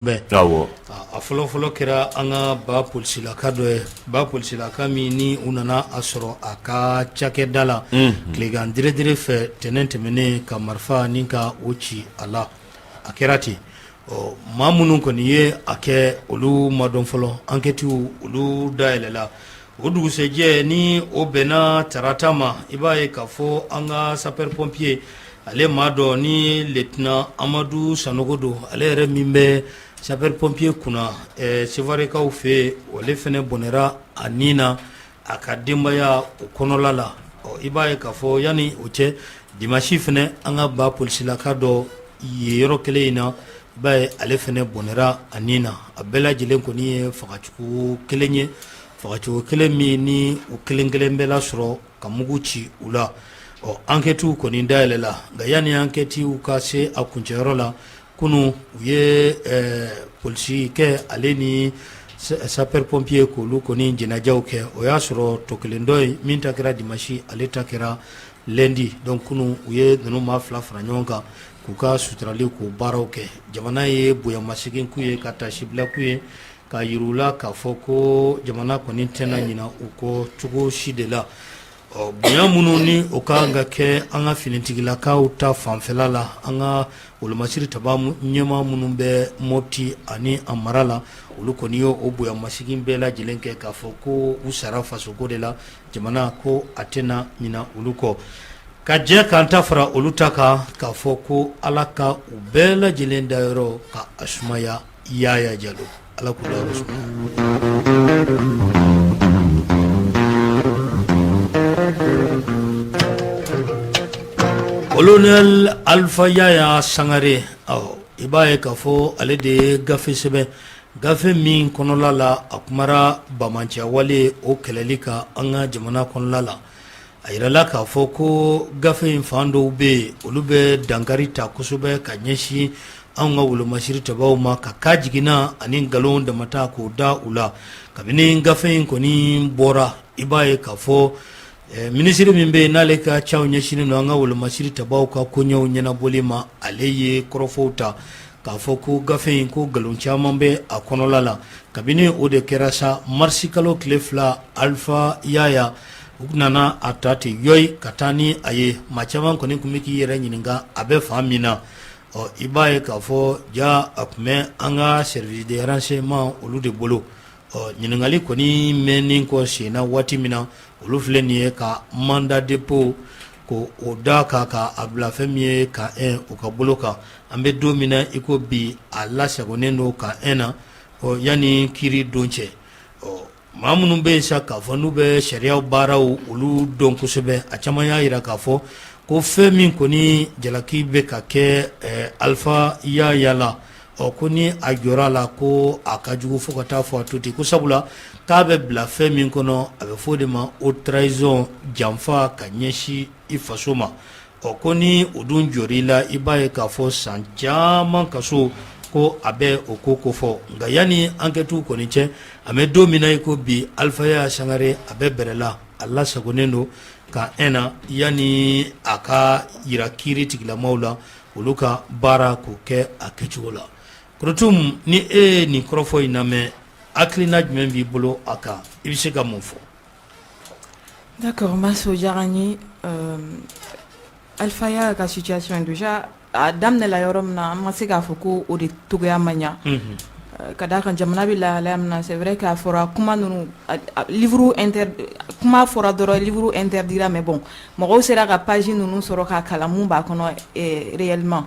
A fɔlɔfɔlɔ kɛra an ka ba polisilaka dɔ ye, ba polisilaka min ni u nana a sɔrɔ a ka cakɛda la tilegan deredere fɛ tɛnɛn tɛmɛnen, ka marifa ni ka o ci a la. A kɛra ten. Ɔ, maa minnu kɔni ye a kɛ, olu ma dɔn fɔlɔ. Ankɛtiw olu dayɛlɛla. O dugusɛjɛ, ni o bɛnna tarata ma, i b'a ye k'a fɔ an ka sapeur pompier, ale maa dɔ ni lieutenant Amadu Sanogo don, ale yɛrɛ min bɛ sapeur pompier kunna Sevarekaw fɛ yen, ale fana bɔnɛra a ni na a ka denbaya o kɔnɔla la. Ɔ, i b'a ye k'a fɔ yanni o cɛ, dimanche fana, an ka ba polisilaka dɔ yen yɔrɔ kelen in na, i b'a ye ale fana bɔnɛra a ni na. A bɛɛ lajɛlen kɔni ye fagacogo kelen ye, fagacogo kelen min ni u kelen kelen bɛɛ lasɔrɔ ka mugu ci u la. Ɔ, ankɛtiw kɔni dayɛlɛla, nka yanni ankɛtiw ka se a kuncɛyɔrɔ la, kunun u ye polisikɛ ale ni sapeur pompier k'olu kɔni jɛnɛjaw kɛ. O y'a sɔrɔ tɔ kelen dɔ ye min ta kɛra dimanche, ale ta kɛra lundi. Donc kunun u ye ninnu maa fila fara ɲɔgɔn kan k'u ka suturali k'o baaraw kɛ. Jamana ye bonyamasegin k'u ye, ka taasibila k'u ye, k'a yira u la k'a fɔ ko jamana kɔni tɛna ɲina u kɔ cogo si de la. Ɔ, bonya minnu ni o ka kan ka kɛ an ka finitigilakaw ta fanfɛla la, an ka wolomasiri taba ɲɛmaa minnu bɛ Mɔti ani a mara la, olu kɔni ye o bonyamasegin bɛɛ lajɛlen kɛ k'a fɔ ko u sara fasoko de la, jamana ko a tɛna ɲina olu kɔ. Ka jɛ k'an ta fara olu ta kan k'a fɔ ko Ala ka u bɛɛ lajɛlen dayɔrɔ ka a sumaya. Yaya Jalo, Ala k'u dayɔrɔ sumaya. Colonel Alpha Yaya Sangare, i b'a ye k'a fɔ ale de ye gafe sɛbɛn, gafe min kɔnɔla la a kumara banbaanciyawale o kɛlɛli kan an ka jamana kɔnɔla la. A yirala k'a fɔ ko gafe in fan dɔw bɛ yen, olu bɛ dankari ta kosɛbɛ ka ɲɛsin anw ka wolomasiri tabaw ma, ka ka jiginna ani nkalon damata k'o da u la. Kabini gafe in kɔni bɔra, i b'a ye k'a fɔ minisiri min bɛ yen n'ale ka caw ɲɛsinnen don an ka wolomasiri tabaw ka koɲɛw ɲɛnabɔli ma, ale ye kɔrɔfɔw ta k'a fɔ ko gafe in ko nkalon caman bɛ a kɔnɔla la. Kabini o de kɛra sa, marisikalo tile 2, Alpha Yaya, u nana a ta ten yɔyi ka taa ni a ye. Maa caman kɔni tun bɛ k'i yɛrɛ ɲininka a bɛ fan min na. Ɔ, i b'a ye k'a fɔ ja a tun bɛ an ka service de renseignement olu de bolo. Ɔ, ɲininkali kɔni mɛnnen kɔ sen na waati min na, olu filɛ nin ye ka mandat dépôt ko o da kan ka a bila fɛn min ye camp 1 u ka bolo kan. An bɛ don min na i ko bi, a lasagonnen don camp 1 na. Ɔ, yanni kiiri don cɛ, ɔ, maa minnu bɛ yen sa k'a fɔ n'u bɛ sariya baaraw olu dɔn kosɛbɛ, a caman y'a jira k'a fɔ ko fɛn min kɔni jalaki bɛ ka kɛ Alpha Yaya la, ɔ, ko ni a jɔra a la, ko a ka jugu fo ka taa fɔ a to ten, ko sabula k'a bɛ bila fɛn min kɔnɔ, a bɛ fɔ o de ma haute trahison, janfa ka ɲɛsin i faso ma. Ɔ, ko ni o dun jɔra i la, i b'a ye k'a fɔ san caman kaso ko a bɛ o ko kofɔ. Nka yanni enquête kɔni cɛ, an bɛ don min na i ko bi, Alpha Yaya Sangare a bɛ bɛrɛ la, a lasagonnen don camp 1 na yanni a ka yira kiiri tigilamaw la, olu ka baara k'o kɛ a kɛcogo la. Korotum, ni e ye nin kɔrɔfɔ in lamɛn, hakilina jumɛn b'i bolo a kan? I bɛ se ka mun fɔ? D'accord, Maso, diyara n ye. Alpha Yaya ka situation déjà, a daminɛla yɔrɔ min na, an ma se k'a fɔ ko o de togoya ma ɲa, ka d'a kan jamana bɛ lahalaya min na. C'est vrai k'a fɔra kuma ninnu, livre inter kuma fɔra dɔrɔn, livre interdira, mais bon, mɔgɔw sera ka page ninnu sɔrɔ k'a kalan mun b'a kɔnɔ réellement.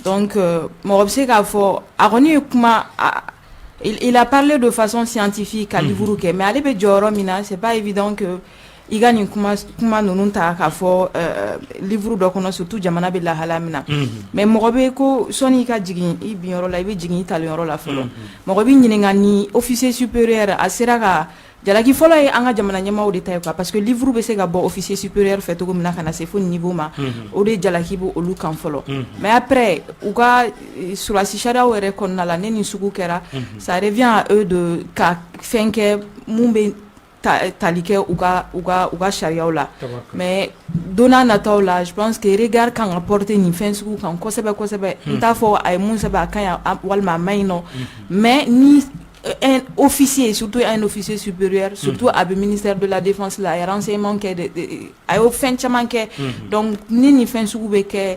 Donc mɔgɔ bɛ se k'a fɔ a kɔni ye kuma, il a parlé de façon scientifique ka livre kɛ, mais ale bɛ jɔyɔrɔ min na, c'est pas évident que i ka nin kuma ninnu ta k'a fɔ livre dɔ kɔnɔ, surtout jamana bɛ lahalaya min na. Mais mɔgɔ bɛ ko sɔnni i ka jigin i binyɔrɔ la, i bɛ jigin i talonyɔrɔ la fɔlɔ. Mɔgɔ bɛ ɲininka ni officier supérieur a sera ka jalaki fɔlɔ ye an ka jamana ɲɛmaaw de ta ye quoi, parce que livre bɛ se ka bɔ officier supérieur fɛ cogo min na ka na se fo niveau ma, o de jalaki bɛ olu kan fɔlɔ. Mais après, u ka surasi sariyaw yɛrɛ kɔnɔna la, ne ni sugu kɛra, ça revient à eux de ka fɛn kɛ mun bɛ tali kɛ u ka sariyaw la. Mais don n'a nataw la, je pense que regard kan ka porter nin fɛn sugu kan kosɛbɛ kosɛbɛ. N t'a fɔ a ye mun sɛbɛn a ka ɲi walima a ma ɲi nɔ, mais ni un officier, surtout un officier supérieur, surtout a bɛ ministère de la défense la, a ye renseignement kɛ, a y'o fɛn caman kɛ. Donc ni nin fɛn sugu bɛ kɛ,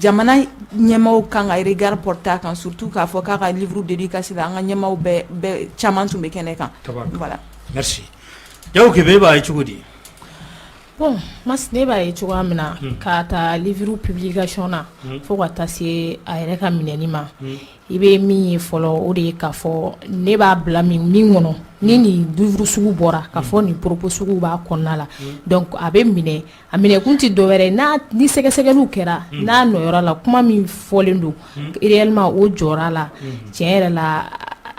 jamana ɲɛmaaw kan ka regard porter a kan, surtout k'a fɔ k'a ka livre dédicace la, an ka ɲɛmaaw bɛɛ caman tun bɛ kɛnɛ kan, voilà. Merci. Jago Kebe, e b'a ye cogo di? Bon, Mas, ne b'a ye cogoya min na, k'a ta livre publication na fo ka taa se a yɛrɛ ka minɛni ma, i bɛ min ye fɔlɔ, o de ye k'a fɔ ne b'a bila min kɔnɔ, ni nin livre sugu bɔra, k'a fɔ nin propos sugu b'a kɔnɔna la, donc a bɛ minɛ. A minɛkun tɛ dɔwɛrɛ, n'a ni sɛgɛsɛgɛliw kɛra, n'a nɔyɔrɔ la, kuma min fɔlen don réellement, o jɔra la, tiɲɛ yɛrɛ la,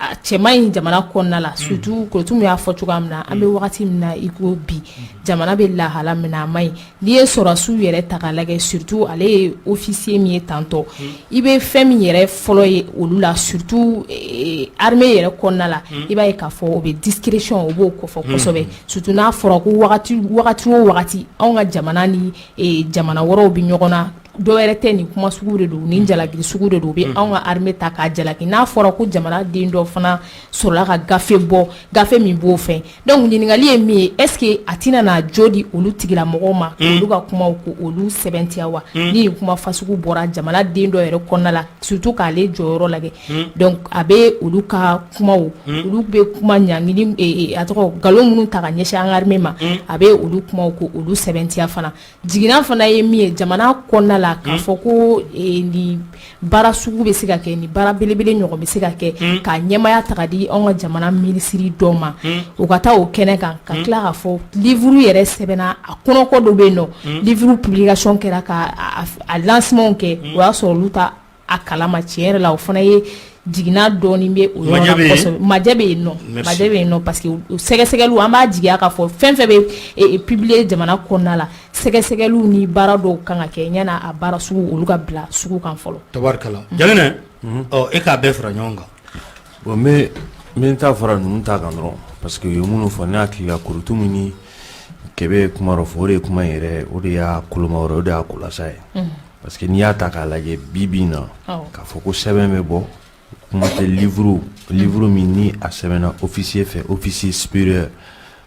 a cɛ man ɲi jamana kɔnɔna la. Surtout Korotumu y'a fɔ cogoya min na, an bɛ wagati min na i ko bi, jamana bɛ lahala min na, a man ɲi. N'i ye sɔrɔdasiw yɛrɛ ta k'a lajɛ, surtout ale ye officier min ye tantɔ, i bɛ fɛn min yɛrɛ fɔlɔ ye olu la, surtout armée yɛrɛ kɔnɔna la, i b'a ye k'a fɔ o bɛ discrétion, o b'o kofɔ kosɛbɛ, surtout n'a fɔra ko wagati wagati o wagati, anw ka jamana ni jamana wɛrɛw bɛ ɲɔgɔn na, dɔw wɛrɛ tɛ, nin kuma sugu de don, nin jalaki sugu de don, u bɛ anw ka armée ta k'a jalaki. N'a fɔra ko jamana den dɔ fana sɔrɔla ka gafe bɔ, gafe min b'o fɛ, donc ɲininkali ye min ye, est ce que a tɛna na jo di olu tigilamɔgɔw ma, olu ka kumaw ko olu sɛbɛntiya wa, ni nin kuma fasugu bɔra jamana den dɔ yɛrɛ kɔnɔna la, surtout k'ale jɔyɔrɔ lajɛ? Donc a bɛ olu ka kumaw, olu bɛ kuma ɲangili, a tɔgɔ, nkalon minnu ta ka ɲɛsin an ka armée ma, a bɛ olu kumaw ko olu sɛbɛntiya fana. Jiginna fana ye min ye jamana kɔnɔna la, k'a fɔ ko nin baara sugu bɛ se ka kɛ, nin baara belebele ɲɔgɔn bɛ se ka kɛ, ka ɲɛmaya ta ka di anw ka jamana minisiri dɔ ma, o ka taa o kɛnɛ kan, ka tila k'a fɔ livre yɛrɛ sɛbɛnna, a kɔnɔko dɔ bɛ yen nɔ, livre publication kɛra, ka a lancement kɛ, o y'a sɔrɔ olu ta a kalama. Tiɲɛ yɛrɛ la, o fana ye jiginna dɔɔnin bɛ o yɔrɔ la kosɛbɛ. Majɛ bɛ yen nɔ, majɛ bɛ yen nɔ, parce que sɛgɛsɛgɛliw, an b'a jigiya k'a fɔ fɛn fɛn bɛ publier jamana kɔnɔna la, sɛgɛsɛgɛliw ni baara dɔw kan ka kɛ yanni a baara sugu olu ka bila sugu kan fɔlɔ. Tabarikala. Jaginɛ, ɔ, e k'a bɛɛ fara ɲɔgɔn kan. Bon, n bɛ n ta fara ninnu ta kan dɔrɔn, parce que u ye minnu fɔ, ne hakili la, Korotumu ni Kebe ye kuma dɔ fɔ, o de ye kuma in yɛrɛ, o de y'a koloma yɔrɔ, o de y'a kolasa ye, parce que n'i y'a ta k'a lajɛ bi bi in na, k'a fɔ ko sɛbɛn bɛ bɔ, kuma tɛ livre min ni a sɛbɛnna officier fɛ, officier supérieur,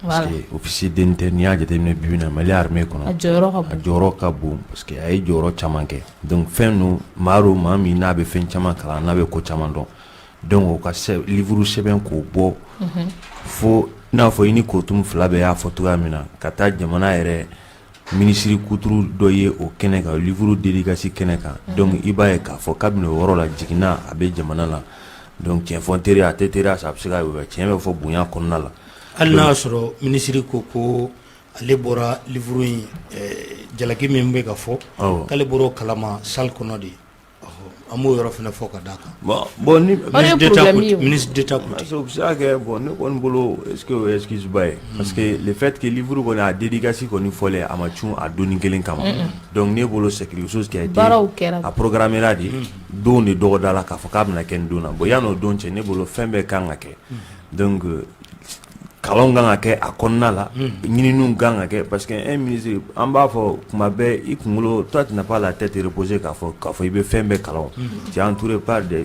parce que officier den tɛ. N'i y'a jateminɛ bi bi in na Mali armée kɔnɔ, a jɔyɔrɔ ka bon, a jɔyɔrɔ ka bon, parce que a ye jɔyɔrɔ caman kɛ. Donc fɛn don, maa don, maa min n'a bɛ fɛn caman kalan, n'a bɛ ko caman dɔn. Donc o ka livre sɛbɛn k'o bɔ, fo i n'a fɔ i ni Korotumu fila bɛɛ y'a fɔ cogoya min na, ka taa jamana yɛrɛ minisiri kuturu dɔ ye o kɛnɛ kan, livre dédicace kɛnɛ kan. Donc i b'a ye k'a fɔ kabini o yɔrɔ la, jiginna a bɛ jamana la. Donc tiɲɛ fɔ n teri, a tɛ teriya a bɛ se ka tiɲɛ bɛ fɔ bonya kɔnɔna la. Hali n'a y'a sɔrɔ minisiri ko ale bɔra livre in jalaki min bɛ ka fɔ, k'ale bɔra o kalama salle kɔnɔ de, an b'o yɔrɔ fana fɔ ka d'a kan. Bon, ni ministre d'État ko ten, o bɛ se ka kɛ. Bon, ne kɔni bolo, est ce que o ye excuse ba ye? Parce que le fait que livre kɔni a dédicace kɔni fɔlen, a ma cun a donni kelen kama. Donc ne bolo, c'est quelque chose qui a été baaraw kɛra, a programmé la de, don de dɔgɔda la k'a fɔ k'a bɛna kɛ nin don na. Bon, yan'o don cɛ, ne bolo, fɛn bɛɛ kan ka kɛ. Donc kalanw kan ka kɛ a kɔnɔna la, ɲininiw kan ka kɛ, parce que un ministre, an b'a fɔ kuma bɛɛ, i kunkolo, toi, tu n'as pas la tête reposée k'a fɔ i bɛ fɛn bɛɛ kalan. Tu es entouré par des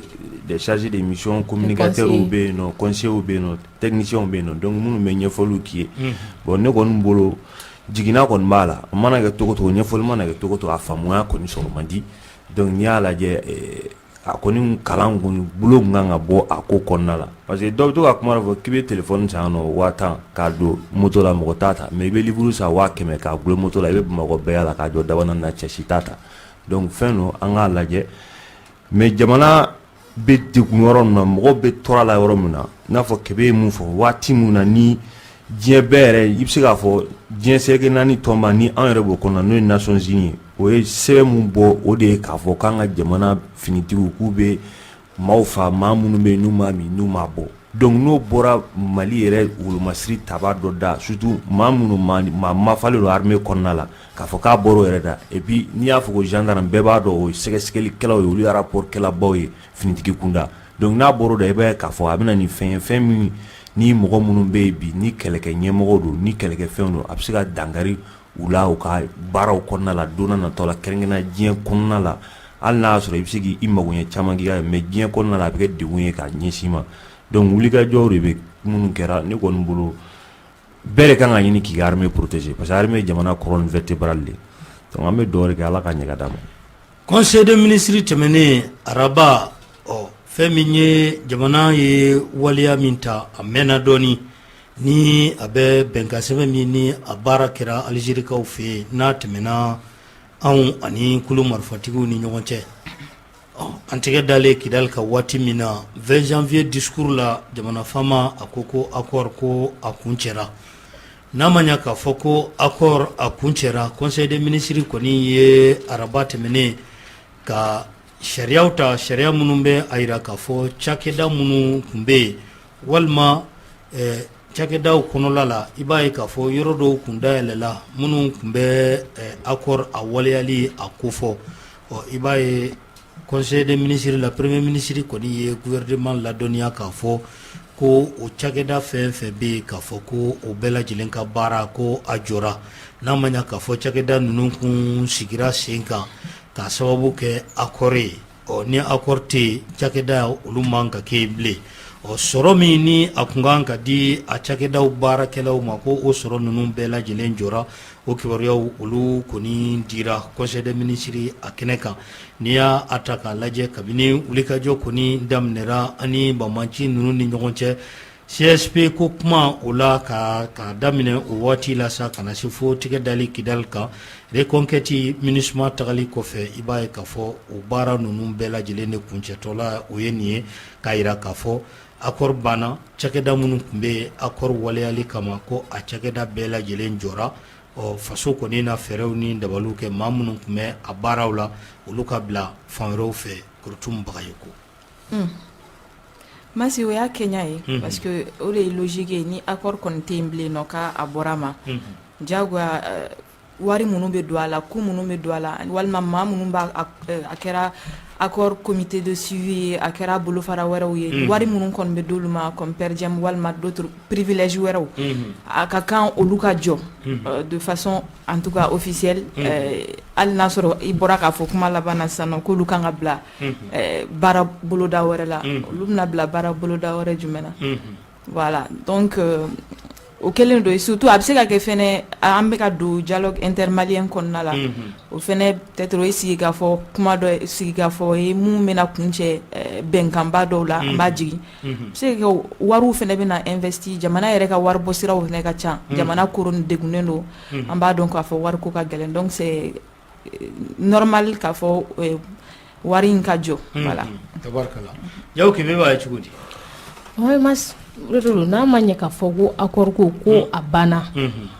chargés de mission, communicateurs bɛ yen nɔ, conseillers bɛ yen nɔ, techniciens bɛ yen nɔ, donc minnu bɛ ɲɛfɔliw k'i ye. Bon, ne kɔni bolo, jiginna kɔni b'a la, a mana kɛ cogo o cogo, ɲɛfɔli mana kɛ cogo o cogo, a faamuya kɔni sɔrɔ man di. Donc n'i y'a lajɛ, a kɔni kalan kɔni bolo kun kan ka bɔ a ko kɔnɔna la, parce que dɔw bɛ to ka kuma dɔ fɔ k'i bɛ téléphone san nɔ 10 000 k'a don moto la, mɔgɔ t'a ta, mais i bɛ livre san 100 000 k'a gulon moto la, i bɛ Bamakɔ bɛɛ yaala k'a jɔ dabana na, cɛ si t'a ta. Donc fɛn don, an k'a lajɛ. Mais jamana bɛ degun yɔrɔ min na, mɔgɔw bɛ tɔɔrɔ la yɔrɔ min na, i n'a fɔ Kebe ye mun fɔ, waati min na ni diɲɛ bɛɛ yɛrɛ, i bɛ se k'a fɔ diɲɛ seleke naani tɔnba ni an yɛrɛ b'o kɔnɔ, n'o ye Nations Unies ye, o ye sɛbɛn mun bɔ, o de ye k'a fɔ k'an ka jamana finitigiw k'u bɛ maaw fa, maa minnu bɛ yen n'u m'a min, n'u m'a bɔ. Donc n'o bɔra Mali yɛrɛ wolomasiri taba dɔ da, surtout maa minnu maa mafalen don armée kɔnɔna la, k'a fɔ k'a bɔra o yɛrɛ da. Et puis n'i y'a fɔ ko gendarme, bɛɛ b'a dɔn o ye sɛgɛsɛgɛlikɛlaw ye, olu ye rapport kɛlabaw ye finitigi kunda. Donc n'a bɔra o da, i b'a ye k'a fɔ a bɛ na nin fɛn ye, fɛn min Ni mɔgɔ minnu bɛ yen bi ni kɛlɛkɛ ɲɛmɔgɔ don, ni kɛlɛkɛ fɛnw don, a bɛ se ka dankari u la u ka baaraw kɔnɔna la don natɔ la, kɛrɛnkɛrɛnnenya diɲɛ kɔnɔna la. Hali n'a y'a sɔrɔ i bɛ se k'i mago ɲɛ caman k'i mais diɲɛ kɔnɔna la a bɛ kɛ degun ye k'a ɲɛsin ma. Donc wulikajɔw de bɛ minnu kɛra, ne kɔni bolo bɛɛ de kan ka ɲini k'i ka armée protéger, parce que armée ye jamana colonne vertébrale de ye. Donc an bɛ dugawu de kɛ, Ala ka ɲɛ ka d'a ma. Conseil des ministres tɛmɛnen araba, ɔ fɛn min ye jamana ye waleya min ta, a mɛnna dɔɔnin ni a bɛ bɛnkan sɛbɛn min ni a baara kɛra Alizerikaw fɛ yen, n'a tɛmɛna anw ani kulu marifatigiw ni ɲɔgɔn cɛ. An tɛgɛ dalen Kidali kan waati min na, 20 janvier discours la, jamana faama a ko ko accord ko a kuncɛra. N'a ma ɲɛ k'a fɔ ko accord a kuncɛra, conseil des ministres kɔni ye araba tɛmɛnen ka sariyaw ta, sariya minnu bɛ a jira k'a fɔ cakɛda minnu tun bɛ yen walima cakɛdaw kɔnɔla la, i b'a ye k'a fɔ yɔrɔ dɔw kun dayɛlɛla minnu tun bɛ accord a waleyali a kofɔ. Ɔ i b'a ye conseil des ministres la, premier ministre kɔni ye gouvernement ladɔnniya k'a fɔ ko o cakɛda fɛn fɛn bɛ yen, k'a fɔ ko o bɛɛ lajɛlen ka baara ko a jɔra, n'a ma ɲɛ k'a fɔ cakɛda ninnu kun sigira sen kan k'a sababu kɛ accord ye. Ɔ ni accord tɛ yen, cakɛda olu man ka kɛ yen bilen. Ɔ sɔrɔ min ni a kun kan ka di a cakɛdaw baarakɛlaw ma, ko o sɔrɔ ninnu bɛɛ lajɛlen jɔra. O kibaruyaw olu kɔni dira conseil des ministres a kɛnɛ kan. N'i y'a ta k'a lajɛ, kabini wulikajɔ kɔni daminɛra ani banbaanci ninnu ni ɲɔgɔn cɛ, CSP ko kuma o la ka daminɛ o waati la sa ka na se fo tigɛ dali Kidali kan, reconquête MINUSMA tagali kɔfɛ, i b'a ye k'a fɔ o baara ninnu bɛɛ lajɛlen de kuncɛtɔla o ye nin ye, k'a jira k'a fɔ accord banna. Cakɛda minnu tun bɛ accord waleyali kama, ko a cakɛda bɛɛ lajɛlen jɔra. Ɔ faso kɔni na fɛɛrɛw ni dabaliw kɛ, maa minnu tun bɛ a baaraw la, olu ka bila fan wɛrɛw fɛ. Korotumu Bagayoko. Masi, o y'a kɛɲa ye, parce que o de ye logique ye. Ni accord kɔni tɛ yen bilen nɔ, k'a bɔra a ma, diyagoya wari minnu bɛ don a la, coût minnu bɛ don a la, walima maa minnu b'a a kɛra accord comité de suivi ye, a kɛra bolofara wɛrɛw ye, wari minnu kɔni bɛ d'olu ma comme per diem walima d'autres privilèges wɛrɛw, a ka kan olu ka jɔ de façon en tout cas officielle. Hali n'a sɔrɔ i bɔra k'a fɔ kuma laban na sisan nɔ k'olu kan ka bila baara boloda wɛrɛ la, olu bɛna bila baara boloda wɛrɛ jumɛn na? Voilà, donc o kɛlen don. Surtout a bɛ se ka kɛ fɛnɛ an bɛ ka don dialogue intermalien kɔnɔna la, o fɛnɛ peut-être o ye sigikafɔ kuma dɔ ye, sigikafɔ ye mun bɛna kuncɛ bɛnkanba dɔw la. An b'a jigin, a bɛ se ka kɛ wariw fɛnɛ bɛna investi, jamana yɛrɛ ka wari bɔ siraw fɛnɛ ka ca, jamana koron degunnen don, an b'a dɔn k'a fɔ wariko ka gɛlɛn. Donc c'est normal k'a fɔ wari in ka jɔ, voilà. Tabarikala. Jaw Kebe b'a ye cogo di? N'a ma ɲɛ k'a fɔ ko accord ko a banna,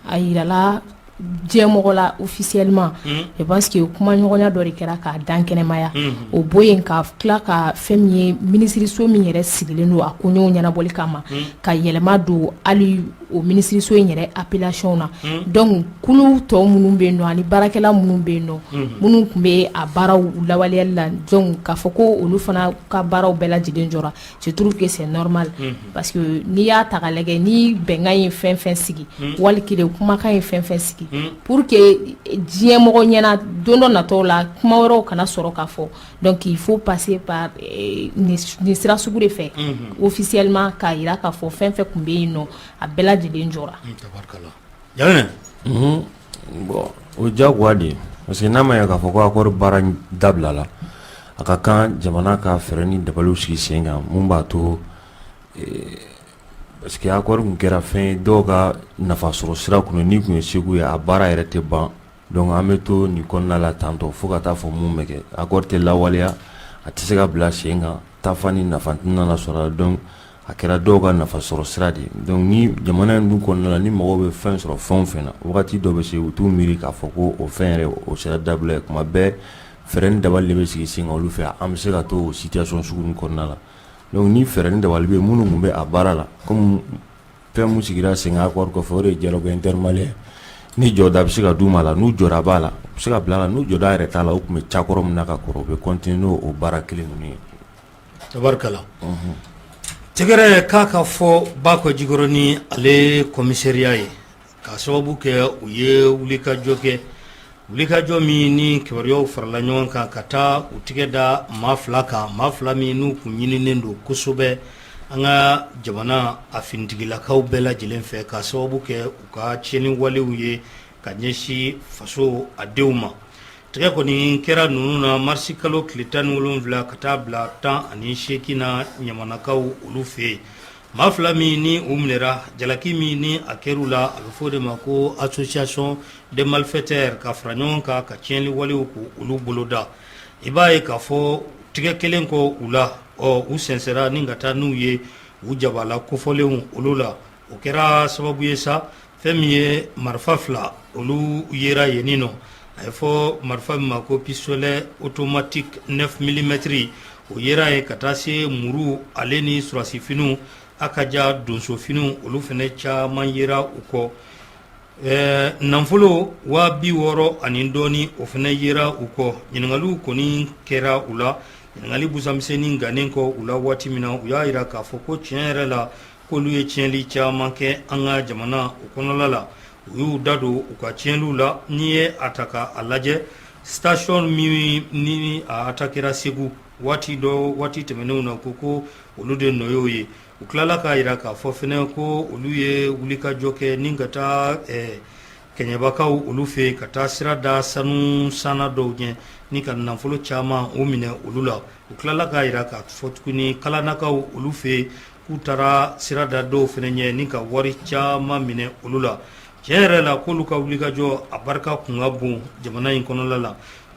a jirala diɲɛmɔgɔ la officiellement, je pense que kumaɲɔgɔnya dɔ de kɛra k'a dan kɛnɛmaya. O bɔ yen, ka tila ka fɛn min ye minisiriso min yɛrɛ sigilen don a koɲɛw ɲɛnabɔli kama, ka yɛlɛma don hali o minisiriso in yɛrɛ appellation na. Donc kulu tɔ minnu bɛ yen nɔ ani baarakɛla minnu bɛ yen nɔ, minnu tun bɛ a baaraw lawaleyali la, donc k'a fɔ ko olu fana ka baaraw bɛɛ lajɛlen jɔra, je trouve que c'est normal, parce que n'i y'a ta k'a lajɛ, ni bɛnkan ye fɛn fɛn sigi, wali kelen kumakan ye fɛn fɛn sigi pour que diɲɛmɔgɔ ɲɛna don dɔ natɔw la kuma wɛrɛw kana sɔrɔ k'a fɔ, donc il faut passer par nin sira sugu de fɛ officiellement k'a jira k'a fɔ fɛn fɛn tun bɛ yen nɔ, a bɛɛ lajɛlen jɔra. Jaginɛ. Bon, o diyagoya de ye, parce que n'a ma ɲɛ k'a fɔ ko accord baara dabilala, a ka kan jamana ka fɛɛrɛ ni dabaliw sigi sen kan mun b'a to, parce que accord tun kɛra fɛn ye dɔw ka nafa sɔrɔ sira kun, n'i tun ye segu ye, a baara yɛrɛ tɛ ban. Donc an bɛ to nin kɔnɔna la tantɔ fo ka taa fɔ mun bɛ kɛ. Accord tɛ lawaleya, a tɛ se ka bila sen kan, tafa ni nafa tɛna sɔrɔ a la. Donc a kɛra dɔw ka nafa sɔrɔ sira de ye. Donc ni jamana in dun kɔnɔna la, ni mɔgɔw bɛ fɛn sɔrɔ fɛn o fɛn na, wagati dɔ bɛ se u t'u miiri k'a fɔ ko o fɛn yɛrɛ o sera dabila ye. Kuma bɛɛ fɛɛrɛ ni dabali de bɛ sigi sen kan olu fɛ. An bɛ se ka to o situation sugu ninnu kɔnɔna la. Donc ni fɛɛrɛ ni dabali bɛ yen, minnu tun bɛ a baara la, comme fɛn mun sigira sen kan accord kɔfɛ, o de ye dialogue intermalien, ni jɔda bɛ se ka d'u ma la, n'u jɔda b'a la, u bɛ se ka bila a la, n'u jɔda yɛrɛ t'a la, u tun bɛ cakɔrɔ min na ka kɔrɔ, u bɛ continuer n'o baara kelen ninnu ye. Tabarikala. Tɛgɛrɛ k'a ka fɔ Bakɔ Jikɔrɔni ale commissariat ye ka sababu kɛ u ye wulikajɔ kɛ, wulikajɔ min ni kibaruyaw farala ɲɔgɔn kan ka taa u tɛgɛ da maa fila kan, maa fila min n'u kun ɲininen don kosɛbɛ an ka jamana a finitigilakaw bɛɛ lajɛlen fɛ ka sababu kɛ u ka tiɲɛni walew ye ka ɲɛsin faso a denw ma. Tɛgɛ kɔni kɛra ninnu na marisi kalo tile 17 ka taa bila 18 na ɲamanakaw olu fɛ yen. Maa fila min ni u minɛra, jalaki min ni a kɛr'u la, a bɛ fɔ o de ma ko association de malfaiteurs ka fara ɲɔgɔn kan ka tiɲɛni walew k'olu boloda. I b'a ye k'a fɔ tigɛ kɛlen kɔ u la, ɔ u sɛnsɛnra ni ka taa n'u ye u jabala kofɔlenw olu la. O kɛra sababu ye sa fɛn min ye marifa fila olu yera yen nɔ, a ye fɔ marifa min ma ko pistolet automatique 9 millimètres, o yera yen ka taa se muru ale ni sɔrɔdasifiniw a ka ja donsofiniw olu fana caman yera u kɔ. Nafolo 60,000 ani dɔɔnin o fana yera u kɔ. Ɲininkaliw kɔni kɛra u la, ɲininkali busamisɛnnin gannen kɔ u la waati min na, u y'a jira k'a fɔ ko tiɲɛ yɛrɛ la k'olu ye tiɲɛli caman kɛ an ka jamana o kɔnɔla la. U y'u da don u ka tiɲɛliw la. N'i ye a ta ka a lajɛ, station min ni a attaquera Segu waati dɔ waati tɛmɛnenw na, ko olu de nɔ y'o ye. U tilala k'a jira k'a fɔ fana ko olu ye wulikajɔ kɛ ni ka taa kɛɲɛbakaw olu fɛ yen ka taa sira da sanu sanna dɔw ɲɛ ni ka nafolo caman o minɛ olu la. U tilala k'a jira k'a fɔ tuguni kalanakaw olu fɛ yen k'u taara sira da dɔw fana ɲɛ ni ka wari caman minɛ olu la. Tiɲɛ yɛrɛ la k'olu ka wulikajɔ a barika kun ka bon jamana in kɔnɔla la.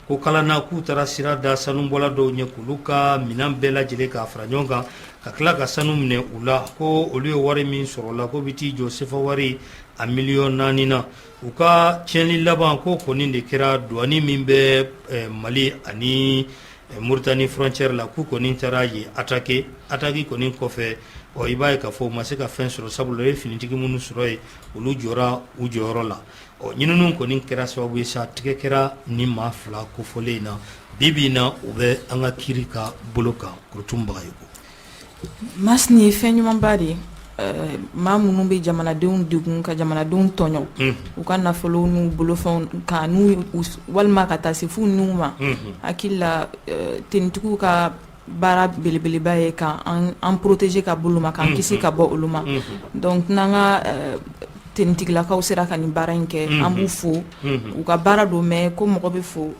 Ko kalanna k'u taara sira da sanubɔla dɔw ɲɛ k'olu ka minɛn bɛɛ lajɛlen k'a fara ɲɔgɔn kan ka tila ka sanu minɛ u la. Ko olu ye wari min sɔrɔ la k'o bɛ t'i jɔ sefa wari a miliyɔn 4 na. U ka tiɲɛni laban ko kɔni de kɛra douane min bɛ Mali ani Mauritanie frontière la, k'u kɔni taara yen attaquer. Attaque kɔni kɔfɛ, ɔ i b'a ye k'a fɔ u ma se ka fɛn sɔrɔ, sabula u ye finitigi minnu sɔrɔ yen, olu jɔra u jɔyɔrɔ la. Ɔ ɲininiw kɔni kɛra sababu ye sa tigɛ kɛra ni maa fila kofɔlen in na. Bi bi in na, u bɛ an ka kiri ka bolo kan. Korotumu Bagayoko. Mas, nin ye fɛn ɲumanba de ye. Maa minnu bɛ jamanadenw degun, ka jamanadenw tɔɲɔ u ka nafolo n'u bolofɛnw kan, n'u walima ka taa se f'u niw ma, hakili la tenitigiw ka baara belebeleba ye ka an protéger ka bɔ olu ma, k'an kisi ka bɔ olu ma. Donc n'an ka tenitigilakaw sera ka nin baara in kɛ, an b'u fo. U ka baara don, mais ko mɔgɔ bɛ fo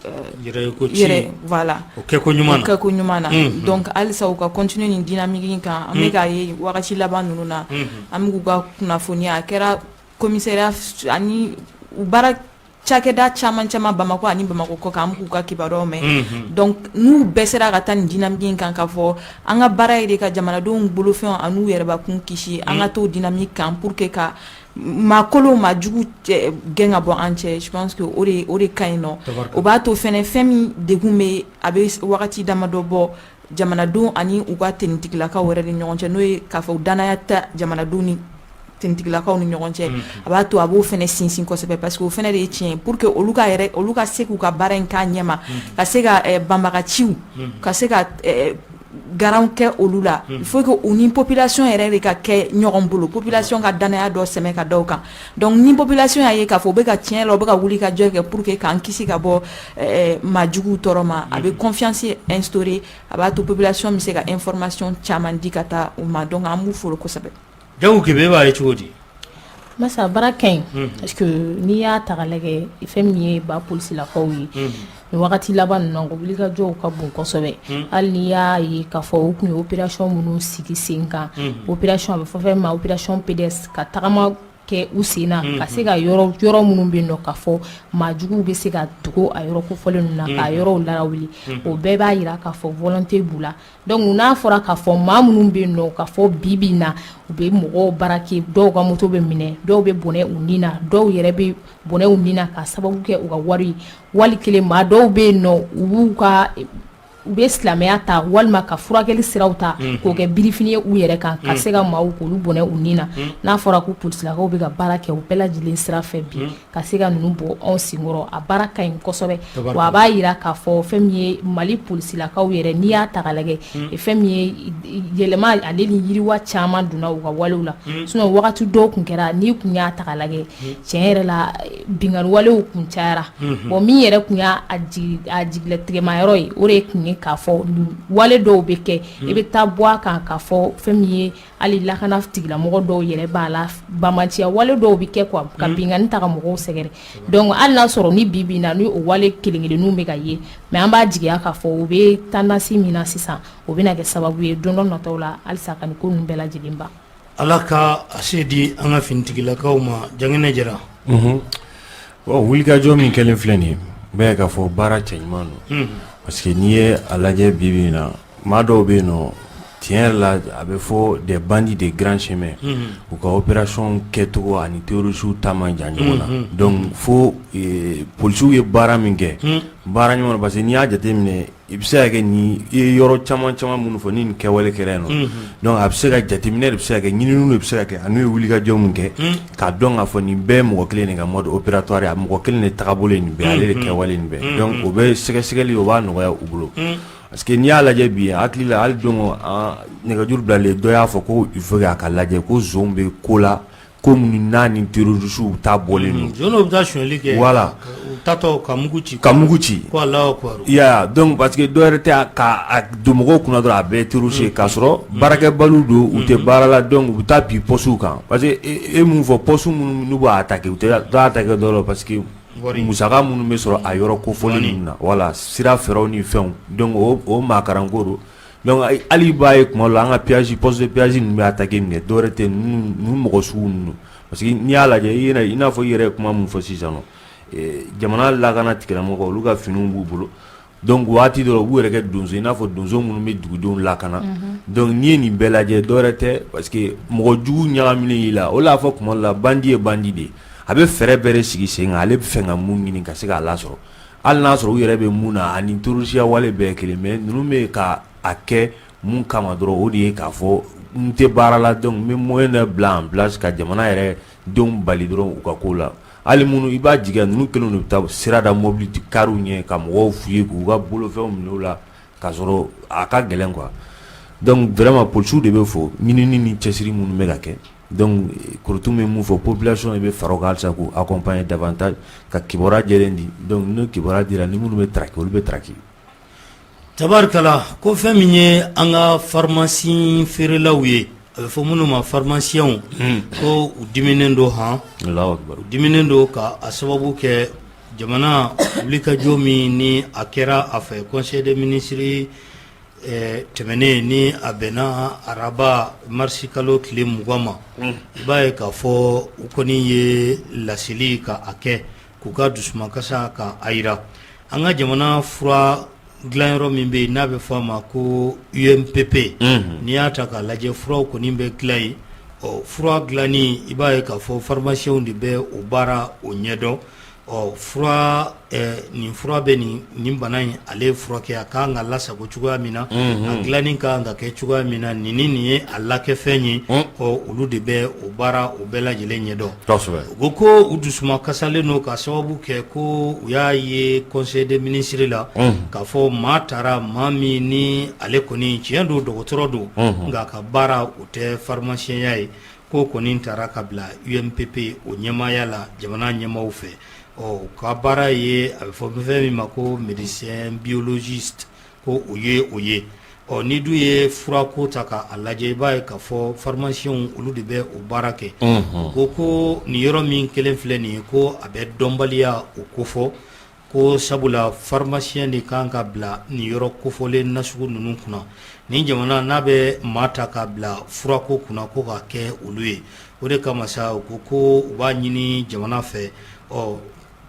yɛrɛ, voilà, o kɛko ɲuman. Kɛko ɲuman na. Donc halisa u ka continuer nin dynamique in kan. An bɛ k'a ye wagati laban ninnu na, an bɛ k'u ka kunnafoniya, a kɛra commissariat ani u baara cakɛda caman caman Bamakɔ ani Bamakɔ kɔkan, an b'u ka kibaruyaw mɛn. Donc n'u bɛɛ sera ka taa nin dynamique in kan, k'a fɔ an ka baara ye de ka jamanadenw bolofɛnw an'u yɛrɛbakun kisi, an ka t'o dynamique kan pour que ka maa kolon, maa jugu gɛn ka bɔ an cɛ, je pense que o de ka ɲi nɔ. O b'a to fɛnɛ fɛn min degun bɛ, a bɛ wagati damadɔ bɔ jamanadenw ani u ka tenitigilakaw yɛrɛ ni ɲɔgɔn cɛ, n'o ye k'a fɔ danaya tɛ jamanadenw ni tenitigilakaw ni ɲɔgɔn cɛ, a b'a to a b'o fana sinsin kosɛbɛ, parce que o fana de ye tiɲɛ pour que olu ka yɛrɛ, olu ka se k'u ka baara in k'a ɲɛma, ka se ka banbagaciw, ka se ka garan kɛ olu la. Il faut que u ni population yɛrɛ de ka kɛ ɲɔgɔn bolo, population ka danaya dɔ sɛmɛ ka da u kan. Donc ni population y'a ye k'a fɔ u bɛ ka tiɲɛ la, u bɛ ka wuli ka jɔ kɛ pour que k'an kisi ka bɔ maa juguw tɔɔrɔ ma, a bɛ confiance instaurer, a b'a to population bɛ se ka information caman di ka taa u ma. Donc an b'u fo kosɛbɛ. Jago Kebe, e b'a ye cogo di? Masa, baara ka ɲi, parce que n'i y'a ta k'a lajɛ, fɛn min ye ba polisilakaw ye nin wagati laban ninnu na, wulikajɔw ka bon kosɛbɛ. Hali n'i y'a ye k'a fɔ u tun ye opération minnu sigi sen kan, opération a bɛ fɔ fɛn min ma opération PDS, ka tagama kɛ u sen na, ka se ka yɔrɔ yɔrɔ minnu bɛ yen nɔ k'a fɔ maa juguw bɛ se ka dogo a yɔrɔ kofɔlen ninnu na, k'a yɔrɔw lawuli, o bɛɛ b'a jira k'a fɔ volonté b'u la. Donc n'a fɔra k'a fɔ maa minnu bɛ yen nɔ k'a fɔ bi bi in na u bɛ mɔgɔw braquer, dɔw ka moto bɛ minɛ, dɔw bɛ bɔnɛ u ni na, dɔw yɛrɛ bɛ bɔnɛ u ni na ka sababu kɛ u ka wari ye, wali kelen maa dɔw bɛ yen nɔ u b'u ka u bɛ silamɛya ta walima ka furakɛli siraw ta k'o kɛ birifini ye u yɛrɛ kan ka se ka maaw k'olu bɔnɛ u ni na. N'a fɔra ko polisilakaw bɛ ka baara kɛ u bɛɛ lajɛlen sira fɛ bi ka se ka ninnu bɔ anw senkɔrɔ, a baara ka ɲi kosɛbɛ, wa a b'a jira k'a fɔ fɛn min ye Mali polisilakaw yɛrɛ, n'i y'a ta k'a lajɛ, fɛn min ye yɛlɛma ale ni yiriwa caman donna u ka walew la. Sinon wagati dɔw tun kɛra, n'i tun y'a ta k'a lajɛ, tiɲɛ yɛrɛ la, binkanni walew tun cayara. Bon, min yɛrɛ tun y'a jigilatigɛma yɔrɔ ye, o de tun ye k'a fɔ wale dɔw bɛ kɛ, i bɛ taa bɔ a kan k'a fɔ fɛn min ye hali lakana tigilamɔgɔ dɔw yɛrɛ b'a la, banbaanciya wale dɔw bɛ kɛ quoi, ka binkanni ta ka mɔgɔw sɛgɛrɛ. Donc hali n'a sɔrɔ ni bi bi in na ni o wale kelen kelenninw bɛ ka ye, mais an b'a jigiya k'a fɔ u bɛ tendance min na sisan, o bɛna kɛ sababu ye don dɔ nataw la halisa ka nin ko ninnu bɛɛ lajɛlen ban. Ala ka a se di an ka finitigilakaw ma. Janginɛ Jara. Bon, wulikajɔ min kɛlen filɛ nin ye, bɛɛ k'a fɔ baara cɛɲuman don, parce que n'i ye a lajɛ bi bi in na, maa dɔw bɛ yen nɔ, tiɲɛ yɛrɛ la, a bɛ fɔ des bandits de grand chemin, u ka opération kɛcogo ani terroristes ta man jan ɲɔgɔn na. Donc fo polisiw ye baara min kɛ, baara ɲuman, parce que n'i y'a jateminɛ, i bɛ se ka kɛ ni i ye yɔrɔ caman caman minnu fɔ ni nin kɛwale kɛra yen nɔ. Donc a bɛ se ka jateminɛ de bɛ se ka kɛ, ɲininiw de bɛ se ka kɛ, ani u ye wulikajɔ min kɛ k'a dɔn k'a fɔ nin bɛɛ ye mɔgɔ kelen de ka mode opératoire ye, a mɔgɔ kelen de tagabolo ye nin bɛɛ, ale de kɛwale nin bɛɛ. Donc o bɛ sɛgɛsɛgɛli, o b'a nɔgɔya u bolo, parce que n'i y'a lajɛ bi, hakili la, hali don nɛgɛjuru bilalen, dɔ y'a fɔ ko il faut que a ka lajɛ ko zon bɛ ko la, ko minnu n'a ni terroristes ta bɔlen don. Zon bɛ taa sonyali kɛ. Voilà. U taatɔ ka mugu ci. Ka mugu ci. Ko Alahu akibaru. I y'a ye, donc parce que dɔ wɛrɛ tɛ k'a don mɔgɔw kunna dɔrɔn a bɛɛ ye terroriste ye, k'a sɔrɔ baarakɛbaliw don, u tɛ baara la. Donc u bɛ taa bin poste kan, parce que e mun fɔ, poste minnu n'u b'a attaquer, u tɛ attaquer dɔrɔn parce que musaka minnu bɛ sɔrɔ a yɔrɔ kofɔlen ninnu na, voilà, sira fɛɛrɛw ni fɛnw. Donc o maakaranko don. Donc hali i b'a ye tuma dɔ la, an ka péage, poste de péage ninnu bɛ attaquer min kɛ, dɔwɛrɛ tɛ, ninnu mɔgɔ sugu ninnu. Parce que n'i y'a lajɛ, i yɛrɛ, i n'a fɔ i yɛrɛ ye kuma min fɔ sisan nɔ, jamana lakana tigilamɔgɔw, olu ka finiw b'u bolo. Donc waati dɔ u b'u yɛrɛ kɛ donso, i n'a fɔ donso minnu bɛ dugudenw lakana. Donc n'i ye nin bɛɛ lajɛ, dɔwɛrɛ tɛ, parce que mɔgɔ jugu ɲagaminen i la, o la a fɔ tuma dɔ la, bandit ye bandit de ye, a bɛ fɛɛrɛ bɛɛ de sigi sen kan, ale bɛ fɛ ka mun ɲini ka se k'a lasɔrɔ, hali n'a sɔrɔ u yɛrɛ bɛ mun na ani terroriste wale bɛɛ ye kelen. Mais ninnu bɛ ka a kɛ mun kama dɔrɔn, o de ye k'a fɔ n tɛ baara la, donc n bɛ moyen dɔ bila en place ka jamana yɛrɛ denw bali dɔrɔn u ka ko la. Hali minnu i b'a jigiya, ninnu kelen de bɛ taa sira da mobili kariw ɲɛ ka mɔgɔw f'u ye k'u ka bolofɛnw minɛ u la, k'a sɔrɔ a ka gɛlɛn quoi. Donc vraiment polisiw de bɛ fo ɲinini ni cɛsiri minnu bɛ ka kɛ. Donc Korotu bɛ mun fɔ population, i bɛ fara o kan halisa k'u accompagner davantage ka kibaruya jɛlen di. Donc n'o kibaruya dira, ni minnu bɛ traquer, olu bɛ traquer. Tabarikala, ko fɛn min ye an ka pharmacie feerelaw ye, a bɛ fɔ minnu ma pharmaciens, ko u diminen don han, u diminen don ka a sababu kɛ jamana wulikajɔ min ni a kɛra a fɛ conseil des ministres tɛmɛnen, ni a bɛnna araba marisi kalo tile 20 ma. I b'a ye k'a fɔ u kɔni ye laseli ka a kɛ k'u ka dusumakasa ka a jira an ka jamana fura dilanyɔrɔ min bɛ yen n'a bɛ fɔ a ma ko UMPP. N'i y'a ta k'a lajɛ, furaw kɔni bɛ dilan yen. Ɔ, fura dilanni, i b'a ye k'a fɔ pharmaciens de bɛ o baara o ɲɛdɔn. Ɔ, fura nin fura bɛ nin bana in ale furakɛ, a ka kan ka lasago cogoya min na, a dilanni ka kan ka kɛ cogoya min na, nin nin ye a lakɛfɛn ye. Ɔ, olu de bɛ o baara o bɛɛ lajɛlen ɲɛdɔn. U ko u dusuma kasalen don ka sababu kɛ ko u y'a ye conseil des ministres la k'a fɔ maa taara, maa min ni ale kɔni tiɲɛ don dɔgɔtɔrɔ don, nka a ka baara o tɛ pharmacien ye, ko kɔni taara ka bila UMPP o ɲɛmaaya la jamana ɲɛmaaw fɛ. Ɔ, ka baara ye a bɛ fɔ fɛn min ma ko médecin biologiste, ko o ye o ye. Ɔ, ni dun ye furako ta k'a lajɛ, i b'a ye k'a fɔ pharmaciens olu de bɛ o baara kɛ. Ko nin yɔrɔ min kelen filɛ nin ye, ko a bɛ dɔnbaliya o kofɔ, ko sabula pharmacien de kan ka bila nin yɔrɔ kofɔlen nasugu ninnu kunna. Ni jamana n'a bɛ maa ta ka bila furako kunna, ko ka kɛ olu ye. O de kama sa, u ko u b'a ɲini jamana fɛ, ɔ,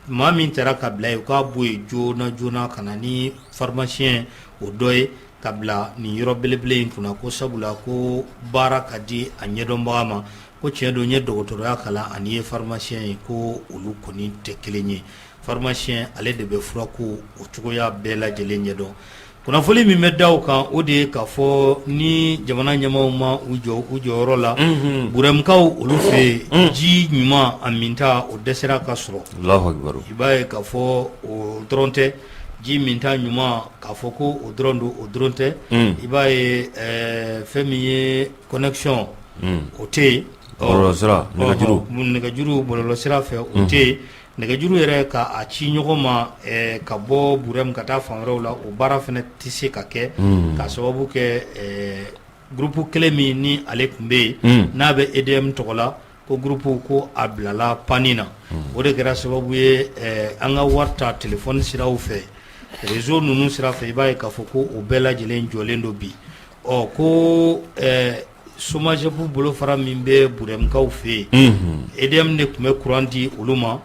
maa min taara ka bila yen, u k'a bɔ yen joona joona ka na ni pharmacien o dɔ ye ka bila nin yɔrɔ belebele in kunna, ko sabula ko baara ka di a ɲɛdɔnbaga ma. Ko tiɲɛ don, n ye dɔgɔtɔrɔya kalan ani ye pharmacien ye, ko olu kɔni tɛ kelen ye. Pharmacien ale de bɛ furako o cogoya bɛɛ lajɛlen ɲɛdɔn. Kunnafoni min bɛ da o kan, o de ye k'a fɔ ni jamana ɲɛmaaw ma u jɔ u jɔyɔrɔ la, Burɛmukaw olu fɛ yen, ji ɲuman a minta o dɛsɛra ka sɔrɔ. I b'a ye k'a fɔ o dɔrɔn tɛ, ji minta ɲuman k'a fɔ ko o dɔrɔn don, o dɔrɔn tɛ. I b'a ye fɛn min ye connexion, o tɛ yen, nɛgɛjuru bɔlɔlɔsira fɛ, o tɛ yen. Nɛgɛjuru yɛrɛ ka a ci ɲɔgɔn ma ka bɔ Burɛmu ka taa fan wɛrɛw la, o baara fana tɛ se ka kɛ, ka sababu kɛ groupe kelen min ni ale tun bɛ yen, n'a bɛ EDM tɔgɔ la, ko groupe ko a bilala panne na. O de kɛra sababu ye an ka wari ta téléphone siraw fɛ, réseau ninnu sira fɛ, i b'a ye k'a fɔ ko o bɛɛ lajɛlen jɔlen don bi. Ɔ ko SOMAGEP bolofara min bɛ Burɛmukaw fɛ yen, EDM de tun bɛ courant di olu ma.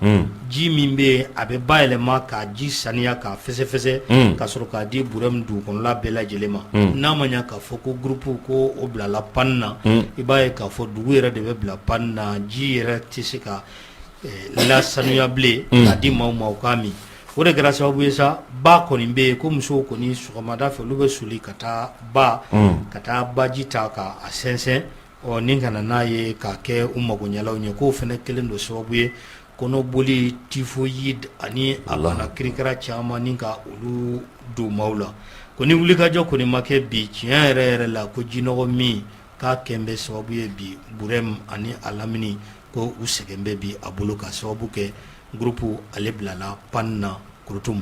Ji min bɛ yen, a bɛ bayɛlɛma k'a ji saniya k'a fɛsɛfɛsɛ ka sɔrɔ k'a di Burɛmu dugu kɔnɔla bɛɛ lajɛlen ma. N'a ma ɲɛ k'a fɔ ko groupe ko o bilala panne na, i b'a ye k'a fɔ dugu yɛrɛ de bɛ bila panne na, ji yɛrɛ tɛ se ka lasanuya bilen k'a di maaw ma u k'a min. O de kɛra sababu ye sa, ba kɔni bɛ yen, ko musow kɔni sɔgɔmada fɛ olu bɛ soli ka taa ba, ka taa baji ta k'a sɛnsɛn, ɔ ni ka na n'a ye k'a kɛ u magoɲɛlaw ye. K'o fana kɛlen don sababu ye kɔnɔboli, typhoïde ani a bana kirikara caman ni ka olu don maaw la. Ko ni wulikajɔ kɔni ma kɛ bi, tiɲɛ yɛrɛ yɛrɛ la, ko jinɔgɔ min k'a kɛn bɛ sababu ye bi, Burɛmu ani a lamini, ko u sɛgɛn bɛ bi a bolo, ka sababu kɛ groupe ale bilala panne na Korotumu.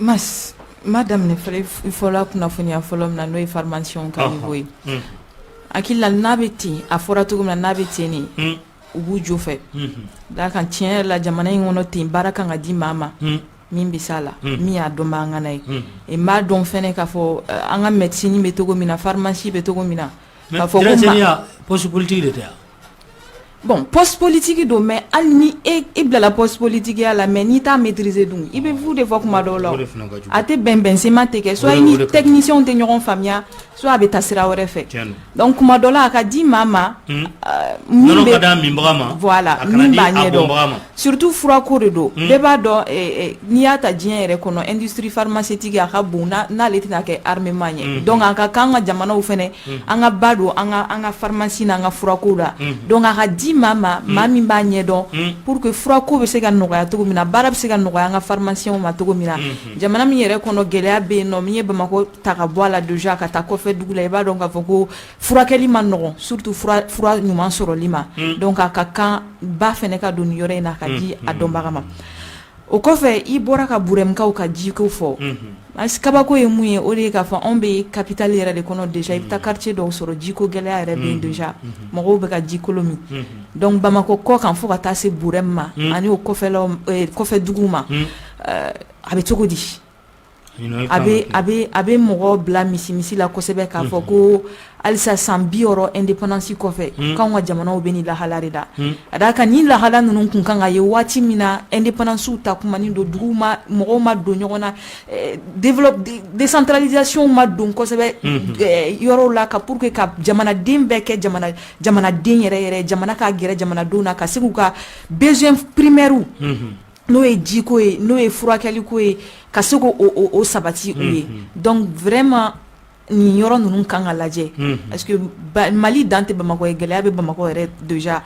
Mas ma daminɛ fɔlɔ kunnafoniya fɔlɔ min na, n'o ye pharmacienw ka niveau ye, hakili la n'a bɛ ten, a fɔra cogo min na, n'a bɛ ten de, u b'u jo fɛ d'a kan. Tiɲɛ yɛrɛ la, jamana in kɔnɔ ten, baara kan ka di maa ma min bɛ s'a la, min y'a dɔnbaa ŋana ye. N b'a dɔn fɛnɛ k'a fɔ an ka médecine bɛ cogo min na, pharmacie bɛ cogo min na. K'a fɔ ko poste politique de tɛ yan. Bon, poste politique don, mais hali ni e bilala poste politique ya la, mais n'i t'a maîtriser dun, i bɛ fu de fɔ kuma dɔw la, a tɛ bɛn, bɛnsenma tɛ kɛ, soit i ni technicien tɛ ɲɔgɔn faamuya, soit a bɛ taa sira wɛrɛ fɛ. Donc kuma dɔ la, a ka di maa ma min bɛ ka minbaga ma. Voilà, min b'a ɲɛdɔn, surtout furako de don. Bɛɛ b'a dɔn, n'i y'a ta diɲɛ yɛrɛ kɔnɔ, industrie pharmaceutique a ka bon n'ale tɛna kɛ armement ye. Donc a ka kan an ka jamanaw fɛnɛ, an ka ba don an ka pharmacie n'an ka furako la. Donc a ka di maa ma, maa min b'a ɲɛdɔn, pour que furako bɛ se ka nɔgɔya cogo min na, baara bɛ se ka nɔgɔya an ka pharmaciens ma cogo min na. Jamana min yɛrɛ kɔnɔ, gɛlɛya bɛ yen nɔ, min ye Bamakɔ ta ka bɔ a la déjà ka taa kɔfɛ dugu la, i b'a dɔn k'a fɔ ko furakɛli ma nɔgɔn, surtout fura ɲuman sɔrɔli ma. Donc a ka kan ba fɛnɛ ka don nin yɔrɔ in na, ka di a dɔnbaga ma. O kɔfɛ, i bɔra ka Burɛmukaw ka jiko fɔ. Kabako ye mun ye? O de ye k'a fɔ anw bɛ capitale yɛrɛ de kɔnɔ déjà, i bɛ taa quartier dɔw sɔrɔ, jiko gɛlɛya yɛrɛ bɛ yen déjà, mɔgɔw bɛ ka jikolo min. Donc Bamakɔ kɔ kan fo ka taa se Burɛmu ma ani o kɔfɛlaw, kɔfɛ duguw ma, a bɛ cogo di? A bɛ mɔgɔ bila misimisi la kosɛbɛ k'a fɔ ko halisa san 60 indépendance kɔfɛ, k'anw ka jamanaw bɛ nin lahala de la. A d'a kan ni lahala ninnu kun kan ka ye waati min na indépendance ta kumanin don, duguw ma, mɔgɔw ma don ɲɔgɔn na, décentralisation ma don kosɛbɛ yɔrɔw la, ka pour que ka jamanaden bɛɛ kɛ jamanaden yɛrɛ yɛrɛ, jamana ka gɛrɛ jamanadenw na, ka se k'u ka besoin primaire, n'o ye jiko ye, n'o ye furakɛliko ye, ka se k'o o sabati u ye. Donc vraiment, nin yɔrɔ ninnu kan ka lajɛ, parce que Mali dan tɛ Bamakɔ ye, gɛlɛya bɛ Bamakɔ yɛrɛ déjà.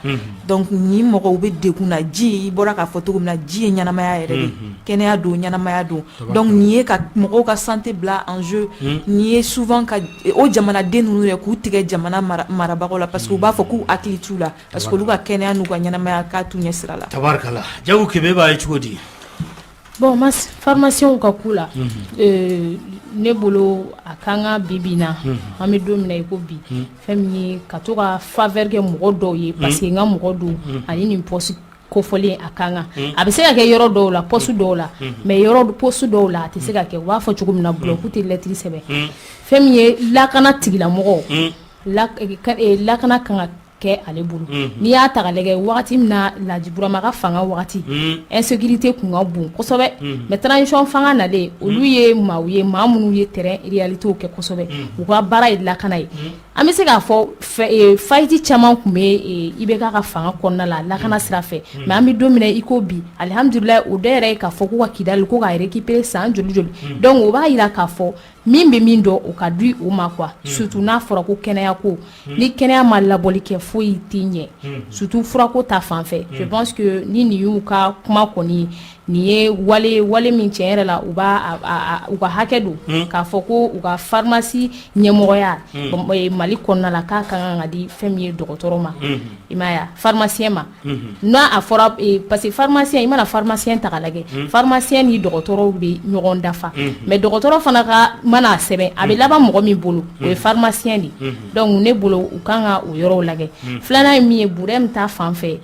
Donc nin mɔgɔw bɛ degun na. Ji, i bɔra k'a fɔ cogo min na, ji ye ɲɛnamaya yɛrɛ de, kɛnɛya don, ɲɛnamaya don. Donc nin ye ka mɔgɔw ka santé bila en jeu, nin ye souvent ka o jamanaden ninnu yɛrɛ k'u tigɛ jamana marabagaw la, parce que u b'a fɔ k'u hakili t'u la, parce que olu ka kɛnɛya n'u ka ɲɛnamaya k'a t'u ɲɛ sira la. Tabarikala. Jago Kebe b'a ye cogo di? Bon, mas pharmacienw ka ku la, ne bolo, a kan ka bi bi na, an bɛ don min na i ko bi, fɛn min ye ka to ka faveur kɛ mɔgɔ dɔw ye, parce que n ka mɔgɔ don ani nin poste kofɔlen, a kan kan a bɛ se ka kɛ yɔrɔ dɔw la, poste dɔw la, mais yɔrɔ poste dɔw la, a tɛ se ka kɛ. U b'a fɔ cogo min na, bulɔku tɛ lɛtiri sɛbɛn. Fɛn min ye lakana tigilamɔgɔw, lakana kan ka kɛ ale bolo. N'i y'a ta k'a lajɛ wagati min na Laji Burama ka fanga wagati, insécurité tun ka bon kosɛbɛ, mais transition fanga nalen, olu ye maaw ye, maa minnu ye terrain réalitéw kɛ kosɛbɛ, u ka baara ye lakana ye. An bɛ se k'a fɔ faillite caman tun bɛ IBK ka fanga kɔnɔna la lakana sira fɛ, mais an bɛ don min na i ko bi, alihamudulila, o dɔ yɛrɛ ye k'a fɔ ko ka Kidali ko k'a récupérer san joli joli. Donc o b'a jira k'a fɔ min bɛ min dɔn, o ka di u ma quoi, surtout n'a fɔra ko kɛnɛya ko. Ni kɛnɛya ma labɔli kɛ, foyi tɛ ɲɛ, surtout furako ta fan fɛ. Je pense que ni nin y'u ka kuma kɔni, nin ye wale wale min tiɲɛ yɛrɛ la, u b'a u ka hakɛ don k'a fɔ ko u ka pharmacie ɲɛmɔgɔya Mali kɔnɔna la, k'a ka kan ka di fɛn min ye dɔgɔtɔrɔ ma, i m'a ye, pharmacien ma. N'a a fɔra, parce que pharmacien, i mana pharmacien ta k'a lajɛ, pharmacien ni dɔgɔtɔrɔw bɛ ɲɔgɔn dafa, mais dɔgɔtɔrɔ fana ka mana sɛbɛn, a bɛ laban mɔgɔ min bolo, o ye pharmacien de. Donc ne bolo, u kan ka o yɔrɔw lajɛ. Filanan ye min ye, Burɛmu ta fan fɛ,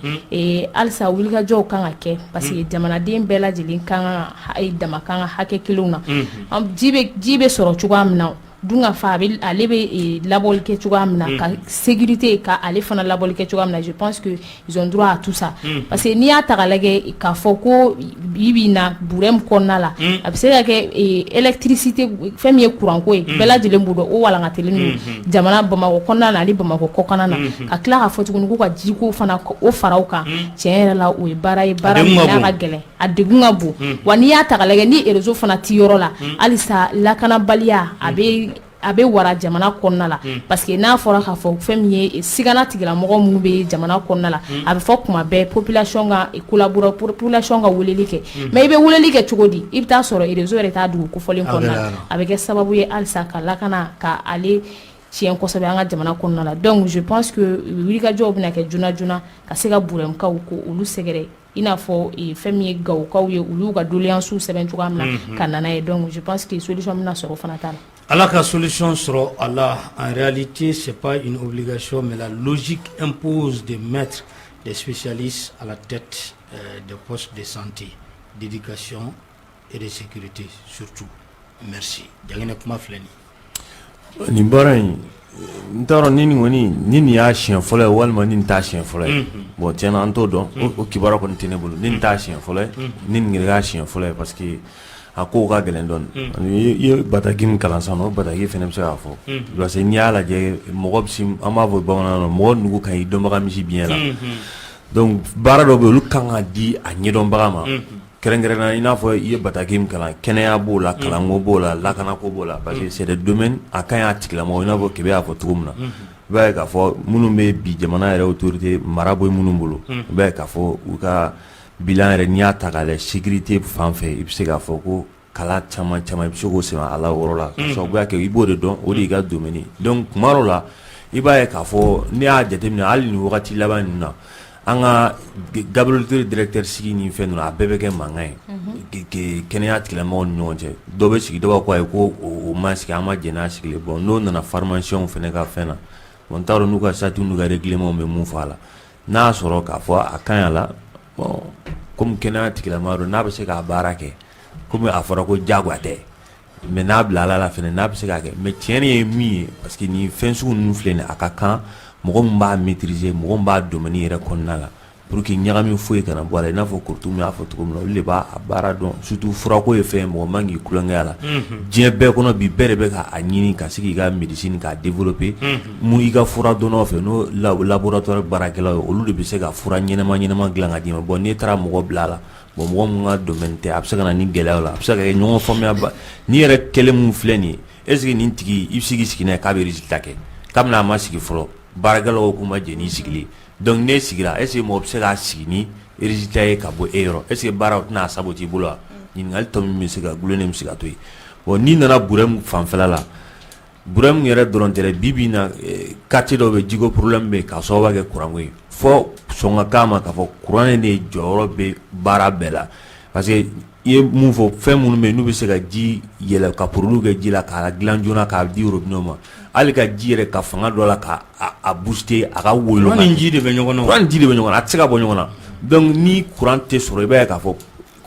halisa wulikajɔw kan ka kɛ, parce que jamanaden bɛɛ lajɛlen kan ka dama kan ka hakɛ kelenw na. Ji bɛ sɔrɔ cogoya min na, dunkafa ale bɛ labɔli kɛ cogoya min na, ka sécurité ka ale fana labɔli kɛ cogoya min na, je pense que ils ont droit à tout ça, parce que n'i y'a ta k'a lajɛ k'a fɔ ko bi bi in na Burɛmu kɔnɔna la, a bɛ se ka kɛ électricité, fɛn min ye courant ko ye, bɛɛ lajɛlen b'o dɔn, o walankatalen don jamana Bamakɔ kɔnɔna na ani Bamakɔ kɔkanna na. Ka tila k'a fɔ tuguni ko ka jiko fana o fara o kan, tiɲɛ yɛrɛ la, o ye baara ye, baara min n'a ka gɛlɛn, a degun ka bon. Wa n'i y'a ta k'a lajɛ, ni réseau fana tɛ yɔrɔ la, halisa lakanabaliya a bɛ wara jamana kɔnɔna la, parce que n'a fɔra k'a fɔ fɛn min ye sigana tigilamɔgɔ minnu bɛ jamana kɔnɔna la, a bɛ fɔ kuma bɛɛ population ka collaborer, population ka weleli kɛ, mais i bɛ weleli kɛ cogo di? I bɛ taa sɔrɔ réseau yɛrɛ t'a dugu kofɔlen kɔnɔna la. A bɛ kɛ sababu ye halisa ka lakana ka ale tiɲɛ kosɛbɛ an ka jamana kɔnɔna la. Donc je pense que wulikajɔw bɛna kɛ joona joona ka se ka Burɛmukaw ko olu sɛgɛrɛ, i n'a fɔ fɛn min ye Gawokaw ye, olu ka doléances sɛbɛn cogoya min na ka na n'a ye. Donc je pense que solution bɛna sɔrɔ o fana ta la. Ala ka solution sɔrɔ a la. En réalité, c'est pas une obligation, mais la logique impose de mettre des spécialistes à la tête des postes de santé, d'éducation et de sécurité surtout. Merci. Janginɛ kuma filɛ nin. Nin baara in, n t'a dɔn ni nin kɔni ni nin y'a siɲɛ fɔlɔ ye walima ni nin t'a siɲɛ fɔlɔ ye. Bon, tiɲɛna, an t'o dɔn, o kibaruya kɔni tɛ ne bolo ni nin t'a siɲɛ fɔlɔ ye, ni nin yɛrɛ y'a siɲɛ fɔlɔ ye, parce que a kow ka gɛlɛn dɔɔni. I ye bataki min kalan sisan, o bataki fana bɛ se k'a fɔ, parce que n'i y'a lajɛ, mɔgɔ bɛ se, an b'a fɔ bamanankan na, mɔgɔ nugu ka ɲi dɔnbaga misi biɲɛ la. Donc baara dɔw bɛ yen, olu kan ka di a ɲɛdɔnbaga ma, kɛrɛnkɛrɛnnenya i n'a fɔ i ye bataki min kalan, kɛnɛya b'o la, kalanko b'o la, lakanako b'o la, parce que c'est des domaines a ka ɲi a tigilamɔgɔ. I n'a fɔ Kebe y'a fɔ cogo min na, i b'a ye k'a fɔ minnu bɛ bi jamana yɛrɛ autorité mara bɛ minnu bolo, i b'a ye k'a fɔ u ka bilan yɛrɛ, n'i y'a ta k'a lajɛ sécurité fan fɛ, i bɛ se k'a fɔ ko kala caman caman i bɛ se k'o sɛmɛ a la o yɔrɔ la, k'a sababuya kɛ i b'o de dɔn, o de y'i ka domaine ye. Donc kuma dɔw la, i b'a ye k'a fɔ n'i y'a jateminɛ, hali nin wagati laban ninnu na, an ka Gabriel Touré directeur sigi ni fɛn ninnu, a bɛɛ bɛ kɛ mankan ye kɛnɛya tigilamɔgɔw ni ɲɔgɔn cɛ. Dɔ bɛ sigi, dɔ b'a fɔ ayi, ko o ma sigi, an ma jɛn n'a sigilen. Bon, n'o nana pharmacien fana ka fɛn na, bon, n t'a dɔn n'u ka statut n'u ka règlement bɛ mun fɔ a la. N'a y'a sɔrɔ k'a fɔ a ka ɲi a la, bon, komi kɛnɛya tigilamɔgɔ don, n'a bɛ se k'a baara kɛ, komi a fɔra ko diyagoya tɛ, mais n'a bila ala la fɛnɛ, n'a bɛ se k'a kɛ. Mais tiɲɛ ye min ye, parce que nin fɛn sugu ninnu filɛ nin ye, a ka kan mɔgɔ min b'a maîtriser, mɔgɔ min b'a domaine yɛrɛ kɔnɔna la, pour que ɲagami foyi kana bɔ a la. I n'a fɔ Korotumu y'a fɔ cogo min na, olu de b'a baara dɔn. Surtout furako ye fɛn ye, mɔgɔ man k'i tulonkɛ a la. Diɲɛ bɛɛ kɔnɔ bi, bɛɛ de bɛ k'a ɲini ka se k'i ka médecine k'a développer. Mun i ka fura dɔnnaw fɛ, n'o laboratoire baarakɛlaw ye, olu de bɛ se ka fura ɲɛnama ɲɛnama dilan ka d'i ma. Bon, n'i taara mɔgɔ bila a la, bon, mɔgɔ min ka domaine tɛ, a bɛ se ka na ni gɛlɛya la, a bɛ se ka kɛ ɲɔgɔn faamuya ba. N'i yɛrɛ kɛlen mun filɛ nin ye, est ce que nin tigi i bɛ se k'i sigi n'a ye k'a bɛ résultat kɛ? Kabini a ma sigi fɔlɔ, baarakɛlaw ko k'u ma jɛn n'i sigili. Donc n'e sigira, est ce que mɔgɔ bɛ se k'a sigi ni résultat ye ka bɔ e yɔrɔ? Est ce que baaraw tɛna saboter i bolo wa? Ɲininkali tɔ min bɛ se ka gulonnen bɛ se ka to yen. Bon, n'i nana Burɛmu fanfɛla la, Burɛmu yɛrɛ dɔrɔn tɛ dɛ, bi bi in na, quartier dɔw bɛ, jiko problème bɛ yen k'a sababu kɛ courant ko ye. Fɔ sɔn ka k'a ma k'a fɔ courant de jɔyɔrɔ bɛ baara bɛɛ la, parce que i ye mun fɔ, fɛn minnu bɛ yen n'u bɛ se ka ji yɛlɛ ka produit kɛ ji la k'a dilan joona k'a di robinet ma, hali ka ji yɛrɛ ka fanga dɔ la ka a booster a ka woyo. Courant ni ji de bɛ ɲɔgɔn na. Courant ni ji de bɛ ɲɔgɔn na, a tɛ se ka bɔ ɲɔgɔn na. Donc ni courant tɛ sɔrɔ, i b'a ye k'a fɔ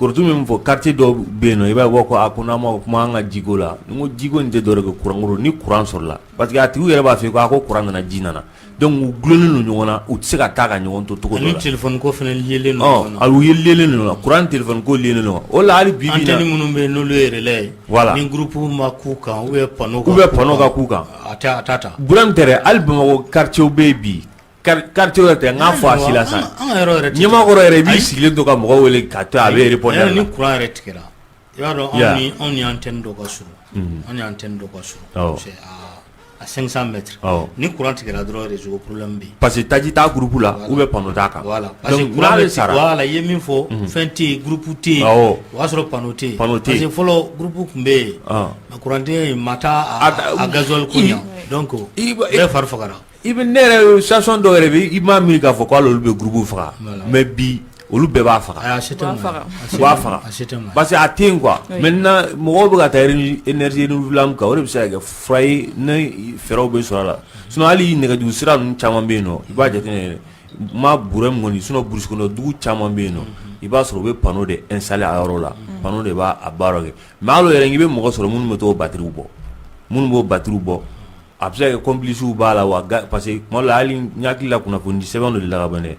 Korotumu ye min fɔ, quartier dɔw bɛ yen nɔ, i b'a ye ko a ko n'an ma kuma an ka jiko la, n ko jiko in tɛ dɔwɛrɛ ye courant ko. Ni courant sɔrɔla, parce que a tigiw yɛrɛ b'a fɔ ko a ko courant nana, ji nana. Donc Donc u dulonnen don ɲɔgɔn na, u tɛ se ka taa ka ɲɔgɔn to cogo dɔ la. Ani téléphone ko fana liélen don ɲɔgɔn na. U liélen don ɲɔgɔn na, courant ni téléphone ko liélen don. O la hali bi bi in na, antenne minnu bɛ yen n'olu ye relais ye, voilà, ni groupe ma k'u kan ou bien panneau ka ou bien panneau ka k'u kan, a tɛ a t'a ta. Burama tɛ dɛ, hali Bamakɔ quartier bɛ yen bi, quartier yɛrɛ tɛ n k'a fɔ a si la sa. An ka yɔrɔ yɛrɛ tɛ. Ɲamakɔrɔ yɛrɛ i b'i sigilen to ka mɔgɔ wele ka to a bɛ répondeur la. Ni courant yɛrɛ tigɛra, i b'a dɔn anw ni antenne dɔ ka surun, anw ni antenne dɔ ka surun, c'est à 500 mètres. Ni courant tigɛra dɔrɔn, réseau problème bɛ yen. Parce que taji t'a groupe la ou bien panneau t'a kan. Voilà, parce que courant bɛ sara. Voilà, i ye min fɔ, fɛn tɛ yen, groupe tɛ yen. O y'a sɔrɔ panneau tɛ yen. Panneau tɛ yen. Parce que fɔlɔ groupe tun bɛ yen. Mais courant tɛ yen, maa t'a a gasoil ko ɲɛ. Donc bɛɛ fari fagara. I bɛ ne yɛrɛ station dɔw yɛrɛ bɛ i m'a miiri k'a fɔ ko hali olu bɛ groupe faga. Mais bi olu bɛɛ b'a faga. U b'a faga parce que a tɛ yen quoi. Maintenant mɔgɔw bɛ ka taa énergie renouvelable kan, o de bɛ se ka kɛ fura ye ni fɛɛrɛw bɛ sɔrɔ a la. Sinon hali nɛgɛjuru sira ninnu caman bɛ yen nɔ, i b'a jateminɛ ma Burama kɔni, sinon brousse kɔnɔ dugu caman bɛ yen nɔ, i b'a sɔrɔ u bɛ panneau de installer a yɔrɔ la, panneau de b'a baara kɛ. Mais hali o yɛrɛ i bɛ mɔgɔ sɔrɔ minnu bɛ t'o batterie bɔ, minnu b'o batterie bɔ, a bɛ se ka kɛ complice b'a la wa, parce que tuma dɔ la hali n hakili la kunnafoni sɛbɛn dɔ de la ka ban dɛ,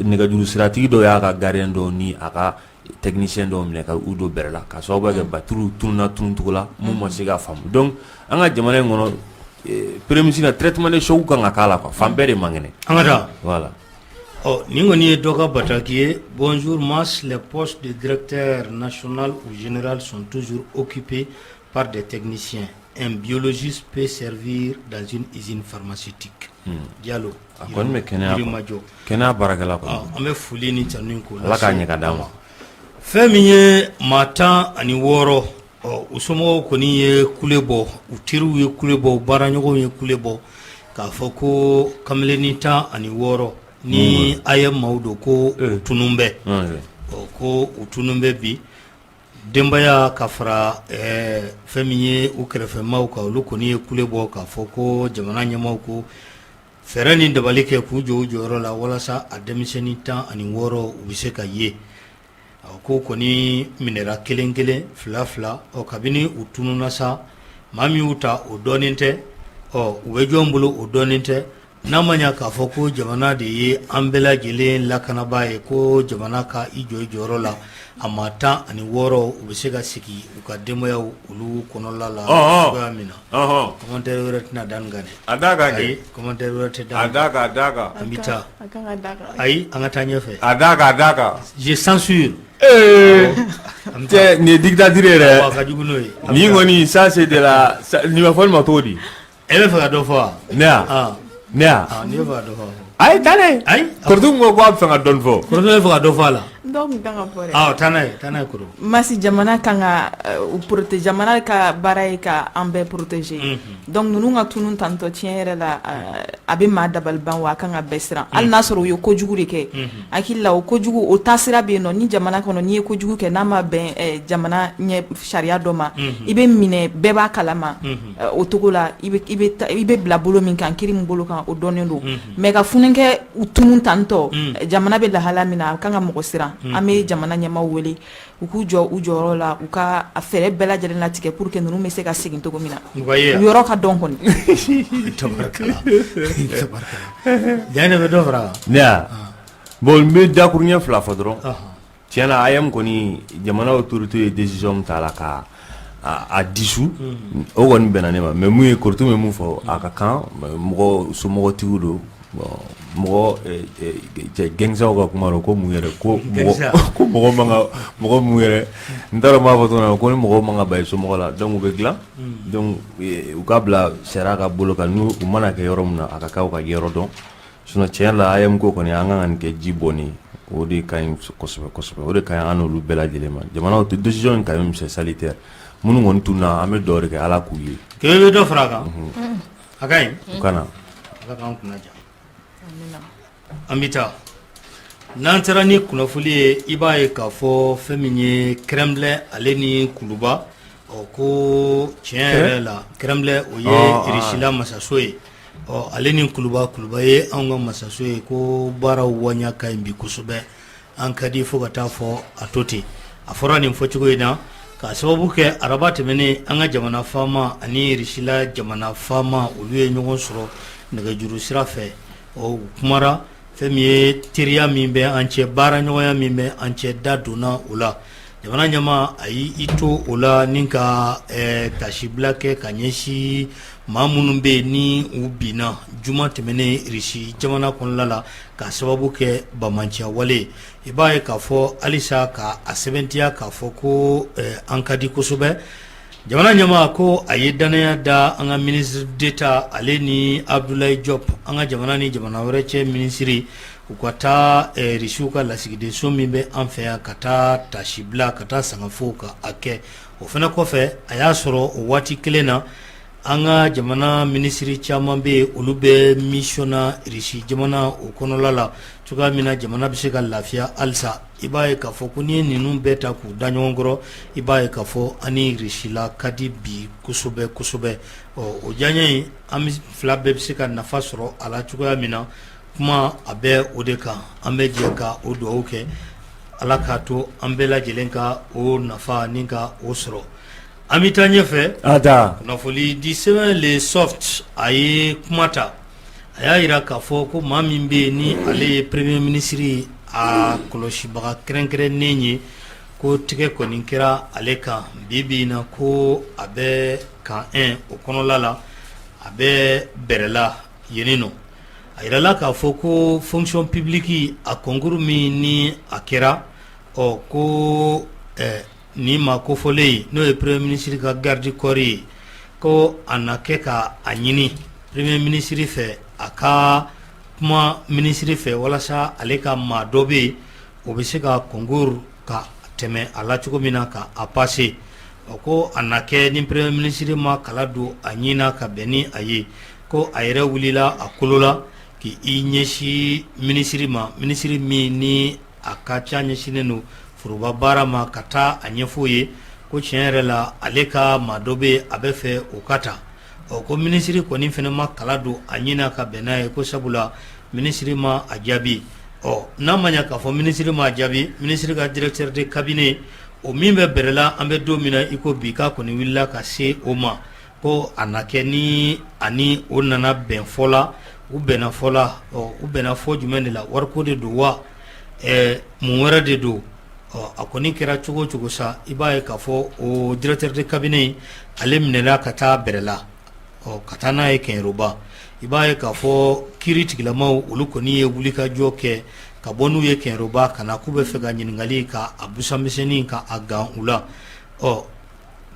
nɛgɛjuru siratigi dɔ y'a ka gardien dɔw ni a ka technicien dɔw minɛ ka u don bɛrɛ la ka sababu kɛ batterie tununna tununcogo la mun ma se ka faamu. Donc an ka jamana in kɔnɔ, premier ministre ka traitement de choc kan ka k'a la quoi, fan bɛɛ de man kɛnɛ. An ka taa. Voilà. Ɔ, nin kɔni ye dɔ ka bataki ye. Bonjour Mas, les postes de directeur national ou général sont toujours occupés par des techniciens. Un biologiste peut servir dans une usine pharmaceutique. Diallo. A kɔni bɛ kɛnɛya Yirimajɔ. Kɛnɛya baarakɛla kɔni. An bɛ foli ni tanu k'o Ala k'a ɲɛ ka d'an ma. Fɛn min ye maa 16, ɔ, u somɔgɔw kɔni ye kule bɔ, u teriw ye kule bɔ, u baaraɲɔgɔnw ye kule bɔ k'a fɔ ko kamalennin 16 ni a ye maaw don ko u tunun bɛ, ɔ, ko u tunun bɛ bi. Denbaya ka fara fɛn min ye u kɛrɛfɛmaw kan, olu kɔni ye kule bɔ k'a fɔ ko jamana ɲɛmaaw ko fɛɛrɛ ni dabali kɛ k'u jɔ u jɔyɔrɔ la walasa a denmisɛnnin 16 u bɛ se ka ye. Ko kɔni minɛra kelen kelen, fila fila. Ɔ, kabini u tununna sa, maa min y'u ta o dɔnnen tɛ, ɔ, u bɛ jɔn bolo o dɔnnen tɛ. N'a ma ɲɛ k'a fɔ ko jamana de ye an bɛɛ lajɛlen lakanabaa ye, ko jamana ka i jɔ i jɔyɔrɔ la, a maa 16 u bɛ se ka sigi u ka denbayaw olu kɔnɔla la cogoya min na. Commentaire wɛrɛ tɛna da nin kan dɛ. A d'a kan. Ayi, commentaire wɛrɛ tɛ da. A d'a kan, a d'a kan. An bɛ taa. Ayi, an ka taa ɲɛfɛ. A d'a kan, a d'a kan. Je censure. Ee cɛ, nin ye dictature ye dɛ. A ka jugu n'o ye. Nin kɔni, ça c'est de la, nin bɛ fɔ nin ma cogo di? E bɛ fɛ ka dɔ fɔ wa? Ne ya? Ne ya? N'i bɛ fɛ ka dɔ fɔ. Ayi, taa n'a ye. Ayi. Kɔrɔtu ko k'a bɛ fɛ ka dɔɔnin fɔ. Kɔrɔtu bɛ fɛ ka dɔ fɔ a la. Dɔw tun kan ka fɔ dɛ. Aa, taa n'a ye, taa n'a ye kɔrɔ. Masi, jamana kan ka u protéger, jamana ka baara ye ka an bɛɛ protéger. Donc ninnu ka tunun tantɔ, tiɲɛ yɛrɛ la, a bɛ maa dabali ban wa a kan ka bɛɛ siran. Hali n'a sɔrɔ u ye kojugu de kɛ, hakili la o kojugu o taasira bɛ yen nɔ ni jamana kɔnɔ. N'i ye kojugu kɛ n'a ma bɛn jamana ɲɛ sariya dɔ ma, i bɛ minɛ, bɛɛ b'a kalama. O cogo la i bɛ bila bolo min kan, kiri min bolo kan, o dɔnnen don. Mais ka funankɛ tunun tantɔ, jamana bɛ lahala min na, a kan ka mɔgɔ siran. An bɛ jamana ɲɛmaaw wele u k'u jɔ u jɔyɔrɔ la, u ka a fɛɛrɛ bɛɛ lajɛlen latigɛ pour que ninnu bɛ se ka segin cogo min na, u yɔrɔ ka dɔn kɔni. Jaɲɛ bɛ dɔ fara. Ne ya? Bon, n bɛ dakuruɲɛ fila fɔ dɔrɔn. Tiɲɛ na, AEEM kɔni, jamana autorité ye décision min ta la ka a dissous, o kɔni bɛnna ne ma. Mais mun ye, Kɔrɔtu bɛ mun fɔ, a ka kan mɔgɔ somɔgɔtigiw don. Bon, mɔgɔ cɛ gɛnsaw ka kuma don ko mun yɛrɛ ko mɔgɔ ko mɔgɔ man ka mɔgɔ mun yɛrɛ, n t'a dɔn n b'a fɔ cogo min na, ko ni mɔgɔ man ka ba i somɔgɔ la, donc u bɛ dilan. Donc u ka bila sariya ka bolo kan, n'u u mana kɛ yɔrɔ min na, a ka kan u ka yɔrɔ dɔn. Sinon tiɲɛ la, AEEM ko kɔni, an kan ka nin kɛ ji bɔnni, o de ka ɲi kosɛbɛ kosɛbɛ, o de ka ɲi an n'olu bɛɛ lajɛlen ma. Jamana décision in quand même, c'est salutaire. Minnu kɔni tununa, an bɛ dugawu de kɛ Ala k'u ye. Kɛmɛ bɛ dɔ fara a kan, a ka ɲi. U kana. Ala k'an kunna diya. An bɛ taa, n'an taara ni kunnafoni ye, i b'a ye k'a fɔ fɛn min ye Kremlin ale ni Kuluba, ɔ, ko tiɲɛ yɛrɛ la, Kremlin o ye Irisila masaso ye, ɔ, ale ni Kuluba, Kuluba ye anw ka masaso ye, ko baaraw waɲa ka ɲi bi kosɛbɛ, an ka di fo ka taa fɔ a to ten. A fɔra nin fɔcogo in na k'a sababu kɛ araba tɛmɛnen, an ka jamana faama ani Irisila jamana faama, olu ye ɲɔgɔn sɔrɔ nɛgɛjuru sira fɛ. Ɔ, u kumara fɛn min ye teriya min bɛ an cɛ, baaraɲɔgɔnya min bɛ an cɛ, da donna o la. Jamana ɲɛmaa a y'i to o la ni ka tasibila kɛ ka ɲɛsin maa minnu bɛ yen ni u binna juma tɛmɛnen Irisi jamana kɔnɔna la ka sababu kɛ banbaanciya wale. I b'a ye k'a fɔ halisa ka a sɛbɛntiya k'a fɔ ko an ka di kosɛbɛ. Jamana ɲɛmaa ko a ye dannaya da an ka ministre d'État ale ni Abdoulaye Diop, an ka jamana ni jamana wɛrɛ cɛ minisiri, u ka taa Irisiw ka lasigidenso min bɛ an fɛ yan ka taa tasibila, ka taa sangafo ka a kɛ. O fana kɔfɛ, a y'a sɔrɔ o waati kelen na, an ka jamana minisiri caman bɛ yen, olu bɛ mission na Irisi jamana o kɔnɔla la, cogoya min na jamana bɛ se ka lafiya halisa. I b'a ye k'a fɔ ko n'i ye ninnu bɛɛ ta k'u da ɲɔgɔn kɔrɔ, i b'a ye k'a fɔ an ni Irisila ka di bi kosɛbɛ kosɛbɛ. Ɔ, o diyaɲɛ in, an fila bɛɛ bɛ se ka nafa sɔrɔ a la cogoya min na, kuma a bɛ o de kan. An bɛ jɛ ka o dugawu kɛ, Ala k'a to an bɛɛ lajɛlen ka o nafa ni ka o sɔrɔ. An bɛ taa ɲɛfɛ. Kunnafoni di sɛbɛn Le Soft, a ye kuma ta, a y'a jira k'a fɔ ko maa min bɛ yen ni ale ye premier ministre a kɔlɔsibaga kɛrɛnkɛrɛnnen ye, ko tigɛ kɔni kɛra ale kan bi bi in na, ko a bɛ camp 1 o kɔnɔla la, a bɛ bɛrɛla yen nɔ. A jirala k'a fɔ ko fonction publique a concours min ni a kɛra, ɔ, ko nin maa kofɔlen n'o ye premier ministre ka garde corps ye, ko a na kɛ ka a ɲini premier ministre fɛ, a ka kuma minisiri fɛ walasa ale ka maa dɔ bɛ yen, o bɛ se ka concours ka tɛmɛ a la cogo min na ka a passer. Ɔ, ko a na kɛ ni premier ministre ma kala don a ɲin na ka bɛn ni a ye, ko a yɛrɛ wulila a kolo la k'i ɲɛsin minisiri ma, minisiri min ni a ka ca ɲɛsinnen don foroba baara ma, ka taa a ɲɛfɔ ye ko tiɲɛ yɛrɛ la, ale ka maa dɔ bɛ, a bɛ fɛ o ka ta. Ɔ, ko minisiri kɔni fana ma kala don a ɲin na ka bɛn n'a ye, ko sabula minisiri ma a jaabi. Ɔ, n'a ma ɲɛ k'a fɔ minisiri ma a jaabi, minisiri ka directeur de cabinet, o min bɛ bɛrɛla an bɛ don min na i ko bi, k'a kɔni wulila ka se o ma, ko a na kɛ ni ani o nana bɛn fɔ la, u bɛnna fɔ la. Ɔ, u bɛnna fɔ jumɛn de la? Wariko de don wa, mun wɛrɛ de don? Ɔ, a kɔni kɛra cogo o cogo sa, i b'a ye k'a fɔ o directeur de cabinet, ale minɛla ka taa bɛrɛla, ɔ, ka taa n'a ye Kɛɲɛroba. I b'a ye k'a fɔ kiiri tigilamaw, olu kɔni ye wulikajɔ kɛ ka bɔ n'u ye Kɛɲɛroba ka na, k'u bɛ fɛ ka ɲininkali ka a busamisɛnnin ka a gan u la. Ɔ,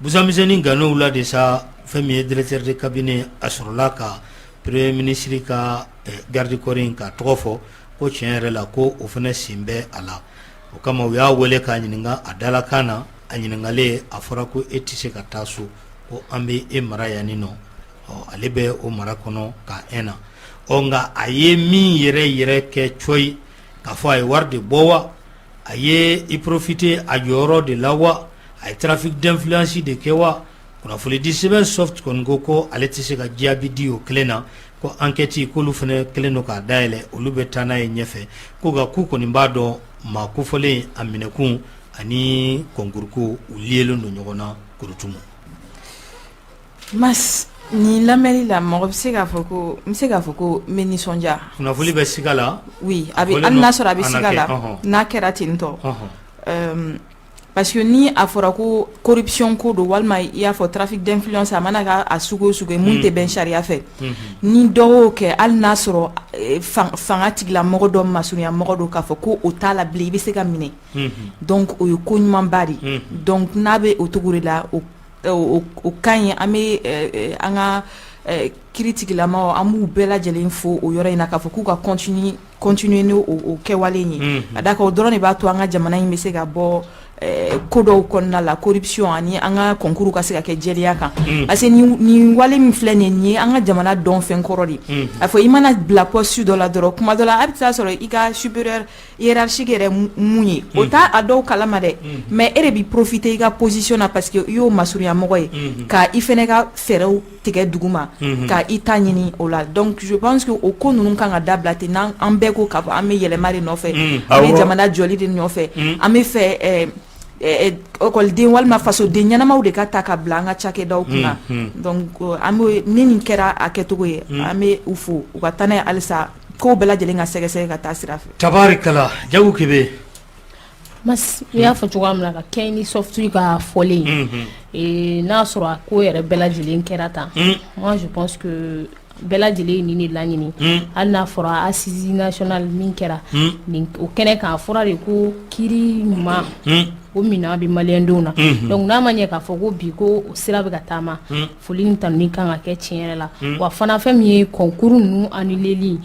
busamisɛnnin gannenw la de sa, fɛn min ye directeur de cabinet, a sɔrɔla ka premier ministre ka garde corps in ka tɔgɔ fɔ, ko tiɲɛ yɛrɛ la, ko o fana sen bɛ a la. O kama u y'a wele k'a ɲininka a dalakan na. A ɲininkalen, a fɔra ko e tɛ se ka taa so, ko an bɛ e mara yan nin nɔ. Ɔ, ale bɛ o mara kɔnɔ camp 1 na. Ɔ, nka a ye min yɛrɛ yɛrɛ kɛ cɔyi, k'a fɔ a ye wari de bɔ wa, a ye i profiter a jɔyɔrɔ de la wa, a ye trafic d'influence de kɛ wa, kunnafoni di sɛbɛn Soft kɔni ko ale tɛ se ka jaabi di o kelen na, ko enquête k'olu fana kɛlen don k'a dayɛlɛ, olu bɛ taa n'a ye ɲɛfɛ, ko nka k'u kɔni b'a dɔn maa kofɔlen a minɛkun ani concours ko u liélen don ɲɔgɔn na kurutumu. Mas, nin lamɛnni la, mɔgɔ bɛ se k'a fɔ ko n bɛ se k'a fɔ ko n bɛ nisɔndiya. Kunnafoni bɛ siga la. Oui, a bɛ hali n'a sɔrɔ a bɛ siga la, n'a kɛra ten tɔ, parce que ni a fɔra ko corruption ko don, walima i y'a fɔ trafic d'influence, a mana kɛ a sugu o sugu ye mun tɛ bɛn sariya fɛ, ni dɔ y'o kɛ, hali n'a sɔrɔ fanga tigilamɔgɔ dɔ masurunya mɔgɔ don, k'a fɔ ko o t'a la bilen, i bɛ se ka minɛ. Donc o ye ko ɲumanba de ye. Donc n'a bɛ o cogo de la, o ka ɲi. An bɛ an ka kiiritigilamaw, an b'u bɛɛ lajɛlen fo o yɔrɔ in na, k'a fɔ k'u ka continuer ni o kɛwale in ye, ka d'a kan o dɔrɔn de b'a to an ka jamana in bɛ se ka bɔ ko dɔw kɔnɔna la, corruption, ani an ka concours ka se ka kɛ jɛlenya kan. Parce que nin wale min filɛ nin ye, an ka jamana dɔn fɛn kɔrɔ de a fɔ, i mana bila poste dɔ la dɔrɔn, kuma dɔ la a bɛ taa sɔrɔ i ka supérieur hiérarchique yɛrɛ mun ye, o t'a a dɔw kalama dɛ, mais e de bɛ profiter i ka position na, parce que i y'o masurunya mɔgɔ ye, ka i fɛnɛ ka fɛɛrɛw tigɛ duguma ka i ta ɲini o la. Donc je pense que o ko ninnu kan ka dabila ten. N'an an bɛɛ ko k'a fɔ an bɛ yɛlɛma de nɔfɛ, an bɛ jamana jɔli de nɔfɛ, an bɛ fɛ Ekɔliden walima fasoden ɲɛnamaw de ka ta ka bila an ka cakɛdaw kunna. Donc an bɛ ni nin kɛra a kɛcogo ye, an bɛ u fo, u ka taa n'a ye halisa, ko bɛɛ lajɛlen ka sɛgɛsɛgɛ ka taa sira fɛ. Tabarikala, Jago Kebe. Mas, i y'a fɔ cogoya min na, ka kɛɲɛ ni Soft ka fɔlen ye, n'a sɔrɔ a ko yɛrɛ bɛɛ lajɛlen kɛra tan, moi je pense que bɛɛ lajɛlen ye nin de laɲini. Hali n'a fɔra assise nationale min kɛra nin o kɛnɛ kan, a fɔra de ko kiiri ɲuman, o minɛn bɛ maliyɛndenw na. Donc n'a ma ɲɛ k'a fɔ ko bi ko o sira bɛ ka taama, foli ni tanuni kan ka kɛ tiɲɛ yɛrɛ la. Wa fana, fɛn min ye concours ninnu annuleli,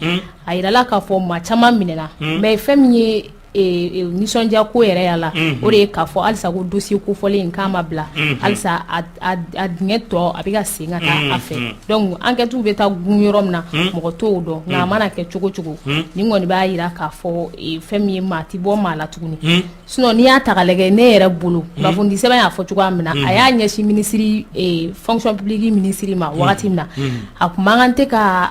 a yirala k'a fɔ maa caman minɛna, mais fɛn min ye nisɔndiya ko yɛrɛ y'a la, o de ye k'a fɔ halisa ko dossier kofɔlen in k'a ma bila halisa, a dingɛ tɔ a bɛ ka sen ka taa a fɛ. Donc enquête bɛ taa gun yɔrɔ min na, mɔgɔ t'o dɔn. Nka a mana kɛ cogo cogo, nin kɔni b'a jira k'a fɔ fɛn min ye, maa tɛ bɔ maa la tuguni. Sinon n'i y'a ta k'a lajɛ, ne yɛrɛ bolo, kunnafoni sɛbɛn y'a fɔ cogoya min na, a y'a ɲɛsin minisiri, fonction publique minisiri ma wagati min na, a tun man kan tɛ ka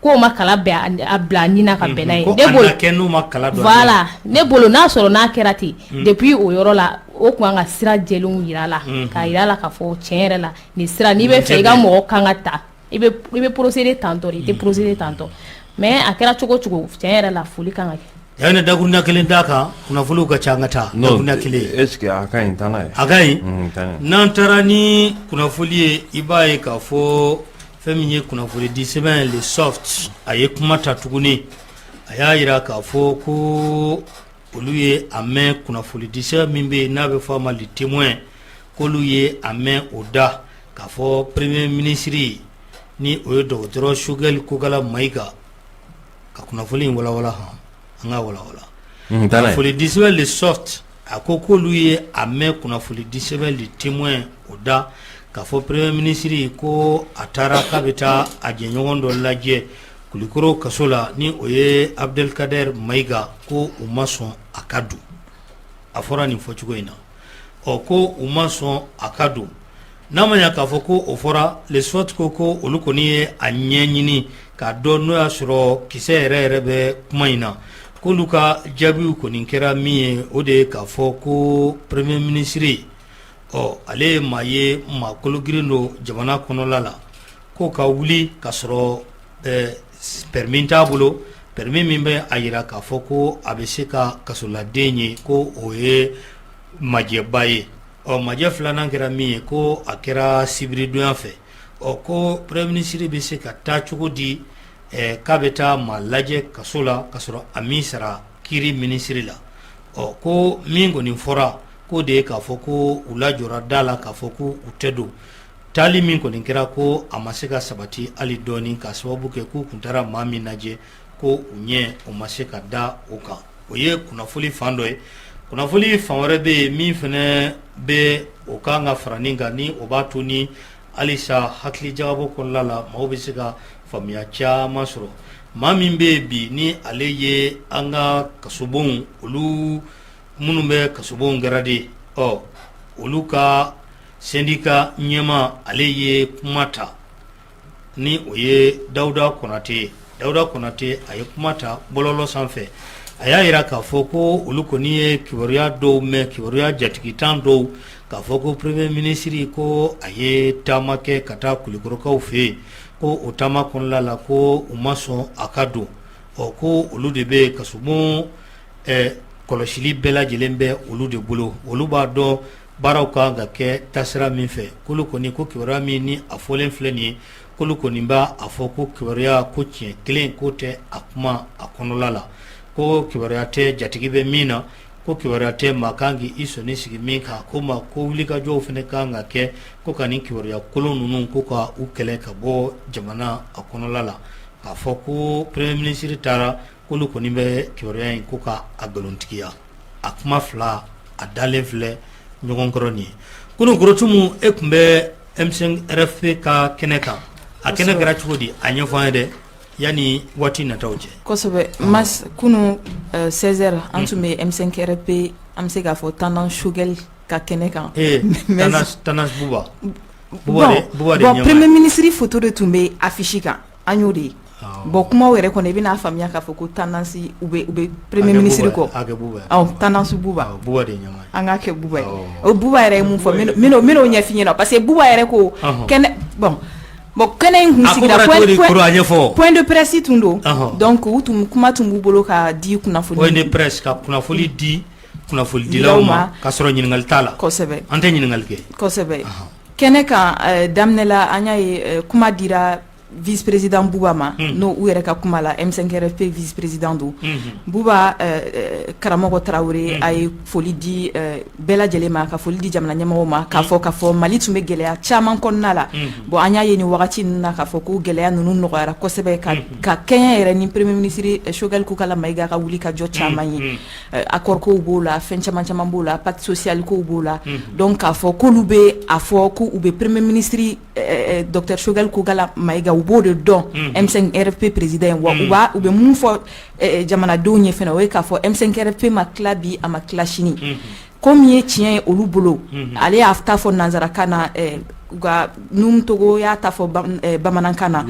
ko ma kala bɛn a bila ni na ka bɛn n'a ye. Ne bolo, n'u ma kala don. Voilà, ne bolo, n'a sɔrɔ n'a kɛra ten, depuis o yɔrɔ la, o tun kan ka sira jɛlenw jira a la, k'a jira a la k'a fɔ tiɲɛ yɛrɛ la, nin sira, n'i bɛ fɛ i ka mɔgɔ kan ka ta, i bɛ procéder tantɔ, i tɛ procéder tantɔ. Mais a kɛra cogo cogo, tiɲɛ yɛrɛ la, foli kan ka kɛ. Yan, ne dakuruɲa kelen d'a kan, kunnafoniw ka ca, an ka taa dakuruɲa kelen. Est ce que a ka ɲi? Taa n'a ye. A ka ɲi. N'an taara ni kunnafoni ye, i b'a ye k'a fɔ fɛn min ye kunnafoni di sɛbɛn Le Soft, a ye kuma ta tuguni. A y'a jira k'a fɔ ko olu ye a mɛn kunnafoni di sɛbɛn min bɛ yen n'a bɛ fɔ a ma Le Témoin, k'olu ye a mɛn o da k'a fɔ premier ministre, ni o ye dɔgɔtɔrɔ Choguel Kokala Mayiga ka kunnafoni in walawala. Hɔn, an ka walawala kunnafoni di sɛbɛn Le Soft, a ko k'olu ye a mɛn kunnafoni di sɛbɛn Le Témoin o da k'a fɔ premier ministre ko a taara k'a bɛ taa a jɛɲɔgɔn dɔ lajɛ Kulikoro kaso la, ni o ye Abdelkader Mayiga, ko u ma sɔn a ka don. A fɔra nin fɔcogo in na. Ɔ, ko u ma sɔn a ka don. N'a ma ɲɛ k'a fɔ ko o fɔra, Le Soft ko olu kɔni ye a ɲɛɲini k'a dɔn n'o y'a sɔrɔ kisɛ yɛrɛ yɛrɛ bɛ kuma in na. K'olu ka jaabiw kɔni kɛra min ye, o de ye k'a fɔ ko premier ministre, ɔ, ale ye maa ye, maa kologirin don jamana kɔnɔla la, k'o ka wuli ka sɔrɔ permis t'a bolo, permis min bɛ a jira k'a fɔ ko a bɛ se ka kasoladen ye, ko o ye majɛba ye. Ɔ, majɛ filanan kɛra min ye, ko a kɛra sibiridonya fɛ. Ɔ, ko premier ministre bɛ se ka taa cogo di k'a bɛ taa maa lajɛ kaso la ka sɔrɔ a m'i sara kiiri minisiri la? Ɔ, ko min kɔni fɔra, k'o de ye k'a fɔ ko u lajɔra da la k'a fɔ ko u tɛ don. Taali min kɔni kɛra, ko a ma se ka sabati hali dɔɔnin, ka sababu kɛ k'u tun taara maa min lajɛ, ko u ɲɛ o ma se ka da o kan. O ye kunnafoni fan dɔ ye. Kunnafoni fan wɛrɛ bɛ yen min fana bɛ o kan ka fara nin kan, ni o b'a to ni halisa hakili jagabɔ kɔnɔna la, maaw bɛ se ka faamuya caman sɔrɔ. Maa min bɛ yen bi, ni ale ye an ka kasobonw, olu minnu bɛ kasobonw garder, ɔ, olu ka syndicat ɲɛmaa, ale ye kuma ta, ni o ye Dawuda Konate ye. Dawuda Konate, a ye kuma ta bɔlɔlɔ sanfɛ. A y'a jira k'a fɔ ko olu kɔni ye kibaruya dɔw mɛn, kibaruya jatigitan dɔw, k'a fɔ ko premier ministre ko a ye taama kɛ ka taa Kulikɔrɔkaw fɛ yen, ko o taama kɔnɔna la, ko u ma sɔn a ka don. Ɔ, ko olu de bɛ kasobon kɔlɔsili bɛɛ lajɛlen bɛ olu de bolo, olu b'a dɔn baaraw kan ka kɛ taasira min fɛ. K'olu kɔni ko kibaruya min ni a fɔlen filɛ nin ye, k'olu kɔni b'a a fɔ ko kibaruya ko tiɲɛ kelen ko tɛ a kuma a kɔnɔla la, ko kibaruya tɛ jatigi bɛ min na, ko kibaruya tɛ maa kan k'i sɔnni sigi min kan, ko ma ko wulikajɔw fana kan ka kɛ ko ka nin kibaruya kolon ninnu ko ka u kɛlɛ ka bɔ jamana a kɔnɔla la. K'a fɔ ko premier ministre taara, k'olu kɔni bɛ kibaruya in ko ka a nkalontigiya. A kuma fila a dalen filɛ ɲɔgɔn kɔrɔ nin ye. Kunun, Korotumu, e tun bɛ M5 RFP ka kɛnɛ kan. A kɛnɛ kɛra cogo di? A ɲɛfɔ an ye dɛ, yanni waati nataw cɛ. Kosɛbɛ Mas, kunun 16 heures, an tun bɛ M5 RFP, an bɛ se k'a fɔ tendance Choguel ka kɛnɛ kan. Ee, tendance Buba. Bon, premier ministre photo de tun bɛ affiche kan, an y'o de ye. Bon kumaw yɛrɛ kɔnɔ i bɛn'a faamuya k'a fɔ ko tendance u bɛ premier ministre kɔ tendance Buba an k'a kɛ Buba ye o Buba yɛrɛ ye mun fɔ n bɛn'o ɲɛf'i ɲɛna parce que Buba yɛrɛ ko kɛnɛ bon bon kɛnɛ in tun sigira point de presse tun don donc u tun kuma tun b'u bolo ka di kunnafoni point de presse ka kunnafoni di kunnafonidilaw ma ka sɔrɔ ɲininkali t'a la kosɛbɛ an tɛ ɲininkali kɛ kosɛbɛ kɛnɛ kan daminɛ la an y'a ye kuma dira vice président Buba ma n'o u yɛrɛ ka kuma la M5RFP vice président don Buba Karamɔgɔ Tarawele a ye foli di bɛɛ lajɛlen ma ka foli di jamana ɲɛmɔgɔw ma k'a fɔ k'a fɔ Mali tun bɛ gɛlɛya caman kɔnɔna la bon an y'a ye nin wagati ninnu na k'a fɔ ko gɛlɛya ninnu nɔgɔyara kosɛbɛ ka kɛɲɛ yɛrɛ ni premier ministre Choguel Kokalla Maïga ka wuli ka jɔ caman ye accord kow b'o la fɛn caman caman b'o la pacte social kow b'o la donc k'a fɔ k'olu bɛ a fɔ ko u bɛ premier ministre docteur Choguel Kokalla Maïga u b'o de dɔn M5RFP président ye wa u b'a u bɛ mun fɔ jamanadenw ye fana o ye k'a fɔ M5RFP ma tila bi a ma tila sini ko min ye tiɲɛ ye olu bolo ale y'a ta fɔ nansarakan na u ka Nouhoum Togo y'a ta fɔ bamanankan na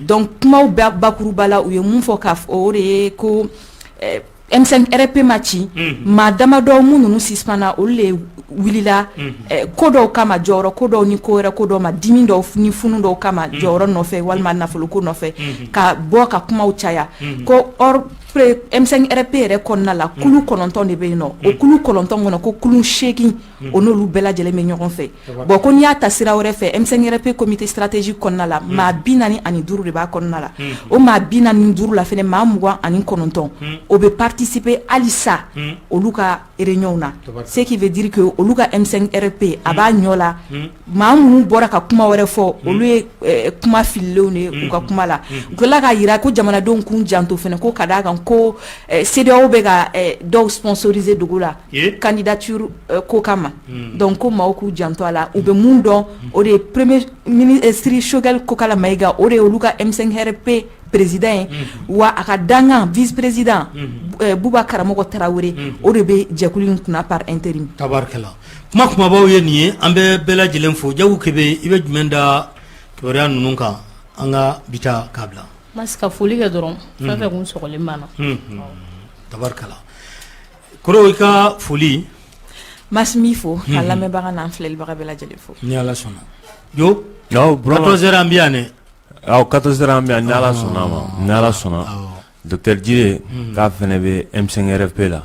donc kumaw bakuruba la u ye mun fɔ k'a fɔ o de ye ko M5RFP ma ci maa damadɔ minnu suspendra olu de wulila ko dɔw kama jɔyɔrɔ ko dɔw ni ko wɛrɛ ko dɔw ma dimi dɔw ni funu dɔw kama jɔyɔrɔ nɔfɛ walima nafolo ko nɔfɛ ka bɔ ka kumaw caya ko or M5RFP yɛrɛ kɔnɔna la kulu 9 de bɛ yen nɔ o kulu 9 kɔnɔ ko kulu 8 o n'olu bɛɛ lajɛlen bɛ ɲɔgɔn fɛ bon ko n'i y'a ta sira wɛrɛ fɛ M5RFP comité stratégique kɔnɔna la maa 45 de b'a kɔnɔna la o maa 45 la fana maa 29 o bɛ participer halisa olu ka réunion na ce qui veut dire que olu ka M5RFP a b'a ɲɔ la maa minnu bɔra ka kuma wɛrɛ fɔ olu ye kuma fililenw de ye u ka kuma la u tilala k'a jira ko jamanadenw k'u janto fana ko ka d'a kan ko CEDEAO bɛ ka dɔw sponsoriser dogo la candidature ko kama donc ko maaw k'u janto a la u bɛ mun dɔn o de ye premier ministre Choguel Kokalla Maïga o de ye olu ka M5RFP président ye wa a ka dankan vice président Buba Karamɔgɔ Tarawele o de bɛ jɛkulu in kunna par intérim. Tabarikala kuma kumabaw ye nin ye an bɛ bɛɛ lajɛlen fo Jagu Kebe i bɛ jumɛn da kibaruya ninnu kan an ka bi ta k'a bila. Mas ka foli kɛ dɔrɔn fɛn fɛn kun sɔgɔlen b'an na. Tabarikala Koro i ka foli. Mas n b'i fo ka lamɛnbaga n'an filɛlibaga bɛɛ lajɛlen fo. Ni Ala sɔnna Jo 14 heures an bɛ yan dɛ. Awɔ 14 heures an bɛ yan ni Ala sɔnna a ma ni Ala sɔnna docteur Jire k'a fana bɛ M5RFP la.